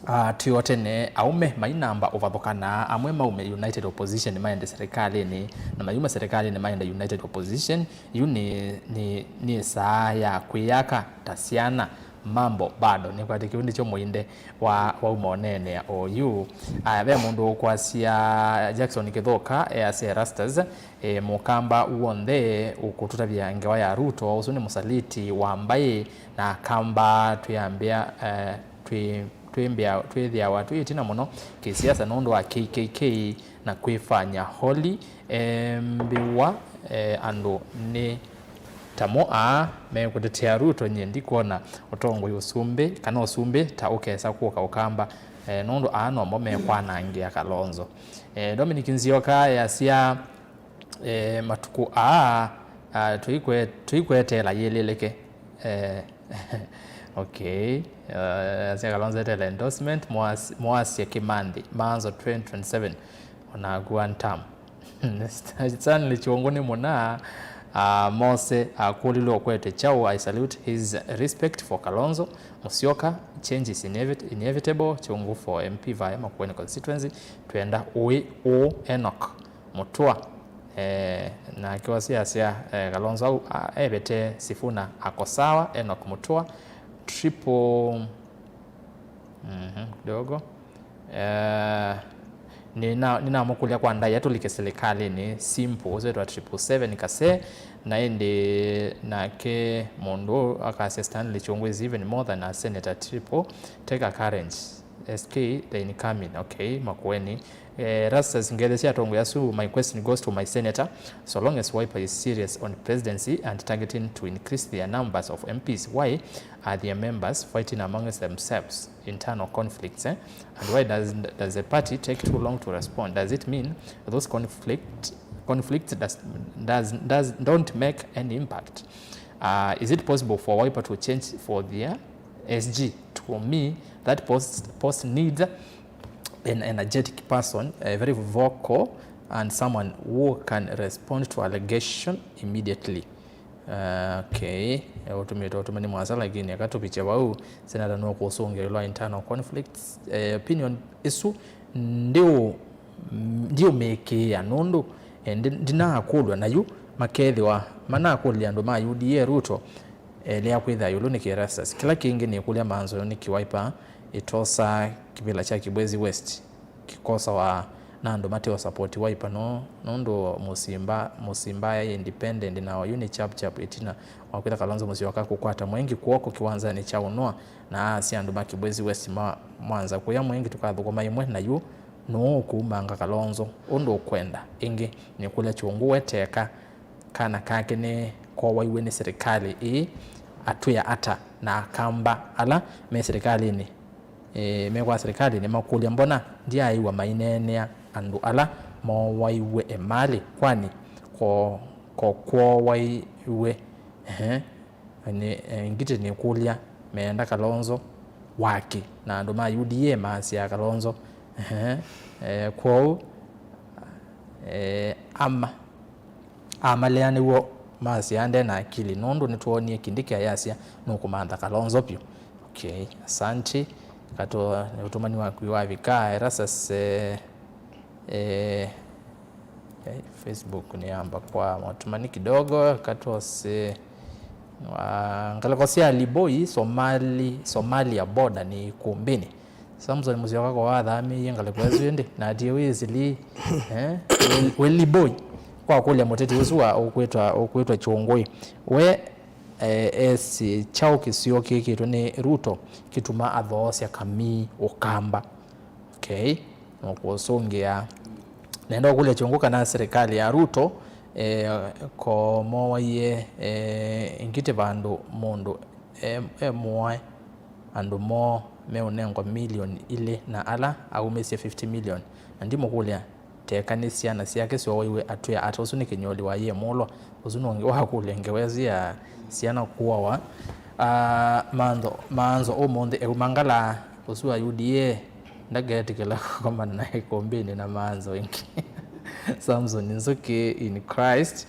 ah, twĩ o tene, aũme mainamba ũvathũkana, amwe maume United Opposition maende serikalĩnĩ, na mayuma serikalĩnĩ maende United Opposition. Yu nĩ, nĩ, nĩ saa ya kwĩyaka ta syana. Mambo bado. Nĩkwatĩ kĩu nĩkyo mũinde wa, wauma ũneenea oyu. Aya, ve mũndũ ũkwasya Jackson Kĩthũka, easya Erastus, e, mũkamba w'onthe ũkũtũtavya ngewa ya Ruto, ũsu nĩ mũsaliti wa mbaĩ na akamba twĩambĩa, e, twĩ, twĩmbĩa, twĩthĩawa twĩ ĩtina mũno kĩsiasa nũndũ wa K K K na kwĩfanya holi. E, mbĩwa, e, andũ nĩ tamo aa mekũtetea Ruto, nyie ndikwona ũtongoi ũsumbĩ kana ũsumbĩ ta ũkesa kũka ũkamba, e, nũndũ aa nomo mekwanangĩa Kalonzo. E, Dominic Nzioka easya, e, matukũ aa, a, tũikwe-, tũikweteela yĩlĩlĩke. E, okay. E, asya Kalonzo eteela endorsement, Moas-, Moasia Kimanthi, Maanzo twenty twenty-seven, onaku one term. Stanley Kyungu nĩ mũna, ah, Mose akũlilwe ũkwete kyaũ? I salute his respect for Kalonzo Musyoka. Change is inevit-, inevitable. Kyungu for M P via Makueni constituency. Twenda ũĩ ũũ Enoch Mutua. Eh, nake wasiasya, eh, Kalonzo au, ah, evete Sifuna ako sawa. Enoch Mutua. Triple Mhm, kidogo. Eh, nĩna-, nĩnamũkũlya kwa ndaĩa tũlike silikalĩnĩ, simple, ũsu wĩtwa triple seven kase, na ĩndĩ nake mũndũ ũũ akasya Stanley Kyungu is even more than a senator triple, take a courage, S K the incoming, okay, Makueni. Eh, Erastus, ngethesya atongoi asu, my question goes to my senator. So long as Wiper is serious on presidency and targeting to increase their numbers of M Ps, why are their members fighting amongst themselves? Internal conflicts, eh? And why does, does the party take too long to respond? Does it mean those conflict, conflicts does, does, does, don't make any impact? Uh, is it possible for Wiper to change for their S G? To me, that post, post needs an energetic person, a very vocal, and someone who can respond to allegation immediately. Uh, okay. Eh, ũtũmĩte ũtũmani mwasa, lakini eka tũvikye vau. Senata nũkũsũngĩĩlwa internal conflicts. Eh, opinion ĩsu ndiũ-, ndiũmĩĩkĩĩa nũndũ, eh, ndi-, ndinakũlw'a na yu makethĩwa manakũlya andũ ma U D A Ruto elea kwĩthĩa ĩũlũ nĩkĩ Erastus. Kĩla kĩngĩ nĩkũlya manzo nĩkĩ Wiper ĩtosaa kĩvĩla kya Kibwezi West kĩkosawa na andũ mate ũsapoti Wiper no, nũndũ Musimba, Musimba aĩ independent, na oyu nĩ chap chap ĩtina wa kwĩtha Kalonzo Musyoka kũkwata Mwengi kw'oko kĩwanzanĩ kya Ũnũa na aasya andũ ma Kibwezi West ma Mwanza, kũya Mwengi tũkathũkũma ĩmwe na yu nũũkũumanga Kalonzo ũndũ ũkwenda. Ĩngĩ nĩkũlya Kyũngũ we teka kana kake nĩ kowaiw'e nĩ silikalĩ ĩĩ atwĩa ata, na Akamba ala me silikalĩnĩ, e, me kwa silikalĩ nĩmakũlya, mbona ndyaaĩw'a maineenea andũ ala mowaiw'e emalĩ? Kwani ko, ko kwowaiw'e? Ehe. Nĩ, e, ngitĩ nĩkũlya, meenda Kalonzo wakĩ, na andũ ma U D A maasyaa Kalonzo. Ehe. E, kwoou, e, ama, amalea nĩw'o maasyaa nde na akili, nũndũ nĩtwoonie Kindiki ayasya nũkũmantha Kalonzo vyũ. Okay, asanti. Katũ, ũtũmani waku wavika. Erastus, e, Eh, eh, Facebook nĩyamba kwa maũtũmani kidogo, katwose, ah, ngalĩko sya Liboi, Somali, Somalia border nĩ Ikumbĩnĩ. Samson Musyoka ko wathamĩie ngalĩko ĩsu ĩndĩ, na atie wĩ Eastleigh, eh, wĩ, wĩ Liboi. Kwa kũlya mũteti ũsu wa ũkwĩtwa, ũkwĩtwa Kyũngũĩ. We, eh, esĩ kyaũ kĩseo kĩkĩtwe nĩ Ruto kĩtuma athoosya kamii Ũkamba? Okay, nũkũsũngĩa. Nenda ũkũlya Kyũngũ kana silikalĩ ya Ruto, eh, ko mowaie, eh, ngitĩ vandũ mũndũ e, e mũae andũ moo meũnengwa milioni ilĩ na ala aumĩsye fifty million. Na ndimũkũlya, teka nĩ syana syake syowaiwe atwĩa ata? Ũsu nĩ kĩnyoli wa yĩe mũlwa. Ũsu nũngĩ wa kũlya ngewa ĩsu ya syana kũawa. Ah, Mantho, Maanzo ũmũnthĩ euma Ngala, ũsu wa U D A ndaketĩkĩla kũkomana na Ikumbĩnĩ na Maanzo ĩngĩ. Samson Nzuki in Christ,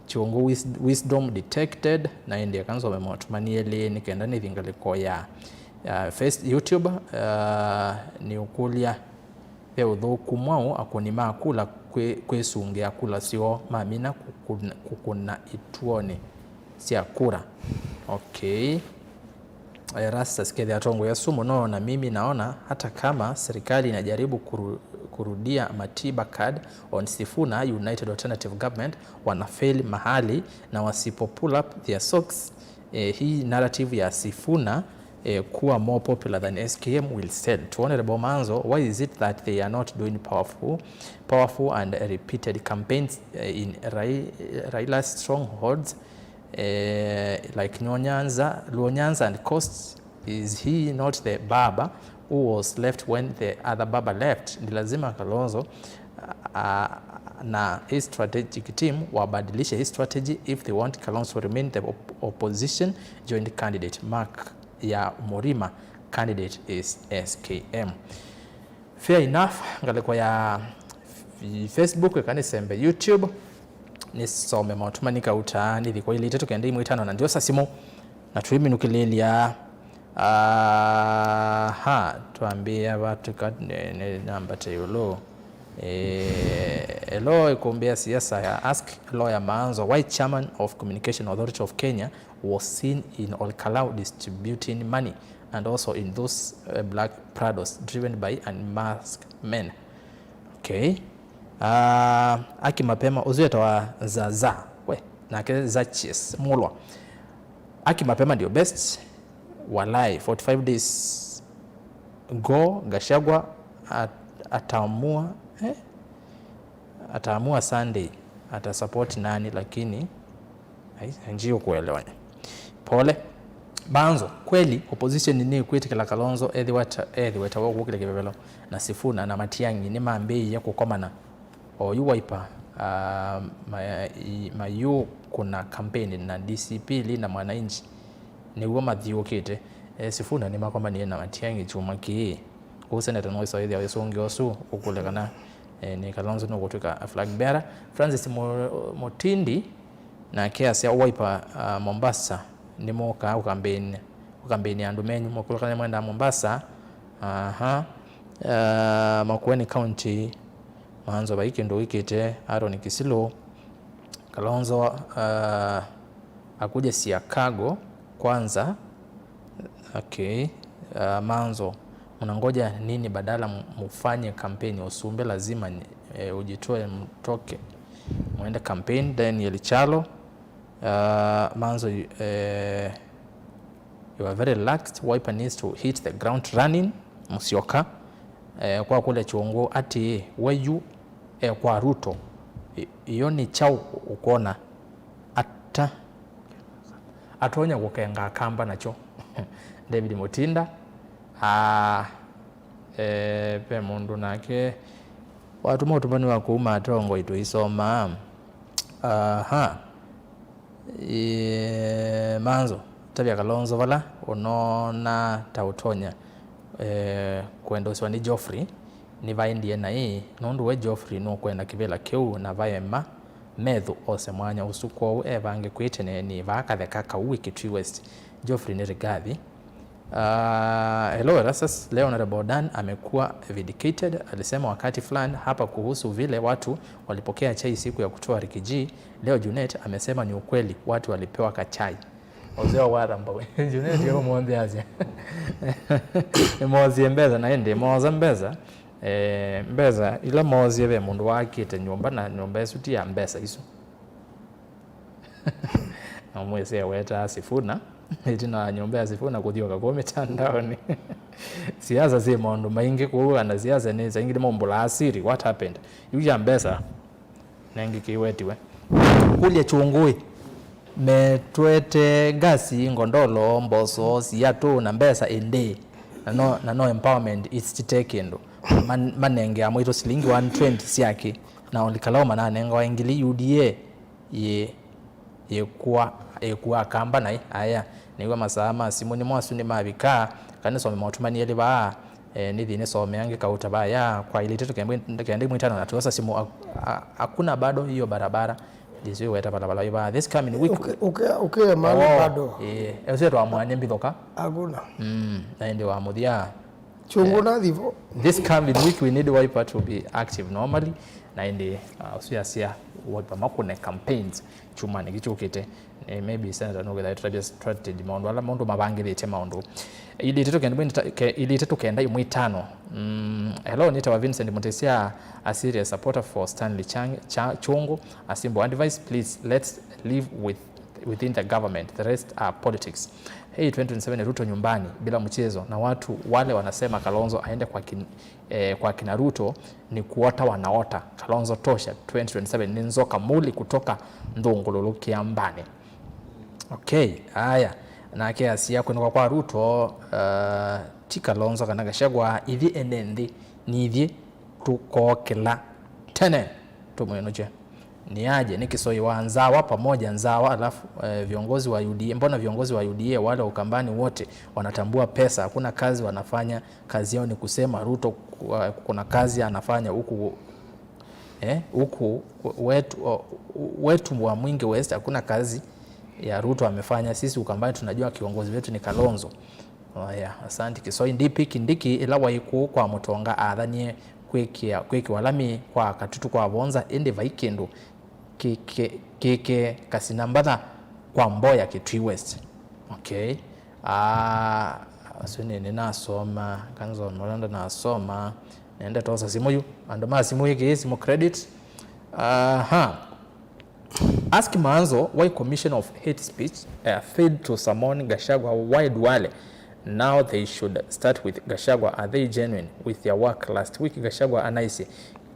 Kyũngũ wis-, wisdom detected, na ĩndĩ eka nsome maũtũmani elĩ nĩ kenda nĩthi ngalĩko ya, ya face-, YouTube, ah, nĩũkũlya, ve ũthũku mwaũ akũni ma kula kwĩ-, kwĩsungĩa kula syoo mamina kũkũna, kũkũna ituonĩ sya kura? Okay. Erastus, kethĩa atongoi asu mũno, na mimi naona hata kama serikali inajaribu kuru-, kurudia Matiba card on Sifuna United Alternative Government, wana fail mahali, na wasipo pull up their socks, eh, hii narrative ya Sifuna, eh, kuwa more popular than S K M will sell. To Honorable Maanzo, why is it that they are not doing powerful, powerful and repeated campaigns, eh, in Rai-, Raila's strongholds, eh, like Nyanza, Luo Nyanza and Coast? Is he not the baba who was left when the other baba left? Ni lazima Kalonzo, uh, na his strategic team wabadilishe his strategy if they want Kalonzo to remain the op-, opposition joint candidate. Mark ya Murima, candidate is S K M. Fair enough, ngalĩko ya f-, Facebook, ĩka nĩsembe YouTube, nĩsome maũtũmani kauta, nĩthi kwa ilĩ itatũ kenda imwe itano na ndiosa simũ, na twĩminũkĩlĩlya. Aha, twambĩĩa va tũka, nĩ, nĩ namba ta ĩũlũ. Eh, hello, ĩkũmbĩa siasa ya Ask Lawyer Maanzo, why chairman of Communication Authority of Kenya was seen in Ol Kalou distributing money and also in those, uh, black Prados driven by unmasked men. Okay. Uh, Aki Mapema, ũsu etawa Zaza. We, nake Zachies, Mulwa. Aki Mapema ndio best. Walai, forty-five days go, Gachagua at-, ataamua, eh? Ataamua Sunday, atasupport nani, lakini Ai, njiũkũelewa. Pole. Banzo, kweli, opposition nĩkwĩtĩkĩla Kalonzo ethĩwa ta, ethĩwe ta wokũkĩlya kĩvevelo na Sifuna na Matiang'i nĩmambĩĩie kũkomana. Oyu Wiper, ah, ma-, i-, mayũkũna campaign na D C P Linda Mwananchi nĩw'o mathiũkĩte. Eh, Sifuna nĩmakomanie na Matiang'i kyumwa kĩĩ. Kwoou seneta no ĩsa ĩthĩa ĩsũngĩa ũsu ũkũlya kana, eh, nĩ Kalonzo nũkũtw'ĩka flag bearer. Francis Mu-, Mutindi, nake asya Wiper, ah, Mombasa nĩmũkaa ũkambĩnĩ, ũkambĩnĩ andũ menyu, mũkũlũkany'a mwenda Mombasa. Aha. Ah, Makueni County, Maanzo vai kĩndũ wĩkĩte, Aaron Kisilu, Kalonzo, ah, akuje Siakago kwanza. Okay. Ah, Maanzo, mnangoja nini badala m-, mufanye kampeni ya usumbe? Lazima ni-, eh, ujitoe mtoke mwende campaign. Daniel Chalo, uh, Manzo, eh, you are very relaxed. Wiper needs to hit the ground running. Musyoka, eh, kwa kule chungu ati we yu, eh, kwa Ruto. I- iyo ni chau ukona ata atonya kukenga kamba nacho. David Mutinda, ah, eh, pe mundu nake watuma utumani wa kuuma atongoi tuisoma. Aha. Ĩĩ, Manzo, tavya Kalonzo vala ũnona ta ũtonya, eh, kwenda ũswa nĩ Geoffrey, nĩvaendie naĩ, nũndũ we Geoffrey nũkwenda kĩvĩla kĩu na vaema Methu ose mwanya ũsu, kwoou evange kwĩ tene nĩ vaa katheka kau wĩ Kitui West. Geoffrey nĩ Rigathi. Uh, hello Erastus, leo Honorable Dan amekuwa vindicated. Alisema wakati fulani hapa kuhusu vile watu walipokea chai siku ya kutoa Rikiji. Leo Junet amesema ni ukweli, watu walipewa kachai. Uzeo waramba we. Junet yo mwonthe asia. Mozie mbesa na ende moza mbesa. Eh, mbesa ila mozie ve mundu wakite nyumba na nyumba isu ti ya mbesa isu. Na mwĩsĩ ewetaa Sifuna, ĩtina wa nyũmba ya Sifuna kũthiũka kũu mĩtandaonĩ. Siasa syĩ maũndũ maingĩ kũu, ana siasa nĩ saingĩ nĩmaumbũlaa siri, what happened? Yu ya mbesa nengĩ kĩwetiwe. Kũlya chungui, metwete ngasi, ngondolo, mboso, siatũ na mbesa ĩndĩ. Na no, na no empowerment, it's tite kĩndũ. Man, manengea mwĩtũ silingi one twenty syake, na Oli Kalou mananengawa ngili U D A. Yĩ, yĩkua, yĩkua kamba naĩ, aya, nĩw'a masaa ma simũ nĩmo asu nĩmavika, kana nĩsome maũtũmani elĩ vaa, eh, nĩthi nĩsome angĩ kauta vaya, kwa ilĩ itatũ kenda imwe itano na tuosa simũ, a-, a-, hakuna bado hiyo barabara, ndisiweta barabara ĩ vaa, this coming week. Uke-, uke-, uke mali Oh, bado. Eh, ese twamwanya mbithoka. Hakuna. Mm, na ĩndĩ wa mũthya. Chungu na thivo. This coming week we need Wiper to be active normally. Na ĩndĩ, uh, ũsu yasya Wiper makũne campaigns kyumwanĩ kĩkyũkĩte. Eh, maybe Senator nũkĩtha tũtavya strategy maũndũ ala maũndũ mavangĩthĩtye maũndũ. Ili itatũ kenda imwe ita-, ke-, ili itatũ kenda imwe itano. Mm, hello, nĩtawa Vincent Mutisya, a serious supporter for Stanley Chang-, Cha-, Chungu. A simple advice, please, let's live with within the government, the rest are politics. Hey, twenty twenty-seven Ruto nyumbani bila mchezo, na watu wale wanasema Kalonzo aende kwa kin-, eh, kwa kina Ruto ni kuota wanaota. Kalonzo tosha, twenty twenty-seven ni nzoka muli kutoka Ndungululu Kiambani. Okay, haya. Nake asia kwinuka kwa Ruto, uh, ti Kalonzo kana Gachagua, ithyĩ ene nthĩ, ni ithyĩ tũkookĩla tene tũmwĩnũkye. Ni aje, ni Kisoi wa Nzawa pamoja Nzawa, alafu, eh, viongozi wa U D A, mbona viongozi wa U D A wale wa Ukambani wote wanatambua pesa? Hakuna kazi wanafanya, kazi yao ni kusema Ruto ku-, kuna kazi anafanya huku, eh, huku wetu, o-, wetu wa Mwingi West hakuna kazi ya Ruto amefanya. Sisi Ukambani tunajua kiongozi wetu ni Kalonzo. Aya, asante. Kisoi, D P Kindiki ĩla waĩ kũu kwa Mũtonga athanie kwĩkĩa, kwĩkĩwa lami kwa Katutu kwa Vonza, ĩndĩ vai kĩndũ kĩke-, kĩke Kasina Mbatha kwa Mboya Kitui West. Okay. Ah, asu nĩ, nĩnasoma, kanzoma ũla ndanasoma, nende tosa simũ yu, andũ ma simũ ĩkĩ, simũ credit. Aha. Ask Maanzo why Commission of Hate Speech, uh, failed to summon Gachagua, why Duale? Now they should start with Gachagua. Are they genuine with their work? Last week Gachagua anaisye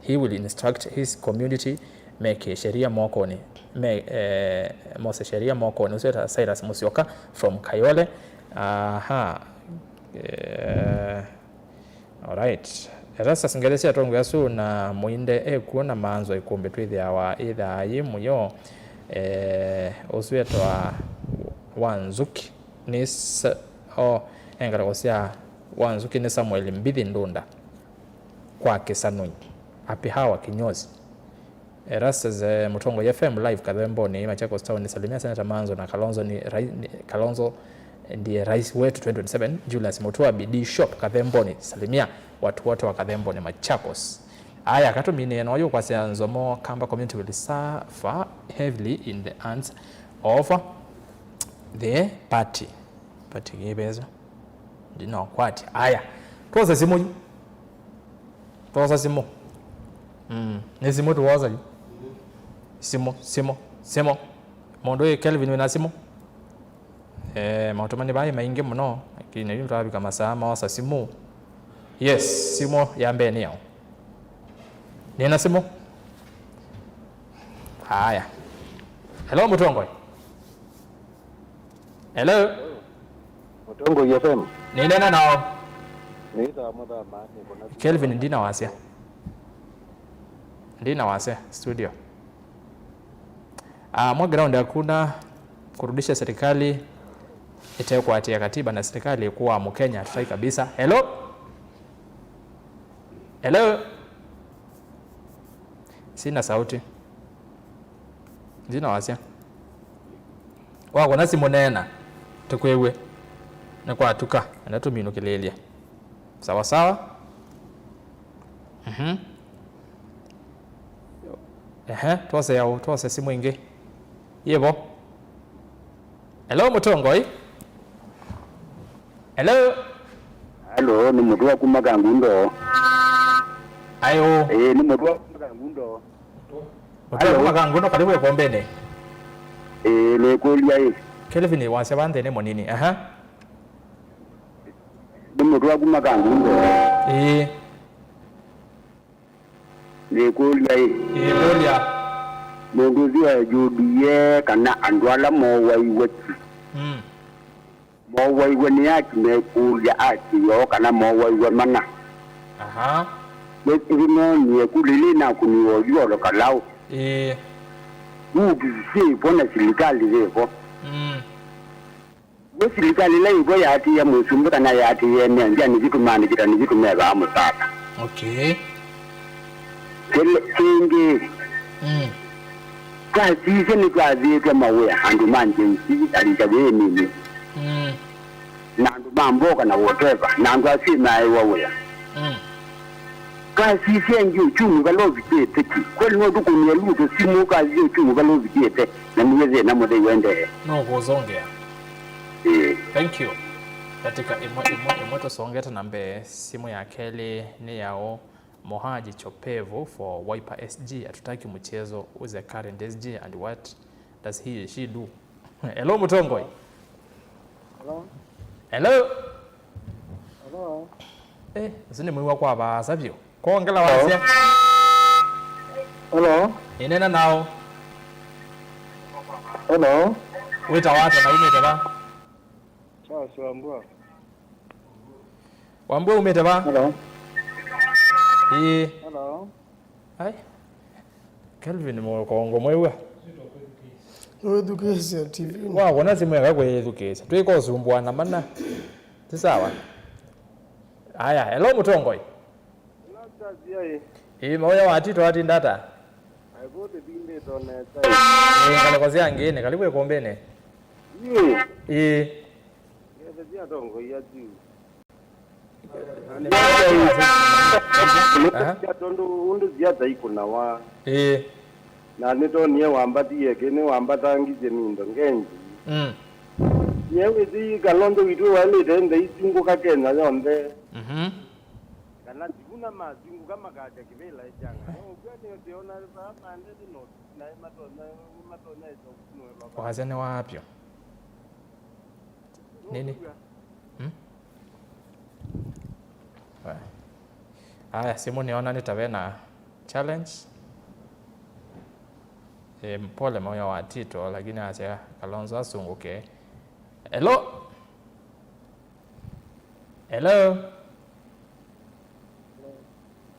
he will instruct his community meke sheria mokonĩ, me, eh, mose sheria mokonĩ. Ũcio ta Cyrus Musyoka from Kayole. Aha. Eh, Alright. Erastus Ngelesya atongoesya asu na Muinde ekw'o na Maanzo Ĩkũmbĩ twĩthĩawa ĩthaa yĩ mũyo. Eh, ũsu etawa Wanzuki nĩ sa-, oh, engalako sya Wanzuki nĩ Samuel Mbithi Ndunda kwa Kĩsanũi. Happy Hour Kinyozi. Erastus, eh, Mũtongoi F M live Kathemboni, Machakos Town, salimia Senator Manzo na Kalonzo ni rai-, ni, Kalonzo ndiye rais wetu twenty twenty-seven, Julius Mutua, B D Shop Kathemboni, salimia watu wote wa Kathemboni, Machakos. Aya, katũminĩe noyu kwasya Nzomo Kamba community will suffer heavily in the hands of the party. Party kĩvesa. Ndinokwati. Aya, twosa simũ yu. Twosa simũ. Mm. Nĩ simũ tũwosa yu? Simũ, simũ, simũ. Mũndũ wĩ Kelvin wĩna simũ? Eh, maũtũmani vaa maingĩ mũno, lakini yu twavika masaa ma kwosa simũ. Yes, simũ ya mbee nĩ yaũ? Nĩna simũ. Haya. Hello, Mũtongoi. Hello. Mũtongoi F M. Nĩneena nao. Nĩĩtawa Mũthama, nĩ kũna Kelvin, ndina wasya. Ndina wasya studio. Ah, mwa ground hakuna kurudisha serikali ĩtekũatĩĩa katiba na serikali ĩkũaa Mũkenya, hatutaki kabisa. Hello? Hello? Sina sauti. Ndina wasya. Wakũna simũ, neena, tũkwĩw'e. Nĩ kwatuka, enda tũminũkĩlĩĩlye. Sawa sawa. Mhm. Ehe, twose yaũ, twose simũ ĩngĩ. Yĩvo. Hello, Mũtongoi. Hello. Hello, nĩ Mũtua kuma Kangundo. Ayo. Ĩĩ, nĩ Mũtua kuma Kangundo. Mũtua kuma Kangundo, karibu ĩkombeni. Ĩĩ, nĩkũlya ĩ. Kelvin wasya vaa nthĩnĩ mũnini. Aha. Nĩ Mũtua kuma Kangundo. Ĩĩ. Nĩkũlya ĩ. Ĩĩ, kũlya. Mũndũ ũsu ayũlilye kana andũ ala mowaiwe ki. Mm. Mowaiwe nĩ aki mekũlya aki yoo kana mowaiwe mana. Aha. Nĩnoonie kũlĩ ĩla ĩnakũniwe ũthyũũlo kalaũ. Ĩĩ. Vuti syĩvo na silikalĩ yĩvo. Mm. W'o silikalĩ ĩla yĩvo yaatĩĩa mũsumbĩ kana yaatĩĩa ene nzĩa nĩsyĩtũmaandĩkĩta nĩsyĩtũmevaa mũsaala. Okay. Kĩla kĩngĩ, mm, twasisya nĩtwathĩĩtwe mawĩa andũ ma Gen Z, alika yĩĩ nini. Mm. Na andũ ma mboka na whatever, na andũ asu maewa wĩa. Mm. Twasisya ĩngĩ uchumi vala ũvikĩte ki. Kweli no tũkũnie Ruto simũ, twasisya uchumi vala ũvikĩte, na nĩwĩthĩe na mũthei ũendee. No kũsongea. Ĩĩ. Thank you. Katika ĩmwe, ĩmwe, ĩmwe tũsongete na mbee, simũ ya kelĩ nĩ yaũ? Mohaji Chopevu for Wiper S G, hatutaki mchezo, who's the current S G and what does he, she do? Hello, Mũtongoi. Hello. Hello. Hello. Eh, ũsu nĩ mũiwa kwa vaasa vyũ. Kongela wasya. Hello. Inena nao. Hello. Wĩtawa ata na umĩte va? Charles Wambua. Wambua umĩte va? Hello. Ĩĩ. Hello. Ai. Kelvin Mũkongo mwĩw'a. Nĩwĩthukĩĩsya T V. Wakũna simũ eka kwĩthukĩĩsya. Twĩka ũsumbũana mana. Ti sawa. Aya, hello Mũtongoi. Ĩĩ, mawĩa wa Tito atinda ata? Ĩĩ, ngalĩko sya ngĩnĩ, karibu ĩkũmbĩnĩ. Ĩĩ. Ĩĩ. Aha. Tondũ ũndũ siasa ikũnawa. Ĩĩ. Na nĩtonie wambatie kĩ, nĩwambatangisye mindo ngenji. Mm. Nyie wĩsĩ Kalonzo witũ waĩlĩte nthĩ isungũka Kenya yonthe. Mhm. Kana Sifuna masungũka makakya kĩvĩla ĩkyanga. No ũkw'a nĩũtĩona vaa mandete no naĩ matonya, nĩmatonya ĩtokunũĩlwa vaa. Wasya nĩ wapyo. Nini? Hmm? Aya, simũ nĩona nĩ ta vena challenge. E, pole mawĩa wa Tito, lakini asya Kalonzo asungũke. Hello? Hello?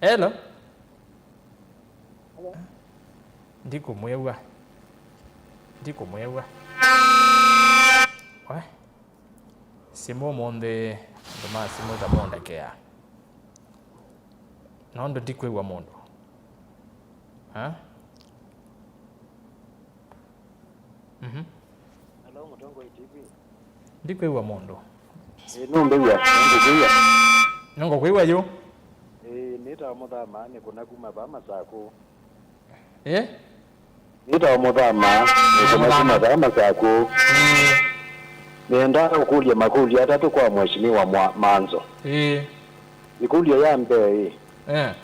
Hello? Ndikũmwĩw'a. Ndikũmwĩw'a. We? Simũ ũmũnthĩ, andũ ma simũ ta mondekeaa. Nũndũ ndikwĩw'a mũndũ. Ha? Mhm. Hello, Mũtongoi T V. Ndikwĩw'a mũndũ. Ĩĩ, nũmbĩw'a, nũngũkwĩw'a. Nũngũkwĩw'a yu? Ĩĩ, nĩtawa Mũthama, nĩkũna kuma vaa Masakũ. Ĩ? Nĩtawa Mũthama, nĩkũna kuma vaa Masakũ. Ĩĩ. Nĩendaa kũkũlya makũlyo atatũ kwa Mheshimiwa Mwa-, Manzo. Ĩĩ. Ĩkũlyo ya mbee ĩ. Eh.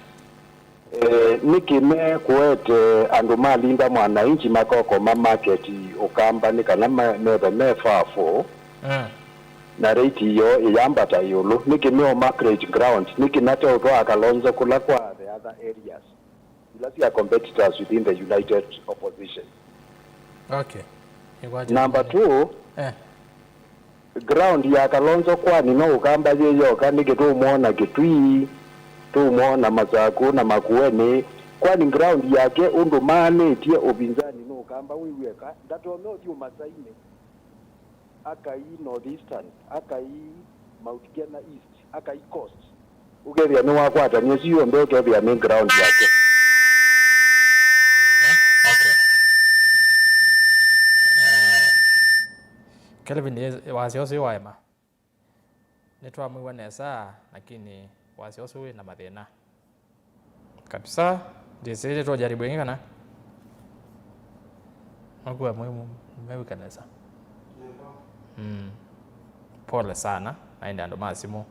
Eh, nĩkĩ me kũete andũ ma Linda Mwananchi makokoma market Ũkamba nĩ kana ma- metho me far for, eh, na rate yoo ĩyambata ĩũlũ? Nĩkĩ me o market ground? Nĩkĩ mateũtwaa Kalonzo kũla kwa the other areas ila sya competitors within the united opposition? Okay. Nĩkwatya Number nene. Two, eh. Ground ya Kalonzo kwani no Ũkamba yĩ yoka? Nĩkĩ tũũmwona Kitui, tũũmwona Masakũ na Makueni? Kwani ground yake ũndũ maanĩtye ũvinzani nĩ Ũkamba wĩ w'eka? Ndatonya ũthi ũmasainĩ. Akai North Eastern, akai Mount Kenya East, akai Coast. Ũkethĩa nĩwakwatany'a ĩsu yonthe, ũkethĩa nĩ ground yake. Eh, okay. Eh, Kelvin, yes, wasya ũsu waema. Nĩtwamwĩw'a nesa, lakini wasya ũsu wĩ na mathĩna kabisa. Ndĩsĩ nĩtũjaribu ĩngĩ kana makua mew'ĩka nesa. Mm. Pole sana, na ĩndĩ andũ ma simũ,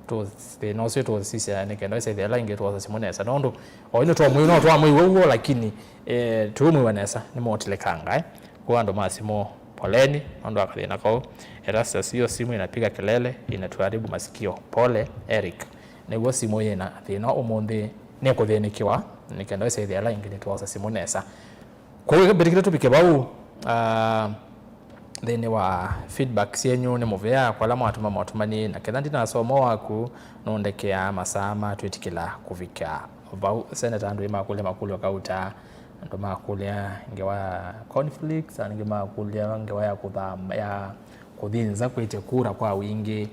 tũ- thĩna ũsu tũsisya nĩ kenda ĩsethĩa ĩla ĩngĩ twosa simũ nesa, nũndũ o ĩndĩ twamwĩw'a, no twamwĩw'a ũw'o, lakini eh, tũmwĩw'a nesa nĩmotilĩkanga, eh. Kwa andũ ma simũ, poleni nũndũ wa kathĩna kau. Erastus, hiyo simu inapiga kelele, inatuharibu masikio. Pole Eric. Nĩw'o simũ yĩna thĩna ũmũnthĩ, nĩkũthĩnĩkĩwa, nĩ kenda ĩsethĩa ĩla ĩngĩ nĩtwosa simũ nesa. Kwoou mbĩtĩkĩle tũvike vau, ah, nthĩnĩ wa feedback syenyu nĩ mũvea kwa ala mwatũma motũmani, na ketha ndinasoma waku, nũndekeaa masaa ma twĩtĩkĩla kũvika vau. Seneta, andũ ĩ makũlya makũlyo kauta, andũ makũlya ngewa ya conflicts, angĩ makũlya ngewa ya kũthama, ya kũthi nza kwĩtya kura kwa wingĩ.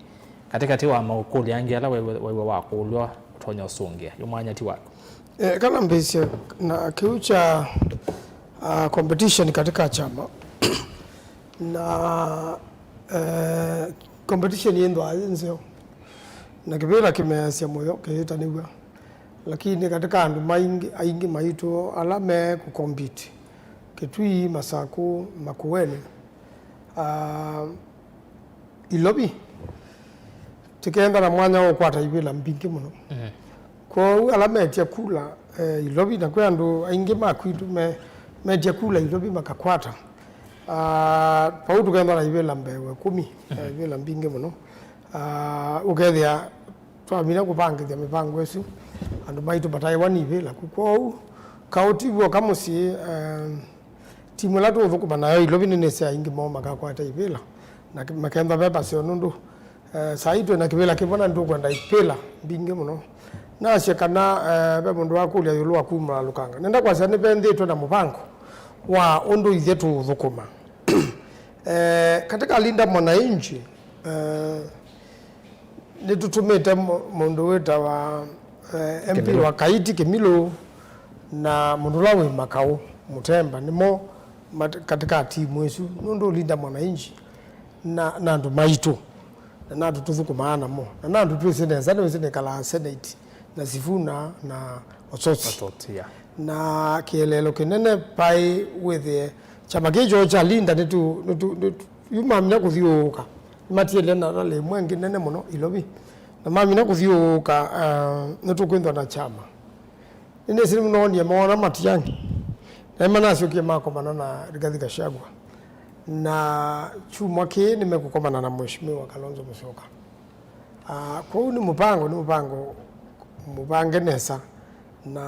Katĩkatĩ wa makũlyo angĩ ala waiwe- waiwe wakũlw'a, ũtonya ũsũngĩa, yu mwanya ti waku. Eh, kana mbĩsye na kĩu kya, ah, competition katika chama. Na, eh, competition yĩnthwa yĩ nzeo. Na kĩvĩla kĩmeasya mũyo kĩyĩtanĩw'a. Lakini katika andũ maingĩ, aingĩ maitũ ala me kũcompete, Kitui, Masakũ, Makueni, ah, Ilovi, tĩkenda na mwanya wa ũkwata ivĩla mbingĩ mũno. Mhm. Kwoou ala metya kula, eh, Ilovi, na kwĩ andũ aingĩ ma kwitũ me- metya kula Ilovi makakwata. Ah, vau tũkenda na ivĩla mbee wa ĩkũmi, eh, ivĩla mbingĩ mũno. Ah, ũkethĩa twamina kũvangĩthya mĩvango ĩsu, andũ maitũ mataĩwa nĩ ivĩla ku. Kwoou, kaũti w'o ka mũsyĩ, eh, timu ĩla tũũthũkũma nayo Ilovi nĩnĩsĩ aingĩ moo makakwata ivĩla, na ke- makenda ve vaseo nũndũ, eh, saa ii twĩ na kĩvĩla kĩmwe na nĩtũkwenda ivĩla mbingĩ mũno. Nasye kana, eh, ve mũndũ wakũlya ĩũlũ wa kumũlalũkanga. Nenda kwasya nĩventhĩtwe na mũvango wa ũndũ ithyĩ tũũthũkũma. Eh, katika Linda Mwananchi, eh, nĩtũtũmĩte mũ- mũndũ wĩtawa, eh, M P Kĩmilũ. Wa Kaiti Kĩmilũ na mũndũ ũla wĩ Makaũ Mũtemba, nĩmo mat- katika timu ĩsu, nũndũ Linda Mwananchi na, na andũ maitũ, na nandũ tũthũkũmaa namo, na nandũ twĩsĩ nesa, nĩwĩsĩ nĩkalaa Senate na Sifuna na Osotsi. Osotsi, yeah. Na kĩeleelo kĩnene paĩ wĩthĩe kyama kĩĩ kyoo kya Linda nĩtu- nĩtu- nĩtu- yu mamina kũthyũũka. Nĩmatiele na rally ĩmwe ĩngĩ nene mũno Ilovi. Na mamina kũthyũũka, ah, nĩtũkwĩthwa na kyama. Nĩnĩsĩ nĩmũnoonie moona Matiang'i. Na nĩmanasyokie makomana na Rigathi Gachagua. Na kyumwa kĩĩ nĩmekũkomana na Mheshimiwa Kalonzo Musyoka. Ah, kwoou nĩ mũvango, nĩ mũvango mũvange nesa, na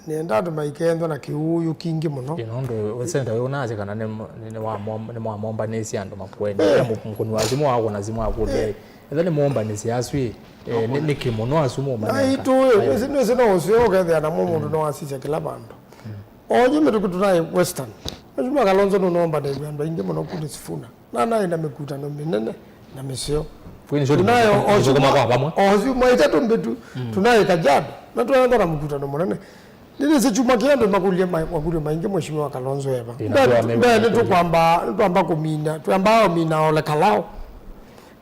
nĩenda andũ maikethwa na kĩũũyũ kingĩ mũno. Ĩ, nũndũ Seneta ũyũ ũnaasya kana nĩ, nĩ, nĩwamom- nĩmwamombanĩsye andũ Makueni. Eh. Ĩla mũ- mũkũni wa simũ wakũna simũ akũlya, etha nĩmombanĩsye asu ĩ, eh, nĩ- nĩkĩ mũno asu mũmanenga? Aitũ ĩ, nĩsĩ- nĩsĩ no ũseo ũkethĩa namo mũndũ no asisya kĩla vandũ. Onyu mĩtũkĩ tũnaĩ Western. Mheshimiwa Kalonzo nũnombanĩw'e andũ aingĩ mũno kũlĩ Sifuna. Na naĩ na mĩkutano mĩnene na mĩseo. Kwĩ nĩsyo tũnaĩ tũmĩthũkũma kwa vamwe. O syumwa itatũ mbĩtu, mm, tũnaĩ Kajiado, na twaenda na mũkutano mũnene. Nĩnĩsĩ kyumwa kĩĩ andũ makũlye ma- makũlyo maingĩ Mheshimiwa Kalonzo eva. Ĩ, na mbee, tũamĩw'a mbee nĩtũkwamba, nĩtwamba kũmina, twambaa ũmina Ole Kalao.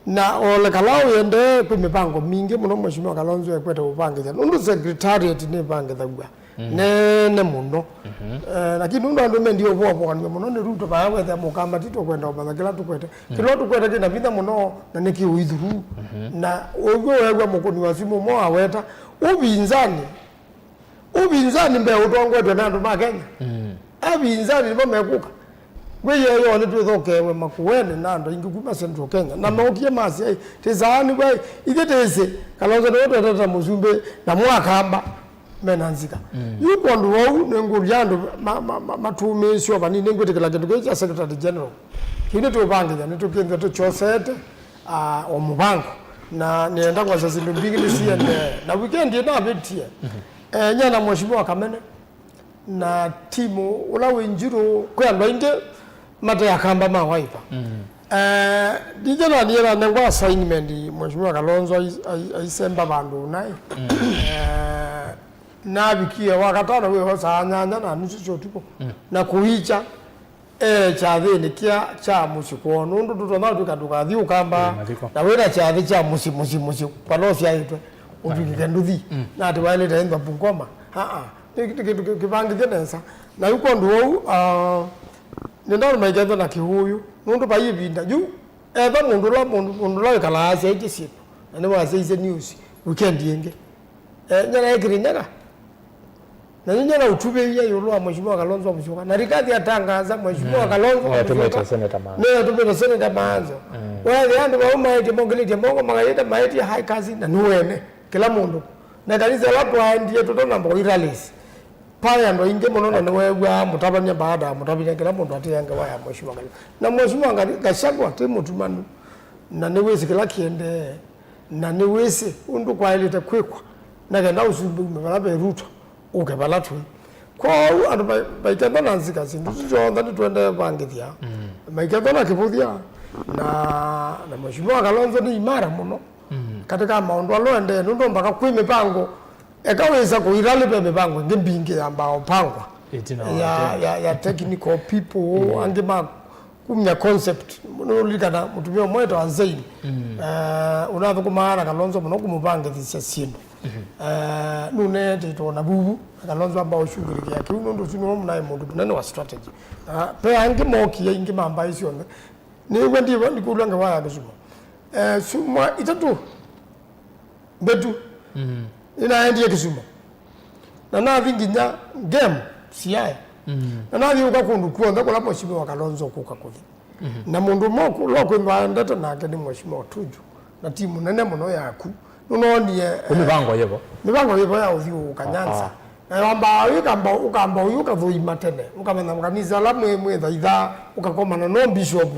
Na Ole Kalao yendee kwĩ mĩvango mingĩ mũno Mheshimiwa Kalonzo ekwete ũvangĩthya. Nũndũ secretariat nĩvangĩthaw'a. Mm. Nene mũno. Mhm. Eh, lakini nũndũ andũ mendie ũvoavũanw'a mũno nĩ Ruto, vaya wethĩa mũkamati tũkwenda ũmanya kĩla tũkwete. Mm. Kĩla tũkwete kĩna vinya mũno na nĩ kĩũithuru. Mhm. Na ũw'o weew'a mũkũni wa simũ ũmwe waweta, ũvinzani Upinzani mbee ũtongoetwe nĩ andũ ma Kenya. Mm. Apinzani nĩmo mekũka. Ngwĩyĩeyo nĩtwĩthokeewe Makueni na andũ aingĩ kuma Central Kenya. Na mookie masya, "Tĩsaanĩ we, ithyĩ tĩsĩ, Kalonzo nĩwe twetete mũsumbĩ, na mwakamba mena nzika." Mm. Yu kwondũ wau, nĩngũlya andũ ma, ma, ma, matũmĩĩsye o vanini, nĩngwĩtĩkĩla kĩndũ kĩu kya Secretary General. Kĩu nĩtũũvangĩthya, nĩtũkĩnthwa tũkyosete, ah, o mũvango. Na nĩenda kwasya syĩndũ mbingĩ nĩsiendee. Na weekend ĩno navĩtie. Mhm. Eh, nyie na Mheshimiwa Kamene, na timu ũla wĩ Njirũ, kwĩ andũ aingĩ mate akamba ma Wiper. Mm. Eh, ndinje nanie nanengwa assignment Mheshimiwa Kalonzo ai-, ai-, aisemba vandũ naĩ. Mm. Eh, navikie Wakatano wĩho saa nyanya na nusu sya ũtukũ. Mm. Na kũikya, eh, kyathĩnĩ kya, kya mũsyĩ kwoo, nũndũ tũtonya ũtwĩka ndũkathi ũkamba, eh, mathiko, na wĩna kyathĩ kya mũsyĩ, mũsyĩ, mũsyĩ, vala ũsyaĩtwe, ũtw'ĩkĩke nduthi. Mm. Na atĩ waĩlĩte ĩnthwa Bungoma. Aa. Nĩ, nĩ kĩndũ kĩ-, kĩvangĩthye nesa. Na yu kwondũ ũu, ah, nĩndaũnĩ maikethwa na kĩwũyũ. Nũndũ vai ĩvinda. Yu, etha mũndũ ũla, mũndũ, mũndũ ũla wĩkalaa asyaĩtye syĩndũ. Na nĩwasyaisye news weekend ĩngĩ. Eh, nyana ekĩrĩ nyaga. Na yu nyana ũtuvĩie ĩũlũ wa Mheshimiwa Kalonzo Musyoka. Na Rigathi atangaza Mheshimiwa, mm, Kalonzo Musyoka nĩatũmĩte Senator Maanzo. Nĩatũmĩte Senator Maanzo. Mm. Weethĩa andũ vau maĩtye mongĩlĩtye moko, makaĩte maĩtye high cousin, na nĩwene. Kĩla mũndũ. Na kanisa ĩla twaendie tũtanamba kũi rallies, paĩ andũ aingĩ mũno, na nĩweew'aa mũtavany'a baada ya mũtavany'a, kĩla mũndũ atĩĩa ngewa ya Mheshimiwa Kalonzo. Na Mheshimiwa Ga-, Gachagua ti mũtumanu, na nĩwĩsĩ kĩla kĩendee, na nĩwĩsĩ ũndũ kwaĩlĩte kwĩkwa, na kenda ũsumbĩ ume vala ve Ruto, ũke vala twĩ. Kwoou andũ vai-, vaikethwa na nzika, syĩndũ isu syonthe nĩtũendee vangĩthya. Mm. Vaikethwa na kĩvũthya, na, na Mheshimiwa Kalonzo nĩ imara mũno. Mm. Katika maũndũ ala ũendee, nũndũ mbaka kwĩ mĩvango, eka wĩsa kũirali ve mĩvango ĩngĩ mbingĩ yambaa ũpangwa. Ĩtina wa ya, ĩtina. Ya, ya technical people, mm, angĩ ma kumya concept. Nũlilikana mũtumĩa ũmwe wĩtawa Zain. Mm. Eh, ũnathũkũmaa na Kalonzo mũno kũmũvangĩthisya syĩndũ. Mhm. Eh, nũneetĩtwe na vuvu, na Kalonzo amba ũshughulikia kĩu, nũndũ ũsu nĩwe mũnaĩ mũndũ mũnene wa strategy. Na pe angĩ mokie, ingĩ mambaa syonthe. Nĩw'a ndiva ndikũlwa ngewa ya Kisumu. Eh, syumwa itatũ mbĩtu, mm, nĩnaendie Kisumu. Na nathi nginya game, Siaya. Mm. Na nathiũka kũndũ kw'onthe kũla Mheshimiwa Kalonzo kũka kũthi. Mhm. Na mũndũ ũmwe ũla ũkwĩthwa aendete nake nĩ Mheshimiwa Tuju. Na timu nene mũno yaku. Nũnoonie, eh, mĩvango yĩvo, mĩvango yĩvo ya ũthiũũka Nyanza. Ah. Na wambaa ũyũ ũkamba, ũkamba ũyũ ũkathũima tene, ũkamanya makanisa ala mwĩ, mwĩthaithaa, ũkakomana no bishop.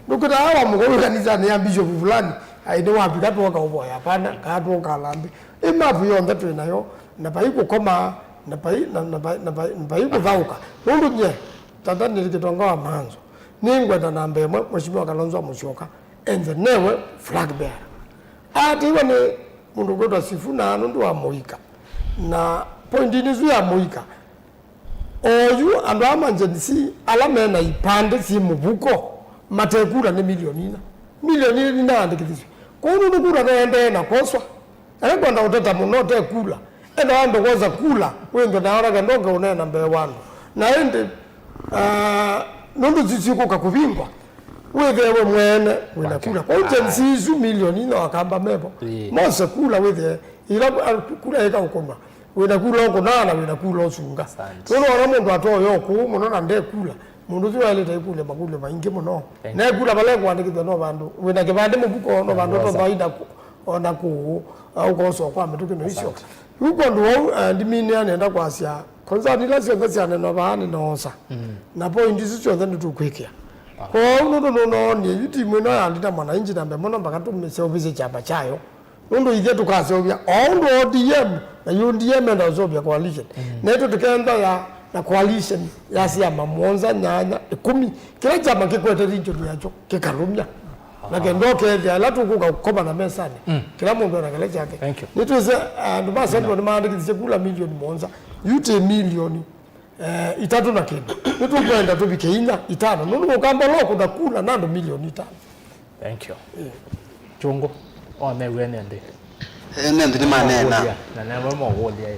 Ndũkĩtaa wa mũkũũ wĩ kanisanĩ ya bishop fulani, ai, nĩwavika twoka ũvoya pana, kaa twoka Harambee. Ĩ mapu yonthe twĩ nayo, na vai kũkoma, na vai, na, na vai, na vai, na vai kũthaũka. Nũndũ nyie, tata nĩ Kĩtonga wa Maanzo, nĩngwenda namba ĩmwe, Mheshimiwa Kalonzo Musyoka, enze newe flag bearer. Aatĩĩwe nĩ mũndũ kwĩtwa Sifuna nũndũ wa mũika. Na pointinĩ ĩsu ya mũika, oyu andũ aa ma Gen Z ala mena ipandĩ syĩ mũvuko matekula nĩ milioni inya. Milioni inya nĩnaandĩkĩthisye. Kwoou nũndũ kula naendee na kwoswa. Ekwenda ũteta mũno ũte kula. Enda wambe kwosa kula, wĩnthwe na arake ndoke ũneena mbee wa andũ. Na ĩndĩ, ah, nũndũ sisikũka kũvingwa, wĩthĩe we mwene wĩna kula. Kwoou Gen Z isu milioni inya wakamba mevo. Ĩĩ. Mose kula wĩthĩe, ila, ah, kula ĩka ũkũnwa. Wĩna kula ũkũnaa na wĩna kula ũsunga. Asante. Nũndũ ona mũndũ atoya ũkũũ mũno na ndekula. Mũndũ ũsu waĩlĩte ĩkũlya makũlyo maingĩ mũno. Thank you. Na ĩkula vala ĩkũandĩkĩthw'a no vandũ wĩna kĩvandĩ mũvuko, no vandũ ũtonya ina kũ-, ona kũũ, au ũkosoa kwa mĩtũkĩ no isyo. Asante. Yu kwondũ wau, eh, ndiminĩa nenda kwasya, concern ila syonthe syanenwa vaa nĩnoosa. Mm. Na point isu syonthe nĩtũkwĩkĩa. Ah. Kwoou nũndũ nũnoonie, yu timu ĩno ya Linda Mwananchi namba ĩmwe no mpaka tũmĩseũvĩsye kyama kyayo. Nũndũ ithyĩ tũkaseũvya o ũndũ O D M, na U D M enda ũseũvya coalition. Mm. Naitũ tũkenda ya, na coalition ya syama mũonza, nyanya, ĩkũmi, kĩla kyama kĩkwete region yakyo kĩkalũmya. Na kenda ũkethĩa ĩla tũkũka kũkomana mesanĩ, mm, kĩla mũndũ ena kĩla kyake. Thank you. Nĩtwĩsĩ, ah, andũ ma Central nĩmaandĩkĩthisye kula milioni mũonza, yu twĩ milioni, eh, itatũ na kĩndũ. Nĩtũkwenda tũvike inya, itano. Nũndũ ũkamba ũla ũkũtha kula na andũ milioni itano. Thank you. Eh. Kyũngũ, wamew'e nĩ nthĩ? Eh, nĩ nthĩ nĩmaneena. Mokũlya, na nĩvo mokũlya,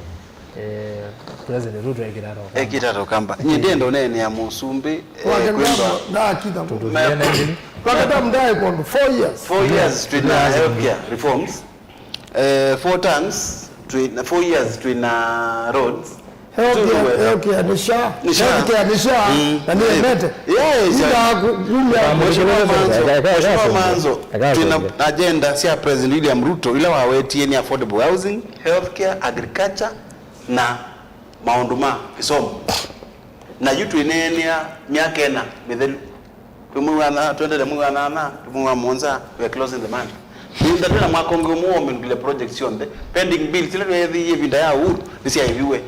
eh, President Ruto ekĩta tokamba. Ekĩta tokamba. Nyie ndĩenda ũneenea mũsumbĩ, eh, kwĩthwa ndakitha. Tũtũthie na nthĩ. Wakata mdae kondo, four years. Four years, twĩna healthcare reforms. Eh, four terms, Twĩ na four years twĩ na roads. Healthcare, Tuwe- healthcare nĩ SHA. Nĩ SHA. Healthcare nĩ SHA. Mm. Na nĩ Yeah. emete. Yeah, yeah. Ila ku- kumya Mheshimiwa Manzo, Mheshimiwa Manzo, twĩ na agenda sya President William Ruto ila wawetie nĩ affordable housing, healthcare, agriculture na maũndũ ma kĩsomo. Na yu twĩneenea myaka ĩna mĩthelu. Twĩ mwei wa nyanya, twendete mwei wa nyanya, twĩ mwei wa mũonza, we are closing the month. Twĩnda twĩna mwaka ũngĩ ũmwe wa ũmĩndũkĩle project syonthe. Pending bills ila tweethĩie ĩvinda ya Uhuru nĩsyaĩviwe.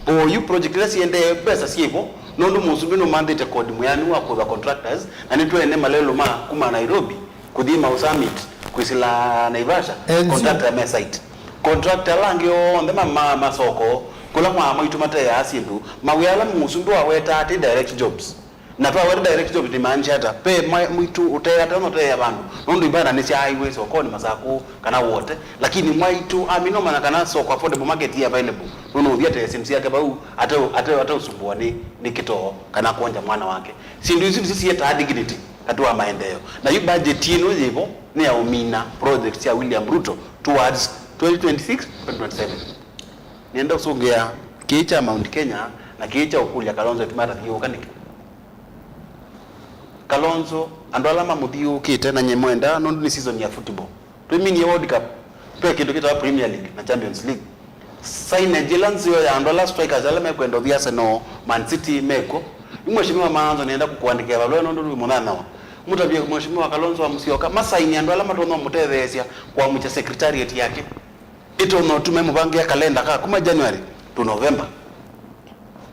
O yu project ila siendee, mbesa syĩvo, nũndũ mũsumbĩ nũmanthĩte kodi mwĩanu wa kũĩva contractors, na nĩtwene malelũ ma kuma Nairobi kũthi Mau Summit kwĩsĩla Naivasha, contractor me site. Contractor ala angĩ onthe ma, ma, masoko, kũla kwa mwaitũ mateaa syĩndũ, mawĩa ala mũsumbĩ wawetaa ti direct jobs. Na twaweta direct jobs nĩmaanisha ata? Ve mwa-, mwaitũ ũteea, tena ũteea vandũ. Nũndũ ibanda nĩsyaaiwe sokonĩ Masakũ kana Wote, lakini mwaitũ amina ũmanya kana soko affordable market i available. Nũndũ ũthi atee syĩndũ syake vau, ate, ate, ateũsumbũa nĩ, nĩ kĩtoo kana kwongya mwana wake. Syĩndũ isu nĩsyo siyetaa dignity katĩ wa maendeeo. Na yu budget ĩno yĩvo nĩ ya ũmina project sya William Ruto towards twenty twenty-six, twenty twenty-seven. Nĩenda ũsũngĩa kĩĩ kya Mount Kenya na kĩĩ kya ũkũlya Kalonzo ĩtuma atathiũũka nĩkĩ? Kalonzo, andũ ala mamũthiũũkĩte na nyie mwenda nũndũ nĩ season ya football. Twĩminie World Cup, ve kĩndũ kĩtawa Premier League na Champions League. Signage ĩla nzeo ya andũ ala strikers ala mekwenda ũthi Arsenal, Man City, mekw'o. Yu Mheshimiwa Maanzo nĩenda kũkũandĩkĩa valũa nũndũ wĩ mũnyanyawa. Mũtavye Mheshimiwa Kalonzo wa Musyoka, masaini andũ ala matonya ũmũtetheesya kũamũkya secretariat yake. Ĩtonya ũtume mũvangĩa kalenda ka kuma January to November.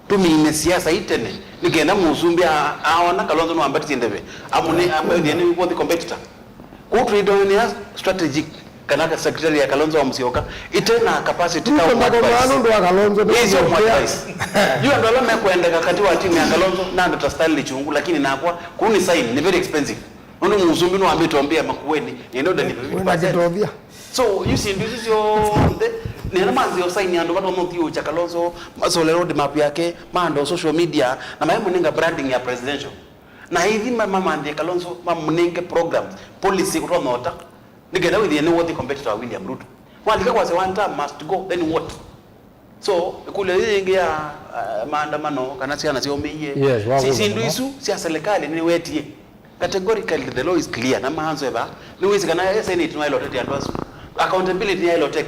Tũmine siasa ii tene, nĩ kenda mũsumbĩ a-, aona Kalonzo nĩwambatisye ndeve, amũne ambaĩthĩa nĩ worthy competitor. Kwoou twĩthĩwa nĩ a strategic kana ka secretary ya Kalonzo wa Musyoka ĩte na capacity ka Ruto ndakomaa nũndũ wa Kalonzo. Ĩsyo advice. Yu andũ ala mekwendeka katĩ wa timu ya Kalonzo na Doctor Stanley Chungu, lakini nakwa kũu nĩ sign, nĩ very expensive. Nũndũ mũsumbĩ nĩwambĩte ombea Makueni, nĩenda ũdeliver fifty percent. Wĩna kĩtovia. So, yu syĩndũ isu syonthe, nĩenda manzĩe ũsaini andũ matonya ũthiũũkya Kalonzo, masole road map yake, maanda social media, na maimũnenga branding ya presidential. Na ithi ma-, mamanthĩe Kalonzo, mamũnenge programs, policy ũtonya ũta, nĩ kenda wĩthĩe nĩ worthy competitor wa William Ruto. Walika kwasya one term must go, then what? So, ĩkũlyo yĩĩ yĩngĩ ya, uh, maandamano kana syana syaũmĩie, yes, syĩndũ isu sya serikali nĩwetie. Categorically, the law is clear. Na Maanzo eva, nĩwĩsĩ kana Senate nĩwaĩle ũtete andũ asu. Accountability nĩyaĩle ũtake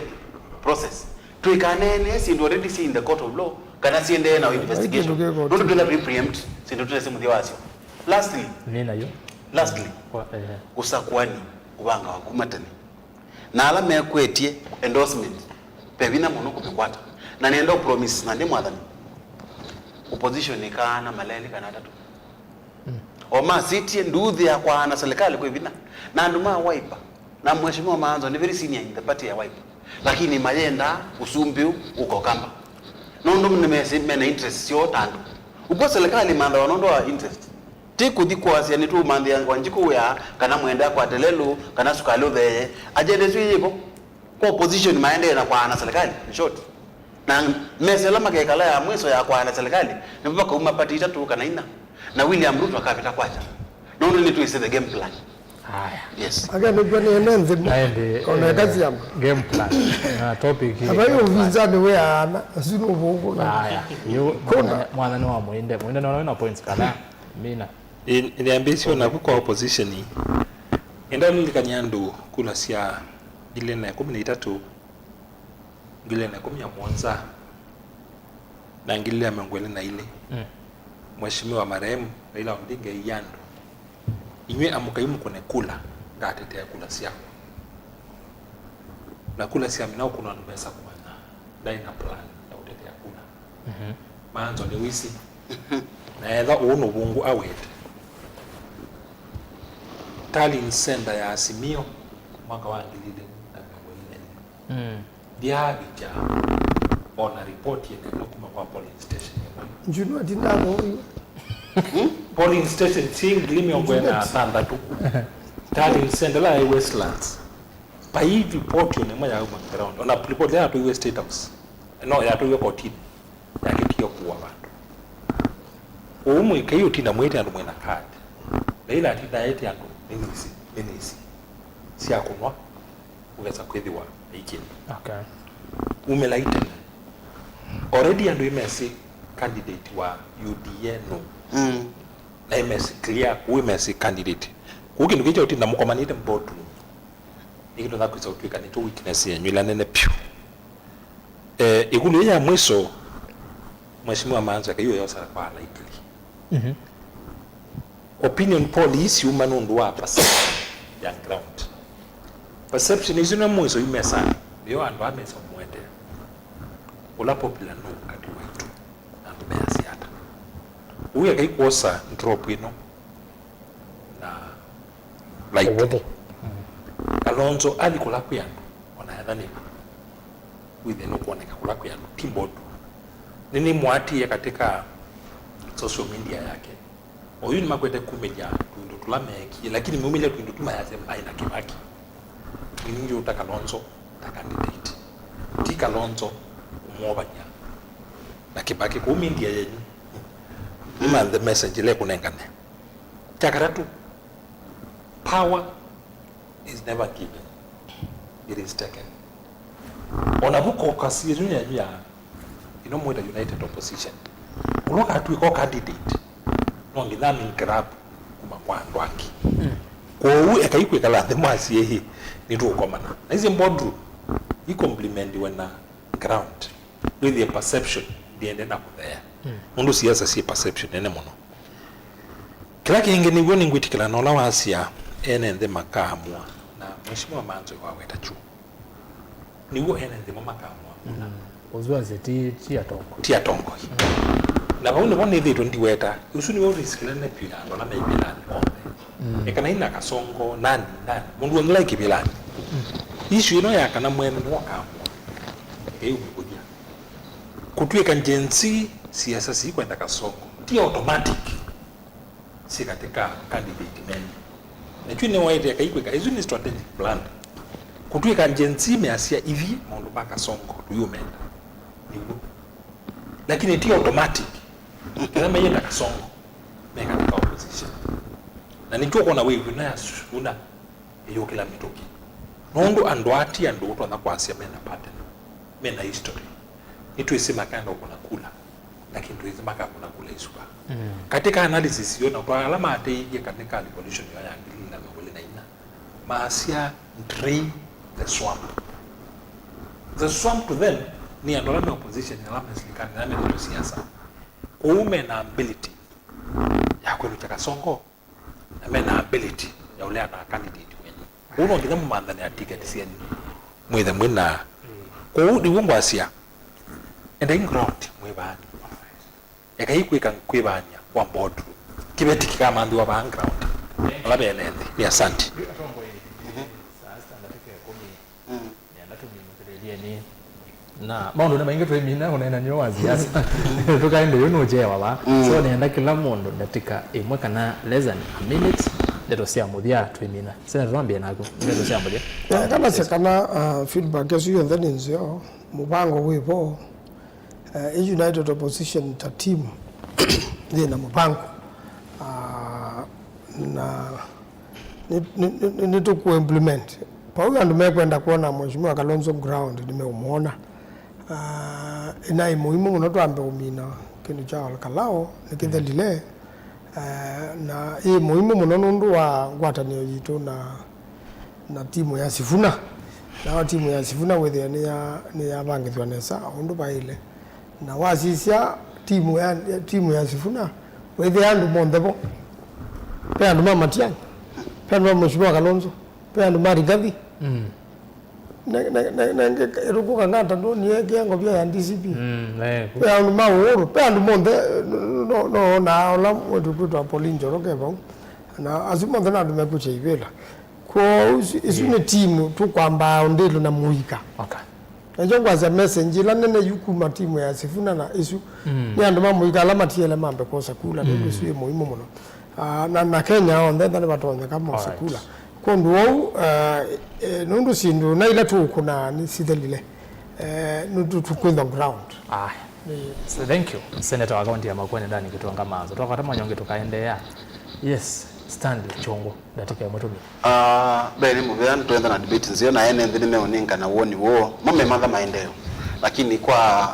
process. Tũikaneenee syĩndũ already syĩ in the court of law, kana siendee na investigation. Nũndũ twĩla tũi preempt syĩndũ tũtesĩ mũthya wasyo. Lastly, nĩ nayo. Lastly, kwa, eh, ũsakũani ũvangawa kuma tene. Na ala mekwetye endorsement, ve vinya mũno kũmĩkwata. Na nĩenda ũpromise, na ndĩ mwathani, opposition ĩkaana maleli kana atatũ. Mm. O masitie nduthi ya kwaana serikali kwĩ vinya. Na andũ ma Wiper, na Mheshimiwa Maanzo nĩ very senior in the party ya Wiper. Lakini mayenda ũsumbĩ ũũ ũka Ũkamba. Nũndũ nĩmesĩ mena interest syoo ta andũ. Ũkw'a serikali ĩmanthawa nũndũ wa interest. Ti kũthi kwasya nĩtũũmanthĩa Wanjikũ wĩa, kana mwenda akwate lelũ, kana sukalĩ ũthee. Agenda ĩsu ĩyĩvo. Kwa opposition maendee na kwaana serikali, in short. Na mesa ĩla makekala ya mwiso ya kwaana serikali, nĩvo vakauma party itatũ kana ina. Na William Ruto akavĩta kwakya. Nũndũ nĩtwĩsĩ the game plan. Aya. Yes. Akanĩkw'a nĩ ene nthĩ. Aende, o na eka syama. Game plan. Na topic ĩ. Abai ũvinzanĩ wĩ aana, asu nĩ ũvũngũ na. Aya. Yu, mwana, mwana nĩ wa Mũinde. Mũinde nĩ wona wĩna points kana. Mina. Ĩ, nĩambĩĩsye o naku kwa opposition. Enda lilikany'a andũ kula sya ngili na ĩkũmi na itatũ, ngili na ĩkũmi na mũonza, na ngili na mĩongo ĩlĩ na ilĩ. Mm. Mheshimiwa marehemu Raila Odinga eie andũ, inyw'ĩ amũkai mũkũne kula, ndatetea kula syakwa. Na kula sya mina ũkũnwa nĩ mesa kũmanya ndaĩ na plan ya ũtetea kula. Mhm. Maanzo nĩwĩsĩ. Na etha ũũ nũvũngũ awete. Tallying Center ya Azimio mwaka wa ngili ilĩ na mĩongo ĩlĩ na ilĩ. Mm. Ndyavikya ona report yenene kuma kwa polling station ĩmwe. Njunua tindathooiwe. Polling station syĩ ngili mĩongo ĩna na thanthatũ. Tallying Center la Westlands. Vai report ona ĩmwe yauma ground. Ona report ĩla yatwaiwe State House. No, yatwaiwe kotini. Yakĩkie kũwa vandũ. Ũu mũikai ũtinda mwĩte andũ mwĩna card. Raila atinda aĩte andũ, nĩ nĩsĩ, nĩ nĩsĩ. Sya kũnwa, ũkesa kwĩthĩwa aikĩlĩ. Okay. Umĩlai tene. Already andũ imesĩ candidate wa U D A nũ. Mm. Na imesĩ clear, kũu imesĩ candidate. Kũu kĩndũ kĩu kya ũtinda mũkomanĩte boardroom. Nĩ kĩndũ kĩtonya kwĩsa kũtw'ĩka nĩkyo weakness yenyu ĩla nene vyũ. Eh, ĩkũlyo ya mwiso, Mheshimiwa Maanzo, eka yu yosa kwa likely. Mhm. Opinion poll ii syuma nũndũ wa perception ya ground. Perception isu nĩ mwiso yu mesanĩ, nĩyo andũ a mesa mũete. Ũla popular nũ katĩ waitũ, na andũ measya ata. Ũu ekai kwosa drop ĩno na light. Ũvũthũ. Kalonzo athi kũla kwĩ andũ, ona etha nĩ wĩthĩe nũkwoneka kũla kwĩ andũ, ti boardroom. Nĩnĩmũatĩĩe katika social media yake. Oyu nĩmakwete kumĩlya tũindo tũla meekie, lakini maumĩlya tũindo tu mayasya maĩ na Kĩvaki. Nĩnĩngyũta Kalonzo ta candidate. Ti Kalonzo kũmwovany'a na Kĩvaki kũu media yenyu. Nĩmanthe message ĩla ĩkũnengane. Kya katatũ, power is never given, it is taken. Ona vu caucus yĩu yenyu ya ĩno mwĩta United Opposition, ũla ũkatw'ĩka o candidate, no nginya amĩ grab kuma kwa andũ angĩ. Mm. Kwoou ekai kwĩkala nthĩ mwasye, "Ĩ, nĩtũũkomana." Na isyĩ boardroom ikomplimentiwe na ground. Wĩthĩe perception ndĩende na kũtheea. Mm. Nũndũ siasa syĩ perception nene mũno. Kĩla kĩngĩ nĩw'o nĩngwĩtĩkĩla na ũla wasya ene nthĩ makaamũa, na Mheshimiwa Manzo waweta kyu. Nĩw'o ene nthĩ mo makaamũa. Mm. Ũsu wasya ti, ti atongoi. Ti atongoi. Mm. Na vau nĩvo nĩthĩtwe ndiweta, ũsu nĩw'o risk nene vyũ ya andũ ala me ivĩlanĩ onthe. Mm. Eka naina Kasongo, nani, nani, mũndũ wengĩ lai kĩvĩlanĩ. Mm. Issue ĩno ya kana mwene nĩwe ũkaamũa. Ĩu mĩkũthya. Kũtw'ĩka Gen Z, siasa sikwenda Kasongo, ti automatic syĩ katika candidate mene. Na kyu nĩwaĩtĩe kai kwĩka, ĩsu nĩ strategic plan. Kũtw'ĩka Gen Z measya ithyĩ maũndũ ma Kasongo tũyũmenda. Nĩw'o. Lakini ti automatic. Kana meyenda Kasongo, me katika opposition. Na nĩkyo ũkwona wĩvu ĩno ya Sifuna ĩyũkĩla mĩtũkĩ. Nũndũ andũ aa ti andũ ũtonya kwasya mena pattern, mena history. Nĩtwĩsĩ makaenda ũkũna kula, lakini twĩsĩ makakũna kula isu va. Mm. Katika analysis yo, na kwa ala mateithie katika revolution yo ya ngili ilĩ na mĩongo ĩlĩ na inya, maasya, "Drain the swamp." The swamp to them nĩ andũ ala me opposition, ala me silikalĩ, ala me siasa. Kwoou mena ability ya kwĩlũkya Kasongo, na mena ability ya ũleana na candidate wenyu. Kwoou no nginya mũmanthane na ticket syenyu, mwĩthe mwĩ na. Kwoou nĩw'o ngwasya, endai ground mwĩvaani. Ekai kwĩka kwĩvaany'a kwa boardroom. Kĩveti kĩkamanthĩwa vaa ground. Ala vene nthĩ. Nĩ asante. Nĩenda tũminũkĩlĩlyeni. Na maũndũ nĩ maingĩ twĩmina kũneena nĩo wa siasa. Tũkaende yu nũkyewa va. Mm. So nĩenda kĩla mũndũ ndatĩka ĩmwe kana less than a minute, ndeto sya mũthya twĩmina. Senator, twambie naku. Ndeto sya mũthya. Eh, kana se kana, uh, feedback ĩsu yonthe nĩ nzeo. Mũvango wĩ vo. Eh, ĩ United Opposition ta team yĩ na mũvango. Ah, na nĩ, nĩ, nĩ, nĩ, nĩtũkũ implement. Vau andũ mekwenda kwona Mheshimiwa Kalonzo ground nĩmeũmwona. Ah, ĩnaĩ mũimũ mũno twambe ũmina kĩndũ kya Ol Kalou nĩkĩthelile. Eh, na ĩ mũimũ mũno nũndũ wa ngwatanĩo yitũ na, na timu ya Sifuna. Nao timu ya Sifuna wĩthĩa nĩya, nĩyavangĩthw'a nesa ũndũ vaĩle. Na wasisya timu ya, timu ya Sifuna, wĩthĩa andũ monthe vo. Ve andũ ma Matiang'i, ve andũ ma Mheshimiwa Kalonzo, ve andũ ma Rigathi. Mm. Ne, ne, ne, nengĩ ĩrũkũ kana ata ndũnie kĩa ngovia ya D C P. Mm, eh, ku- Ve andũ ma Uhuru, ve andũ monthe, no, no, na ola wetu kwĩtwa Pauline Njoroge vau. Na asu monthe na andũ mekwĩtya ivĩla. Kwoou isu, isu nĩ timu tũkwambaa ũndĩlũ na mũika. Okay. Nakyo ngwasya message ĩla nene yu kuma timu ya Sifuna na isu. Mm. Nĩ andũ ma mũika ala matiele mambe kwosa kula, nũndũ isu ĩ mũimũ mũno. Ah, na, na Kenya onthe ntha nĩvatonyeka mose kula. Kwondũ wou, eh, eh, nũndũ syĩndũ na ila tũũkũnaa nĩ sithelile. Eh, nũndũ tũkwĩthwa ground. Aya. So, thank you, Senator wa kaunti ya Makueni, Dani Gitonga Manzo. Twakwata mwanya ũngĩ tũkaendeea. Yes, Stanley Chongo, ndatĩka ĩmwe tũmie. Ah, mbee nĩ mũvea, nĩtwenda na debate nzeo, na ene nthĩ nĩmeũnengana woni woo, mo mematha maendeeo. Lakini kwa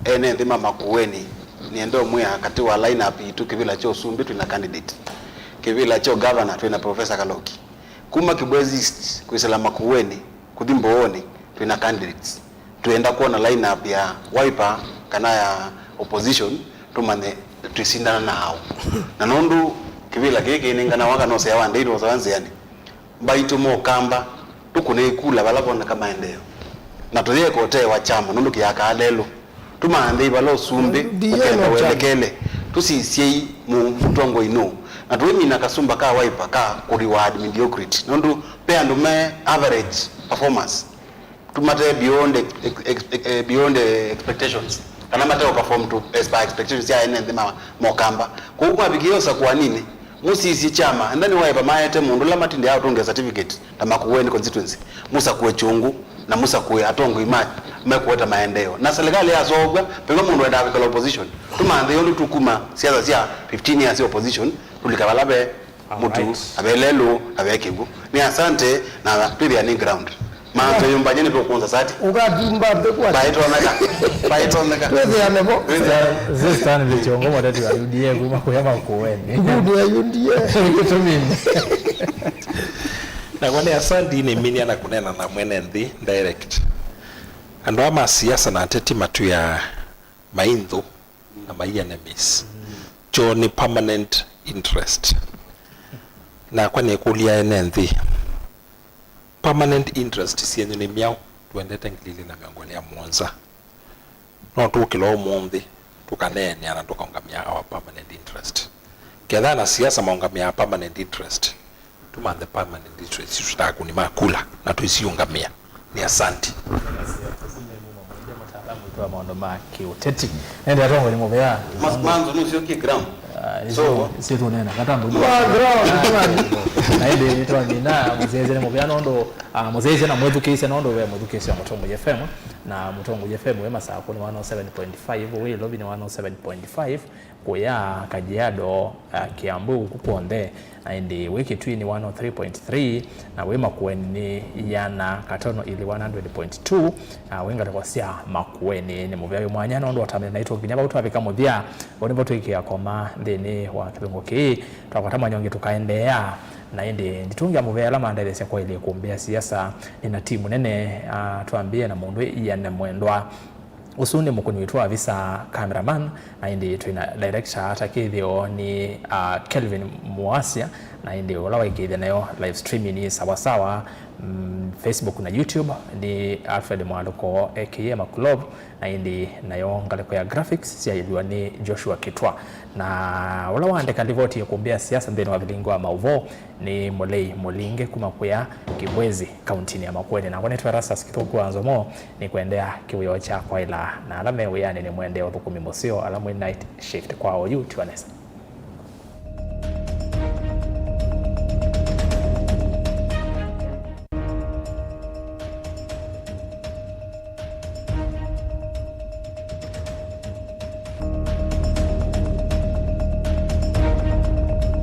ene nthĩ ma Makueni, nĩenda ũmwĩa katĩ wa line-up itũ, kĩvĩla kya ũsumbĩ twĩna candidate, kĩvĩla kya governor twĩna Professor Kaloki, kuma Kibwezi East kwĩsĩla Makueni kũthi Mbooni twĩna candidates. Twĩenda kwona line-up ya Wiper kana ya opposition, tũmanye twĩsindana na aũ. Na nũndũ kĩvĩla kĩĩ kĩnenganawa kana ũsea wa ndei ndwosawa nzĩanĩ, mbaitũ mokamba tũkũne ikula vala voneka maendeeo, na tũyeka ũtewa kyama nũndũ kĩyakaa lelũ. Tũmanthei vala ũsumbĩ ũkenda welekele, tũsisyei mũtongoi nũũ, na tũimina kasumba ka Wiper ka kũ reward mediocrity, nũndũ ve andũ me average performers. Tũmate beyond ex- ex- ex- eh, beyond eh, expectations, kana mate perform to as per expectations sya ene nthĩ ma mokamba. Kwoou mwavikĩe ũsakũaninĩ, mũsisye kyama, enda nĩ Wiper maete mũndũ ũla matindĩaa ũtũngĩa certificate ta Makueni constituency, mũsakũe kyũngũ na mũsakũe atongoi ma mekũete maendeeo. Na serikali yaseũvw'a, veva mũndũ wendaa kwĩkala opposition. Tũmanthei ũndũ tũkuma siasa sya fifteen years sya opposition tũlika vala ve mũtu, na ve lelũ, na ve kĩw'ũ. Nĩ asante, na twĩthĩa nĩ ground. Manzo yumbanye nĩ tũkũnza sati. Ũkatumba mbĩkwa. Paĩtoneka. Paĩtoneka. Twĩthĩane vo. Twĩthĩane. Zestan Lichongo, mũteti wa U D A kuma kũya Makueni. Ngudu ya U D A. Kĩtũmini. Nakwa nĩ asante, nĩminia na kũneena na mwene nthĩ direct. Andũ aa ma siasa na ateti matwĩaa mainthũ na my enemies. Kyoo nĩ permanent interest. Nakwa nĩkũlya ene nthĩ, permanent interest syenyu nĩ myaũ? Twendete ngili ilĩ na mĩongo ĩlĩ na mũonza. No tũkĩla ũmũnthĩ tũkaneenea na tũkaũngamĩa our permanent interest. Ketha na siasa maũngamĩaa permanent interest, tũmanthe permanent interest sitũ ta akũni ma kula na tũisiũngamĩa. Nĩ asante. Mũtaalamu witũ wa maũndũ ma kĩũteti. Ende atongoi nĩ mũvea. Mas- manzo nũsyokie ground. Ah, so sitũneena katambo. Background. Na ĩndĩ nĩtwamina mũsyaĩĩsya nĩ mũvea nũndũ, ah, mũsyaĩĩsya na mwĩthukĩĩsya nũndũ ve mũthukĩĩsya wa Mũtongoi F M, na Mũtongoi F M wĩ Masakũ nĩ one oh seven point five, wĩ Ilovi nĩ one oh seven point five, kũya Kajiado, ah, Kiambu, kũku kw'onthe, na ĩndĩ wĩ Kitui nĩ one oh three point three, na wĩ Makueni nĩ iana katono ilĩ, one hundred point two, na wĩ ngalĩko sya Makueni nĩ mũvea wĩ mwanya nũndũ watamĩte naitũ nginya vau twavika mũthya. Vau nĩvo twĩkĩa koma nthĩnĩ wa kĩthungu kĩĩ. Twakwata mwanya ũngĩ tũkaendeea, na ĩndĩ nditũngĩa mũvea ala mandetheesya kwaĩlya ĩkũmbĩ ya siasa. Nĩ na timu nene, ah, twambĩĩe na mũndũ ĩ Ian Mwendwa. Ũsu nĩ mũkũni witũ wa visa, cameraman, na ĩndĩ twĩ na director atakĩthĩo nĩ, ah, Kelvin Muasya, na ĩndĩ ũla waikĩĩthya nayo live streaming nĩ Sawasawa, mm, Facebook na YouTube nĩ Alfred Mwaluko A K A Makulov, na ĩndĩ nayo ngalĩko ya graphics syaĩlw'a nĩ Joshua Kitwa, na ũla waandĩka livoti ya ĩkũmbĩ ya siasa nthĩnĩ wa vilingi wa maũvoo nĩ Mũlei Mũlinge kuma kũya Kibwezi, kauntinĩ ya Makueni. Nakwa nĩtwa Erastus Kĩthũku wa Nzomo, nĩkwendea kĩwĩoo kya kwaĩla na ala me wĩanĩ. Nĩmwendee ũthũkũmi mũseo, ala mwĩ night shift kwa oyu, tiwa nesa.